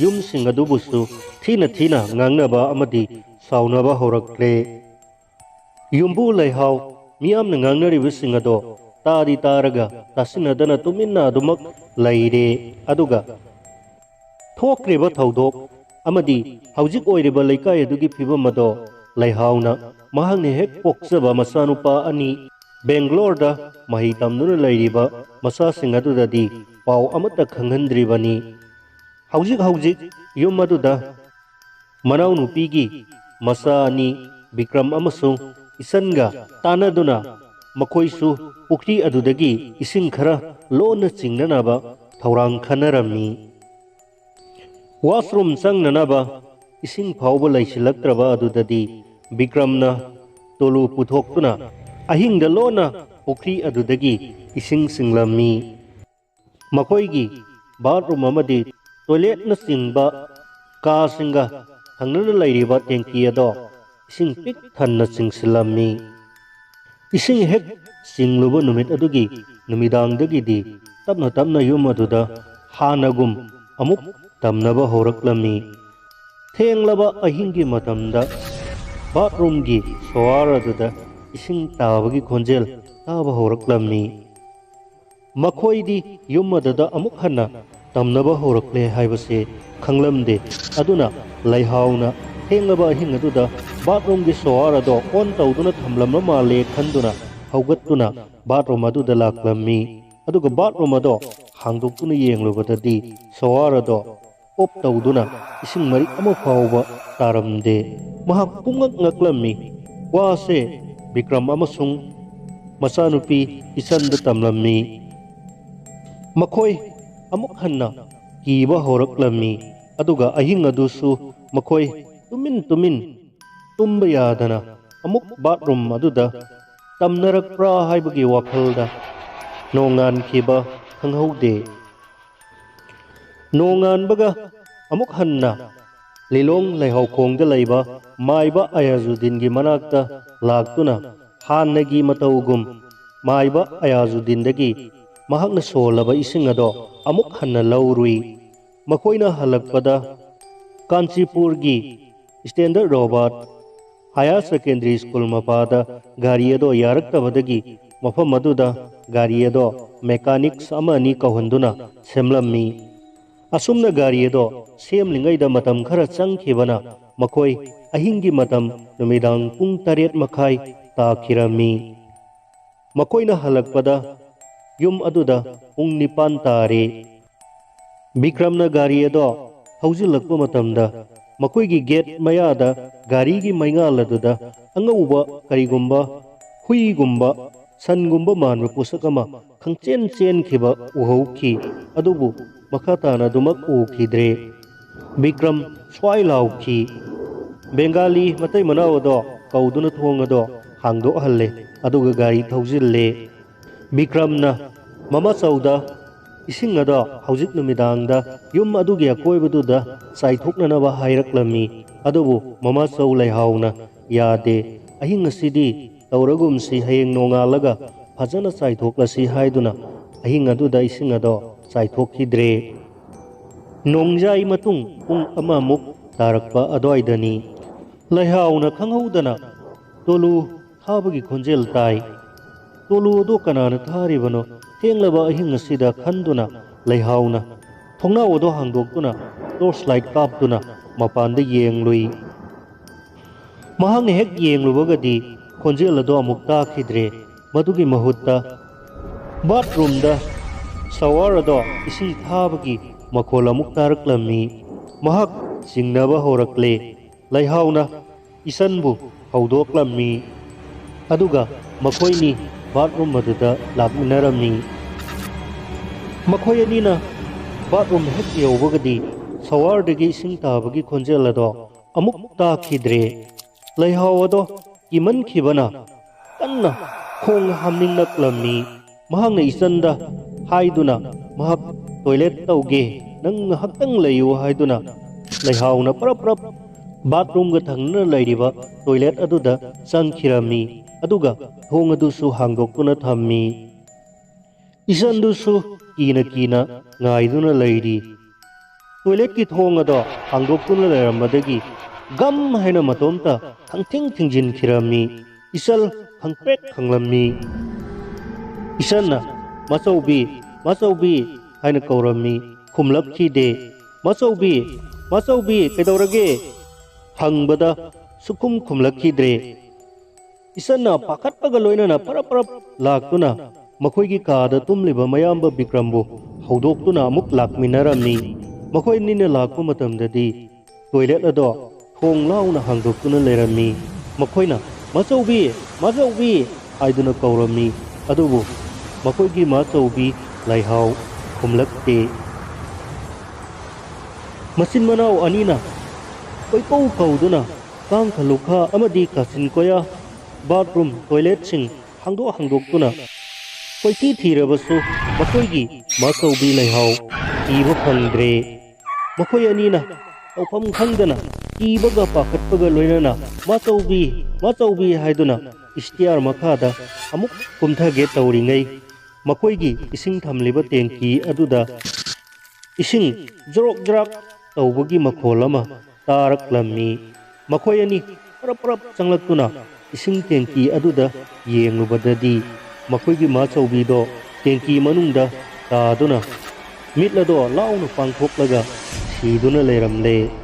ꯌꯨꯝꯁꯤꯡ ꯑꯗꯨꯕꯨꯁꯨ ꯊꯤꯅ ꯊꯤꯅ ꯉꯥꯡꯅꯕ ꯑꯃꯗꯤ ꯁꯥꯎꯅꯕ ꯍꯧꯔꯛꯂꯦ꯫ ꯌꯨꯝꯕꯨ ꯂꯩꯍꯥꯎ ꯃꯤꯌꯥꯝꯅ ꯉꯥꯡꯅꯔꯤꯕꯁꯤꯡ ꯑꯗꯣ ꯇꯥꯗꯤ ꯇꯥꯔꯒ ꯇꯥꯁꯤꯟꯅꯗꯅ ꯇꯨꯃꯤꯟꯅ ꯑꯗꯨꯃꯛ ꯂꯩꯔꯦ꯫ ꯑꯗꯨꯒ ꯊꯣꯛꯈ꯭ꯔꯤꯕ ꯊꯧꯗꯣꯛ ꯑꯃꯗꯤ ꯍꯧꯖꯤꯛ ꯑꯣꯏꯔꯤꯕ ꯂꯩꯀꯥꯏ ꯑꯗꯨꯒꯤ ꯐꯤꯕꯝ ꯑꯗꯣ ꯂꯩꯍꯥꯎꯅ ꯃꯍꯥꯛꯅ ꯍꯦꯛ ꯄꯣꯛꯆꯕ ꯃꯆꯥꯅꯨꯄꯥ ꯑꯅꯤ ꯕꯦꯡꯒ꯭ꯂꯣꯔꯗ ꯃꯍꯩ ꯇꯝꯗꯨꯅ ꯂꯩꯔꯤꯕ ꯃꯆꯥꯁꯤꯡ ꯑꯗꯨꯗꯗꯤ ꯄꯥꯎ ꯑꯃꯠꯇ ꯈꯪꯍꯟꯗ꯭ꯔꯤꯕꯅꯤ꯫ ꯍꯧꯖꯤꯛ ꯍꯧꯖꯤꯛ ꯌꯨꯝ ꯑꯗꯨꯗ ꯃꯅꯥꯎꯅꯨꯄꯤꯒꯤ ꯃꯆꯥ ꯑꯅꯤ ꯕꯤꯀ꯭ꯔꯝ ꯑꯃꯁꯨꯡ ꯏꯆꯟꯒ ꯇꯥꯟꯅꯗꯨꯅ ꯃꯈꯣꯏꯁꯨ ꯄꯨꯈ꯭ꯔꯤ ꯑꯗꯨꯗꯒꯤ ꯏꯁꯤꯡ ꯈꯔ ꯂꯣꯟꯅ ꯆꯤꯡꯅꯅꯕ ꯊꯧꯔꯥꯡ ꯈꯟꯅꯔꯝꯃꯤ꯫ ꯋꯥꯁꯔꯨꯝ ꯆꯪꯅꯅꯕ ꯏꯁꯤꯡ ꯐꯥꯎꯕ ꯂꯩꯁꯤꯜꯂꯛꯇ꯭ꯔꯕ ꯑꯗꯨꯗꯗꯤ ꯕꯤꯀ꯭ꯔꯝꯅ ꯇꯣꯂꯨ ꯄꯨꯊꯣꯛꯇꯨꯅ ꯑꯍꯤꯡꯗ ꯂꯣꯟꯅ ꯄꯨꯈ꯭ꯔꯤ ꯑꯗꯨꯗꯒꯤ ꯏꯁꯤꯡ ꯆꯤꯡꯂꯝꯃꯤ꯫ ꯃꯈꯣꯏꯒꯤ ꯕꯥꯠꯔꯨꯝ ꯑꯃꯗꯤ ꯇꯣꯏꯂꯦꯠꯅꯆꯤꯡꯕ ꯀꯥꯁꯤꯡꯒ ꯊꯪꯅꯅ ꯂꯩꯔꯤꯕ ꯇꯦꯡꯀꯤ ꯑꯗꯣ ꯏꯁꯤꯡ ꯄꯤꯛ ꯊꯟꯅ ꯆꯤꯡꯁꯤꯜꯂꯝꯃꯤ꯫ ꯏꯁꯤꯡ ꯍꯦꯛ ꯆꯤꯡꯂꯨꯕ ꯅꯨꯃꯤꯠ ꯑꯗꯨꯒꯤ ꯅꯨꯃꯤꯗꯥꯡꯗꯒꯤꯗꯤ ꯇꯞꯅ ꯇꯞꯅ ꯌꯨꯝ ꯑꯗꯨꯗ ꯍꯥꯟꯅꯒꯨꯝ ꯑꯃꯨꯛ ꯇꯝꯅꯕ ꯍꯧꯔꯛꯂꯝꯃꯤ꯫ ꯊꯦꯡꯂꯕ ꯑꯍꯤꯡꯒꯤ ꯃꯇꯝꯗ ꯕꯥꯠꯔꯨꯝꯒꯤ ꯁꯣꯋꯥꯔ ꯑꯗꯨꯗ ꯏꯁꯤꯡ ꯇꯥꯕꯒꯤ ꯈꯣꯟꯖꯦꯜ ꯇꯥꯕ ꯍꯧꯔꯛꯂꯝꯃꯤ꯫ ꯃꯈꯣꯏꯗꯤ ꯌꯨꯝ ꯑꯗꯨꯗ ꯑꯃꯨꯛ ꯍꯟꯅ ꯇꯝꯅꯕ ꯍꯧꯔꯛꯂꯦ ꯍꯥꯏꯕꯁꯦ ꯈꯪꯂꯝꯗꯦ꯫ ꯑꯗꯨꯅ ꯂꯩꯍꯥꯎꯅ ꯊꯦꯡꯂꯕ ꯑꯍꯤꯡ ꯑꯗꯨꯗ ꯕꯥꯠꯔꯨꯝꯒꯤ ꯁꯣꯋꯥꯔ ꯑꯗꯣ ꯑꯣꯟ ꯇꯧꯗꯨꯅ ꯊꯝꯂꯝꯕ ꯃꯥꯜꯂꯦ ꯈꯟꯗꯨꯅ ꯍꯧꯒꯠꯇꯨꯅ ꯕꯥꯠꯔꯨꯝ ꯑꯗꯨꯗ ꯂꯥꯛꯂꯝꯃꯤ꯫ ꯑꯗꯨꯒ ꯕꯥꯠꯔꯨꯝ ꯑꯗꯣ ꯍꯥꯡꯗꯣꯛꯇꯨꯅ ꯌꯦꯡꯂꯨꯕꯗꯗꯤ ꯁꯣꯋꯥꯔ ꯑꯗꯣ ꯑꯣꯞ ꯇꯧꯗꯨꯅ ꯏꯁꯤꯡ ꯃꯔꯤꯛ ꯑꯃ ꯐꯥꯎꯕ ꯇꯥꯔꯝꯗꯦ꯫ ꯃꯍꯥꯛ ꯄꯨꯡꯉꯛ ꯉꯛꯂꯝꯃꯤ꯫ ꯋꯥꯁꯦ ꯕꯤꯀ꯭ꯔꯝ ꯑꯃꯁꯨꯡ ꯃꯆꯥꯅꯨꯄꯤ ꯏꯆꯟꯗ ꯇꯝꯂꯝꯃꯤ꯫ ꯃꯈꯣꯏ ꯑꯃꯨꯛ ꯍꯟꯅ ꯀꯤꯕ ꯍꯧꯔꯛꯂꯝꯃꯤ꯫ ꯑꯗꯨꯒ ꯑꯍꯤꯡ ꯑꯗꯨꯁꯨ ꯃꯈꯣꯏ ꯇꯨꯃꯤꯟ ꯇꯨꯃꯤꯟ ꯇꯨꯝꯕ ꯌꯥꯗꯅ ꯑꯃꯨꯛ ꯕꯥꯠꯔꯨꯝ ꯑꯗꯨꯗ ꯇꯝꯅꯔꯛꯄ꯭ꯔꯥ ꯍꯥꯏꯕꯒꯤ ꯋꯥꯈꯜꯗ ꯅꯣꯡꯉꯥꯟꯈꯤꯕ ꯈꯪꯍꯧꯗꯦ꯫ ꯅꯣꯡꯉꯥꯟꯕꯒ ꯑꯃꯨꯛ ꯍꯟꯅ ꯂꯤꯂꯣꯡ ꯂꯩꯍꯥꯎꯈꯣꯡꯗ ꯂꯩꯕ ꯃꯥꯏꯕ ꯑꯌꯥꯖꯨꯗꯤꯟꯒꯤ ꯃꯅꯥꯛꯇ ꯂꯥꯛꯇꯨꯅ ꯍꯥꯟꯅꯒꯤ ꯃꯇꯧꯒꯨꯝ ꯃꯥꯏꯕ ꯑꯌꯥꯖꯨꯗꯤꯟꯗꯒꯤ ꯃꯍꯥꯛꯅ ꯁꯣꯜꯂꯕ ꯏꯁꯤꯡ ꯑꯗꯣ ꯑꯃꯨꯛ ꯍꯟꯅ ꯂꯧꯔꯨꯏ꯫ ꯃꯈꯣꯏꯅ ꯍꯜꯂꯛꯄꯗ ꯀꯥꯟꯆꯤꯄꯨꯔꯒꯤ standard Robert higher secondary school ꯃꯄꯥꯗ ꯒꯥꯔꯤ ꯑꯗꯣ ꯌꯥꯔꯛꯇꯕꯗꯒꯤ ꯃꯐꯝ ꯑꯗꯨꯗ ꯒꯥꯔꯤ ꯑꯗꯣ ꯃꯦꯀꯥꯅꯤꯛꯁ ꯑꯃ ꯑꯅꯤ ꯀꯧꯍꯟꯗꯨꯅ ꯁꯦꯝꯂꯝꯃꯤ꯫ ꯑꯁꯨꯝꯅ ꯒꯥꯔꯤ ꯑꯗꯣ ꯁꯦꯝꯂꯤꯉꯩꯗ ꯃꯇꯝ ꯈꯔ ꯆꯪꯈꯤꯕꯅ ꯃꯈꯣꯏ ꯑꯍꯤꯡꯒꯤ ꯃꯇꯝ ꯅꯨꯃꯤꯗꯥꯡ ꯄꯨꯡ ꯇꯔꯦꯠ ꯃꯈꯥꯏ ꯇꯥꯈꯤꯔꯝꯃꯤ꯫ ꯃꯈꯣꯏꯅ ꯍꯜꯂꯛꯄꯗ ꯌꯨꯝ ꯑꯗꯨꯗ ꯄꯨꯡ ꯅꯤꯄꯥꯟ ꯇꯥꯔꯦ꯫ ꯕꯤꯀ꯭ꯔꯝꯅ ꯒꯥꯔꯤ ꯑꯗꯣ ꯊꯧꯖꯤꯜꯂꯛꯄ ꯃꯇꯝꯗ ꯃꯈꯣꯏꯒꯤ ꯒꯦꯠ ꯃꯌꯥꯗ ꯒꯥꯔꯤꯒꯤ ꯃꯩꯉꯥꯜ ꯑꯗꯨꯗ ꯑꯉꯧꯕ ꯀꯔꯤꯒꯨꯝꯕ ꯍꯨꯏꯒꯨꯝꯕ ꯁꯟꯒꯨꯝꯕ ꯃꯥꯟꯕ ꯄꯣꯠꯁꯛ ꯑꯃ ꯈꯪꯆꯦꯟ ꯆꯦꯟꯈꯤꯕ ꯎꯍꯧꯈꯤ꯫ ꯑꯗꯨꯕꯨ ꯃꯈꯥ ꯇꯥꯅ ꯑꯗꯨꯃꯛ ꯎꯈꯤꯗ꯭ꯔꯦ꯫ ꯕꯤꯀ꯭ꯔꯝ ꯁ꯭ꯋꯥꯏ ꯂꯥꯎꯈꯤ꯫ ꯕꯦꯡꯒꯥꯂꯤ ꯃꯇꯩ ꯃꯅꯥꯎ ꯑꯗꯣ ꯀꯧꯗꯨꯅ ꯊꯣꯡ ꯑꯗꯣ ꯍꯥꯡꯗꯣꯛꯍꯜꯂꯦ꯫ ꯑꯗꯨꯒ ꯒꯥꯔꯤ ꯊꯧꯖꯤꯜꯂꯦ꯫ ꯕꯤꯀ꯭ꯔꯝꯅ ꯃꯃꯥꯆꯧꯗ ꯏꯁꯤꯡ ꯑꯗꯣ ꯍꯧꯖꯤꯛ ꯅꯨꯃꯤꯗꯥꯡꯗ ꯌꯨꯝ ꯑꯗꯨꯒꯤ ꯑꯀꯣꯏꯕꯗꯨꯗ ꯆꯥꯏꯊꯣꯛꯅꯅꯕ ꯍꯥꯏꯔꯛꯂꯝꯃꯤ꯫ ꯑꯗꯨꯕꯨ ꯃꯃꯥꯆꯧ ꯂꯩꯍꯥꯎꯅ ꯌꯥꯗꯦ꯫ ꯑꯍꯤꯡ ꯑꯁꯤꯗꯤ ꯇꯧꯔꯒꯨꯝꯁꯤ, ꯍꯌꯦꯡ ꯅꯣꯡꯉꯥꯜꯂꯒ ꯐꯖꯅ ꯆꯥꯏꯊꯣꯛꯂꯁꯤ ꯍꯥꯏꯗꯨꯅ ꯑꯍꯤꯡ ꯑꯗꯨꯗ ꯏꯁꯤꯡ ꯑꯗꯣ ꯆꯥꯏꯊꯣꯛꯈꯤꯗ꯭ꯔꯦ꯫ ꯅꯣꯡꯖꯥꯏ ꯃꯇꯨꯡ ꯄꯨꯡ ꯑꯃꯃꯨꯛ ꯇꯥꯔꯛꯄ ꯑꯗꯨꯋꯥꯏꯗꯅꯤ꯫ ꯂꯩꯍꯥꯎꯅ ꯈꯪꯍꯧꯗꯅ ꯇꯣꯂꯨ ꯊꯥꯕꯒꯤ ꯈꯣꯟꯖꯦꯜ ꯇꯥꯏ꯫ ꯇꯣꯂꯨ ꯑꯗꯨ ꯀꯅꯥꯅ ꯊꯥꯔꯤꯕꯅꯣ? ꯊꯦꯡꯂꯕ ꯑꯍꯤꯡ ꯑꯁꯤꯗ ꯈꯟꯗꯨꯅ ꯂꯩꯍꯥꯎꯅ ꯊꯣꯡꯅꯥꯎ ꯑꯗꯨ ꯍꯥꯡꯗꯣꯛꯇꯨꯅ ꯇꯣꯔꯆ ꯂꯥꯏꯠ ꯀꯥꯞꯇꯨꯅ ꯃꯄꯥꯟꯗ ꯌꯦꯡꯂꯨꯏ꯫ ꯃꯍꯥꯛꯅ ꯍꯦꯛ ꯌꯦꯡꯂꯨꯕꯒꯗꯤ ꯈꯣꯟꯖꯦꯜ ꯑꯗꯨ ꯑꯃꯨꯛ ꯇꯥꯈꯤꯗ꯭ꯔꯦ꯫ ꯃꯗꯨꯒꯤ ꯃꯍꯨꯠꯇ ꯕꯥꯠꯔꯨꯝꯗ ꯁꯋꯥꯔ ꯑꯗꯣ ꯏꯁꯤꯡ ꯊꯥꯕꯒꯤ ꯃꯈꯣꯜ ꯑꯃꯨꯛ ꯇꯥꯔꯛꯂꯝꯃꯤ꯫ ꯃꯍꯥꯛ ꯆꯤꯡꯅꯕ ꯍꯧꯔꯛꯂꯦ꯫ ꯂꯩꯍꯥꯎꯅ ꯏꯁꯟꯕꯨ ꯍꯧꯗꯣꯛꯂꯝꯃꯤ꯫ ꯑꯗꯨꯒ ꯃꯈꯣꯏꯅꯤ ꯕꯥꯠꯔꯨꯝ ꯑꯗꯨꯗ ꯂꯥꯛꯃꯤꯟꯅꯔꯝꯃꯤ꯫ ꯃꯈꯣꯏ ꯑꯅꯤꯅ ꯕꯥꯠꯔꯨꯝ ꯍꯦꯛ ꯌꯧꯕꯒꯗꯤ ꯁꯋꯥꯔꯗꯒꯤ ꯏꯁꯤꯡ ꯇꯥꯕꯒꯤ ꯈꯣꯟꯖꯦꯜ ꯑꯗꯣ ꯑꯃꯨꯛ ꯇꯥꯈꯤꯗ꯭ꯔꯦ꯫ ꯂꯩꯍꯥꯎ ꯑꯗꯣ ꯀꯤꯃꯟꯈꯤꯕꯅ ꯀꯟꯅ ꯈꯣꯡ ꯍꯥꯝꯅꯤꯡꯂꯛꯂꯝꯃꯤ꯫ ꯃꯍꯥꯛꯅ ꯏꯆꯟꯗ ꯍꯥꯏꯗꯨꯅ, "ꯃꯍꯥꯛ ꯇꯣꯏꯂꯦꯠ ꯇꯧꯒꯦ, ꯅꯪ ꯉꯥꯏꯍꯥꯛꯇꯪ ꯂꯩꯌꯨ" ꯍꯥꯏꯗꯨꯅ ꯂꯩꯍꯥꯎꯅ ꯄꯔꯞ ꯄꯔꯞ ꯕꯥꯠꯔꯨꯝꯒ ꯊꯪꯅꯅ ꯂꯩꯔꯤꯕ ꯇꯣꯏꯂꯦꯠ ꯑꯗꯨꯗ ꯆꯪꯈꯤꯔꯝꯃꯤ꯫ ꯑꯗꯨꯒ ꯊꯣꯡ ꯑꯗꯨꯁꯨ ꯍꯥꯡꯗꯣꯛꯇꯨꯅ ꯊꯝꯃꯤ꯫ ꯏꯆꯟꯗꯨꯁꯨ ꯀꯤꯅ ꯀꯤꯅ ꯉꯥꯏꯗꯨꯅ ꯂꯩꯔꯤ꯫ ꯇꯣꯏꯂꯦꯠꯀꯤ ꯊꯣꯡ ꯑꯗꯣ ꯍꯥꯡꯗꯣꯛꯇꯨꯅ ꯂꯩꯔꯝꯕꯗꯒꯤ ꯒꯝ ꯍꯥꯏꯅ ꯃꯇꯣꯝꯇ ꯈꯪꯊꯤꯡ ꯊꯤꯡꯖꯤꯟꯈꯤꯔꯝꯃꯤ꯫ ꯏꯆꯜ ꯈꯪꯄ꯭ꯔꯦꯛ ꯈꯪꯂꯝꯃꯤ꯫ ꯏꯆꯟꯅ, "ꯃꯥꯆꯧꯕꯤ, ꯃꯥꯆꯧꯕꯤ" ꯍꯥꯏꯅ ꯀꯧꯔꯝꯃꯤ꯫ ꯈꯨꯝꯂꯛꯈꯤꯗꯦ꯫ "ꯃꯥꯆꯧꯕꯤ, ꯃꯥꯆꯧꯕꯤ, ꯀꯩꯗꯧꯔꯒꯦ?" ꯍꯪꯕꯗ ꯁꯨꯈꯨꯝ ꯈꯨꯝꯂꯛꯈꯤꯗ꯭ꯔꯦ꯫ ꯏꯆꯟꯅ ꯄꯥꯈꯠꯄꯒ ꯂꯣꯏꯅꯅ ꯄꯔꯞ ꯄꯔꯞ ꯂꯥꯛꯇꯨꯅ ꯃꯈꯣꯏꯒꯤ ꯀꯥꯗ ꯇꯨꯝꯂꯤꯕ ꯃꯌꯥꯝꯕ ꯕꯤꯀ꯭ꯔꯝꯕꯨ ꯍꯧꯗꯣꯛꯇꯨꯅ ꯑꯃꯨꯛ ꯂꯥꯛꯃꯤꯟꯅꯔꯝꯃꯤ꯫ ꯃꯈꯣꯏ ꯑꯅꯤꯅ ꯂꯥꯛꯄ ꯃꯇꯝꯗꯗꯤ ꯇꯣꯏꯂꯦꯠ ꯑꯗꯣ ꯊꯣꯡ ꯂꯥꯎꯅ ꯍꯥꯡꯗꯣꯛꯇꯨꯅ ꯂꯩꯔꯝꯃꯤ꯫ ꯃꯈꯣꯏꯅ, "ꯃꯥꯆꯧꯕꯤ, ꯃꯥꯆꯧꯕꯤ" ꯍꯥꯏꯗꯨꯅ ꯀꯧꯔꯝꯃꯤ꯫ ꯑꯗꯨꯕꯨ ꯃꯈꯣꯏꯒꯤ ꯃꯥꯆꯧꯕꯤ ꯂꯩꯍꯥꯎ ꯈꯨꯝꯂꯛꯇꯦ꯫ ꯃꯆꯤꯟ ꯃꯅꯥꯎ ꯑꯅꯤꯅ ꯀꯣꯏꯀꯧ ꯀꯧꯗꯨꯅ ꯀꯥꯡꯈ ꯂꯨꯈꯥ ꯑꯃꯗꯤ ꯀꯥꯆꯤꯟ ꯀꯣꯌꯥ, ꯕꯥꯠꯔꯨꯝ, ꯇꯣꯏꯂꯦꯠꯁꯤꯡ ꯍꯥꯡꯗꯣꯛ ꯍꯥꯡꯗꯣꯛꯇꯨꯅ ꯀꯣꯏꯊꯤ ꯊꯤꯔꯕꯁꯨ ꯃꯈꯣꯏꯒꯤ ꯃꯥꯆꯧꯕꯤ ꯂꯩꯍꯥꯎ ꯊꯤꯕ ꯐꯪꯗ꯭ꯔꯦ꯫ ꯃꯈꯣꯏ ꯑꯅꯤꯅ ꯇꯧꯐꯝ ꯈꯪꯗꯅ ꯀꯤꯕꯒ ꯄꯥꯈꯠꯄꯒ ꯂꯣꯏꯅꯅ "ꯃꯥꯆꯧꯕꯤ, ꯃꯥꯆꯧꯕꯤ" ꯍꯥꯏꯗꯨꯅ ꯏꯁꯇꯤꯌꯥꯔ ꯃꯈꯥꯗ ꯑꯃꯨꯛ ꯀꯨꯝꯊꯒꯦ ꯇꯧꯔꯤꯉꯩ, ꯃꯈꯣꯏꯒꯤ ꯏꯁꯤꯡ ꯊꯝꯂꯤꯕ ꯇꯦꯡꯀꯤ ꯑꯗꯨꯗ ꯏꯁꯤꯡ ꯖ꯭ꯔꯣꯛ ꯖ꯭ꯔꯥꯛ ꯇꯧꯕꯒꯤ ꯃꯈꯣꯜ ꯑꯃ ꯇꯥꯔꯛꯂꯝꯃꯤ꯫ ꯃꯈꯣꯏ ꯑꯅꯤ ꯄꯔꯞ ꯄꯔꯞ ꯆꯪꯂꯛꯇꯨꯅ ꯏꯁꯤꯡ ꯇꯦꯡꯀꯤ ꯑꯗꯨꯗ ꯌꯦꯡꯂꯨꯕꯗꯗꯤ ꯃꯈꯣꯏꯒꯤ ꯃꯥꯆꯧꯕꯤꯗꯣ ꯇꯦꯡꯀꯤ ꯃꯅꯨꯡꯗ ꯇꯥꯗꯨꯅ ꯃꯤꯠ ꯑꯗꯣ ꯂꯥꯎꯅ ꯄꯥꯡꯊꯣꯛꯂꯒ ꯁꯤꯗꯨꯅ ꯂꯩꯔꯝꯂꯦ꯫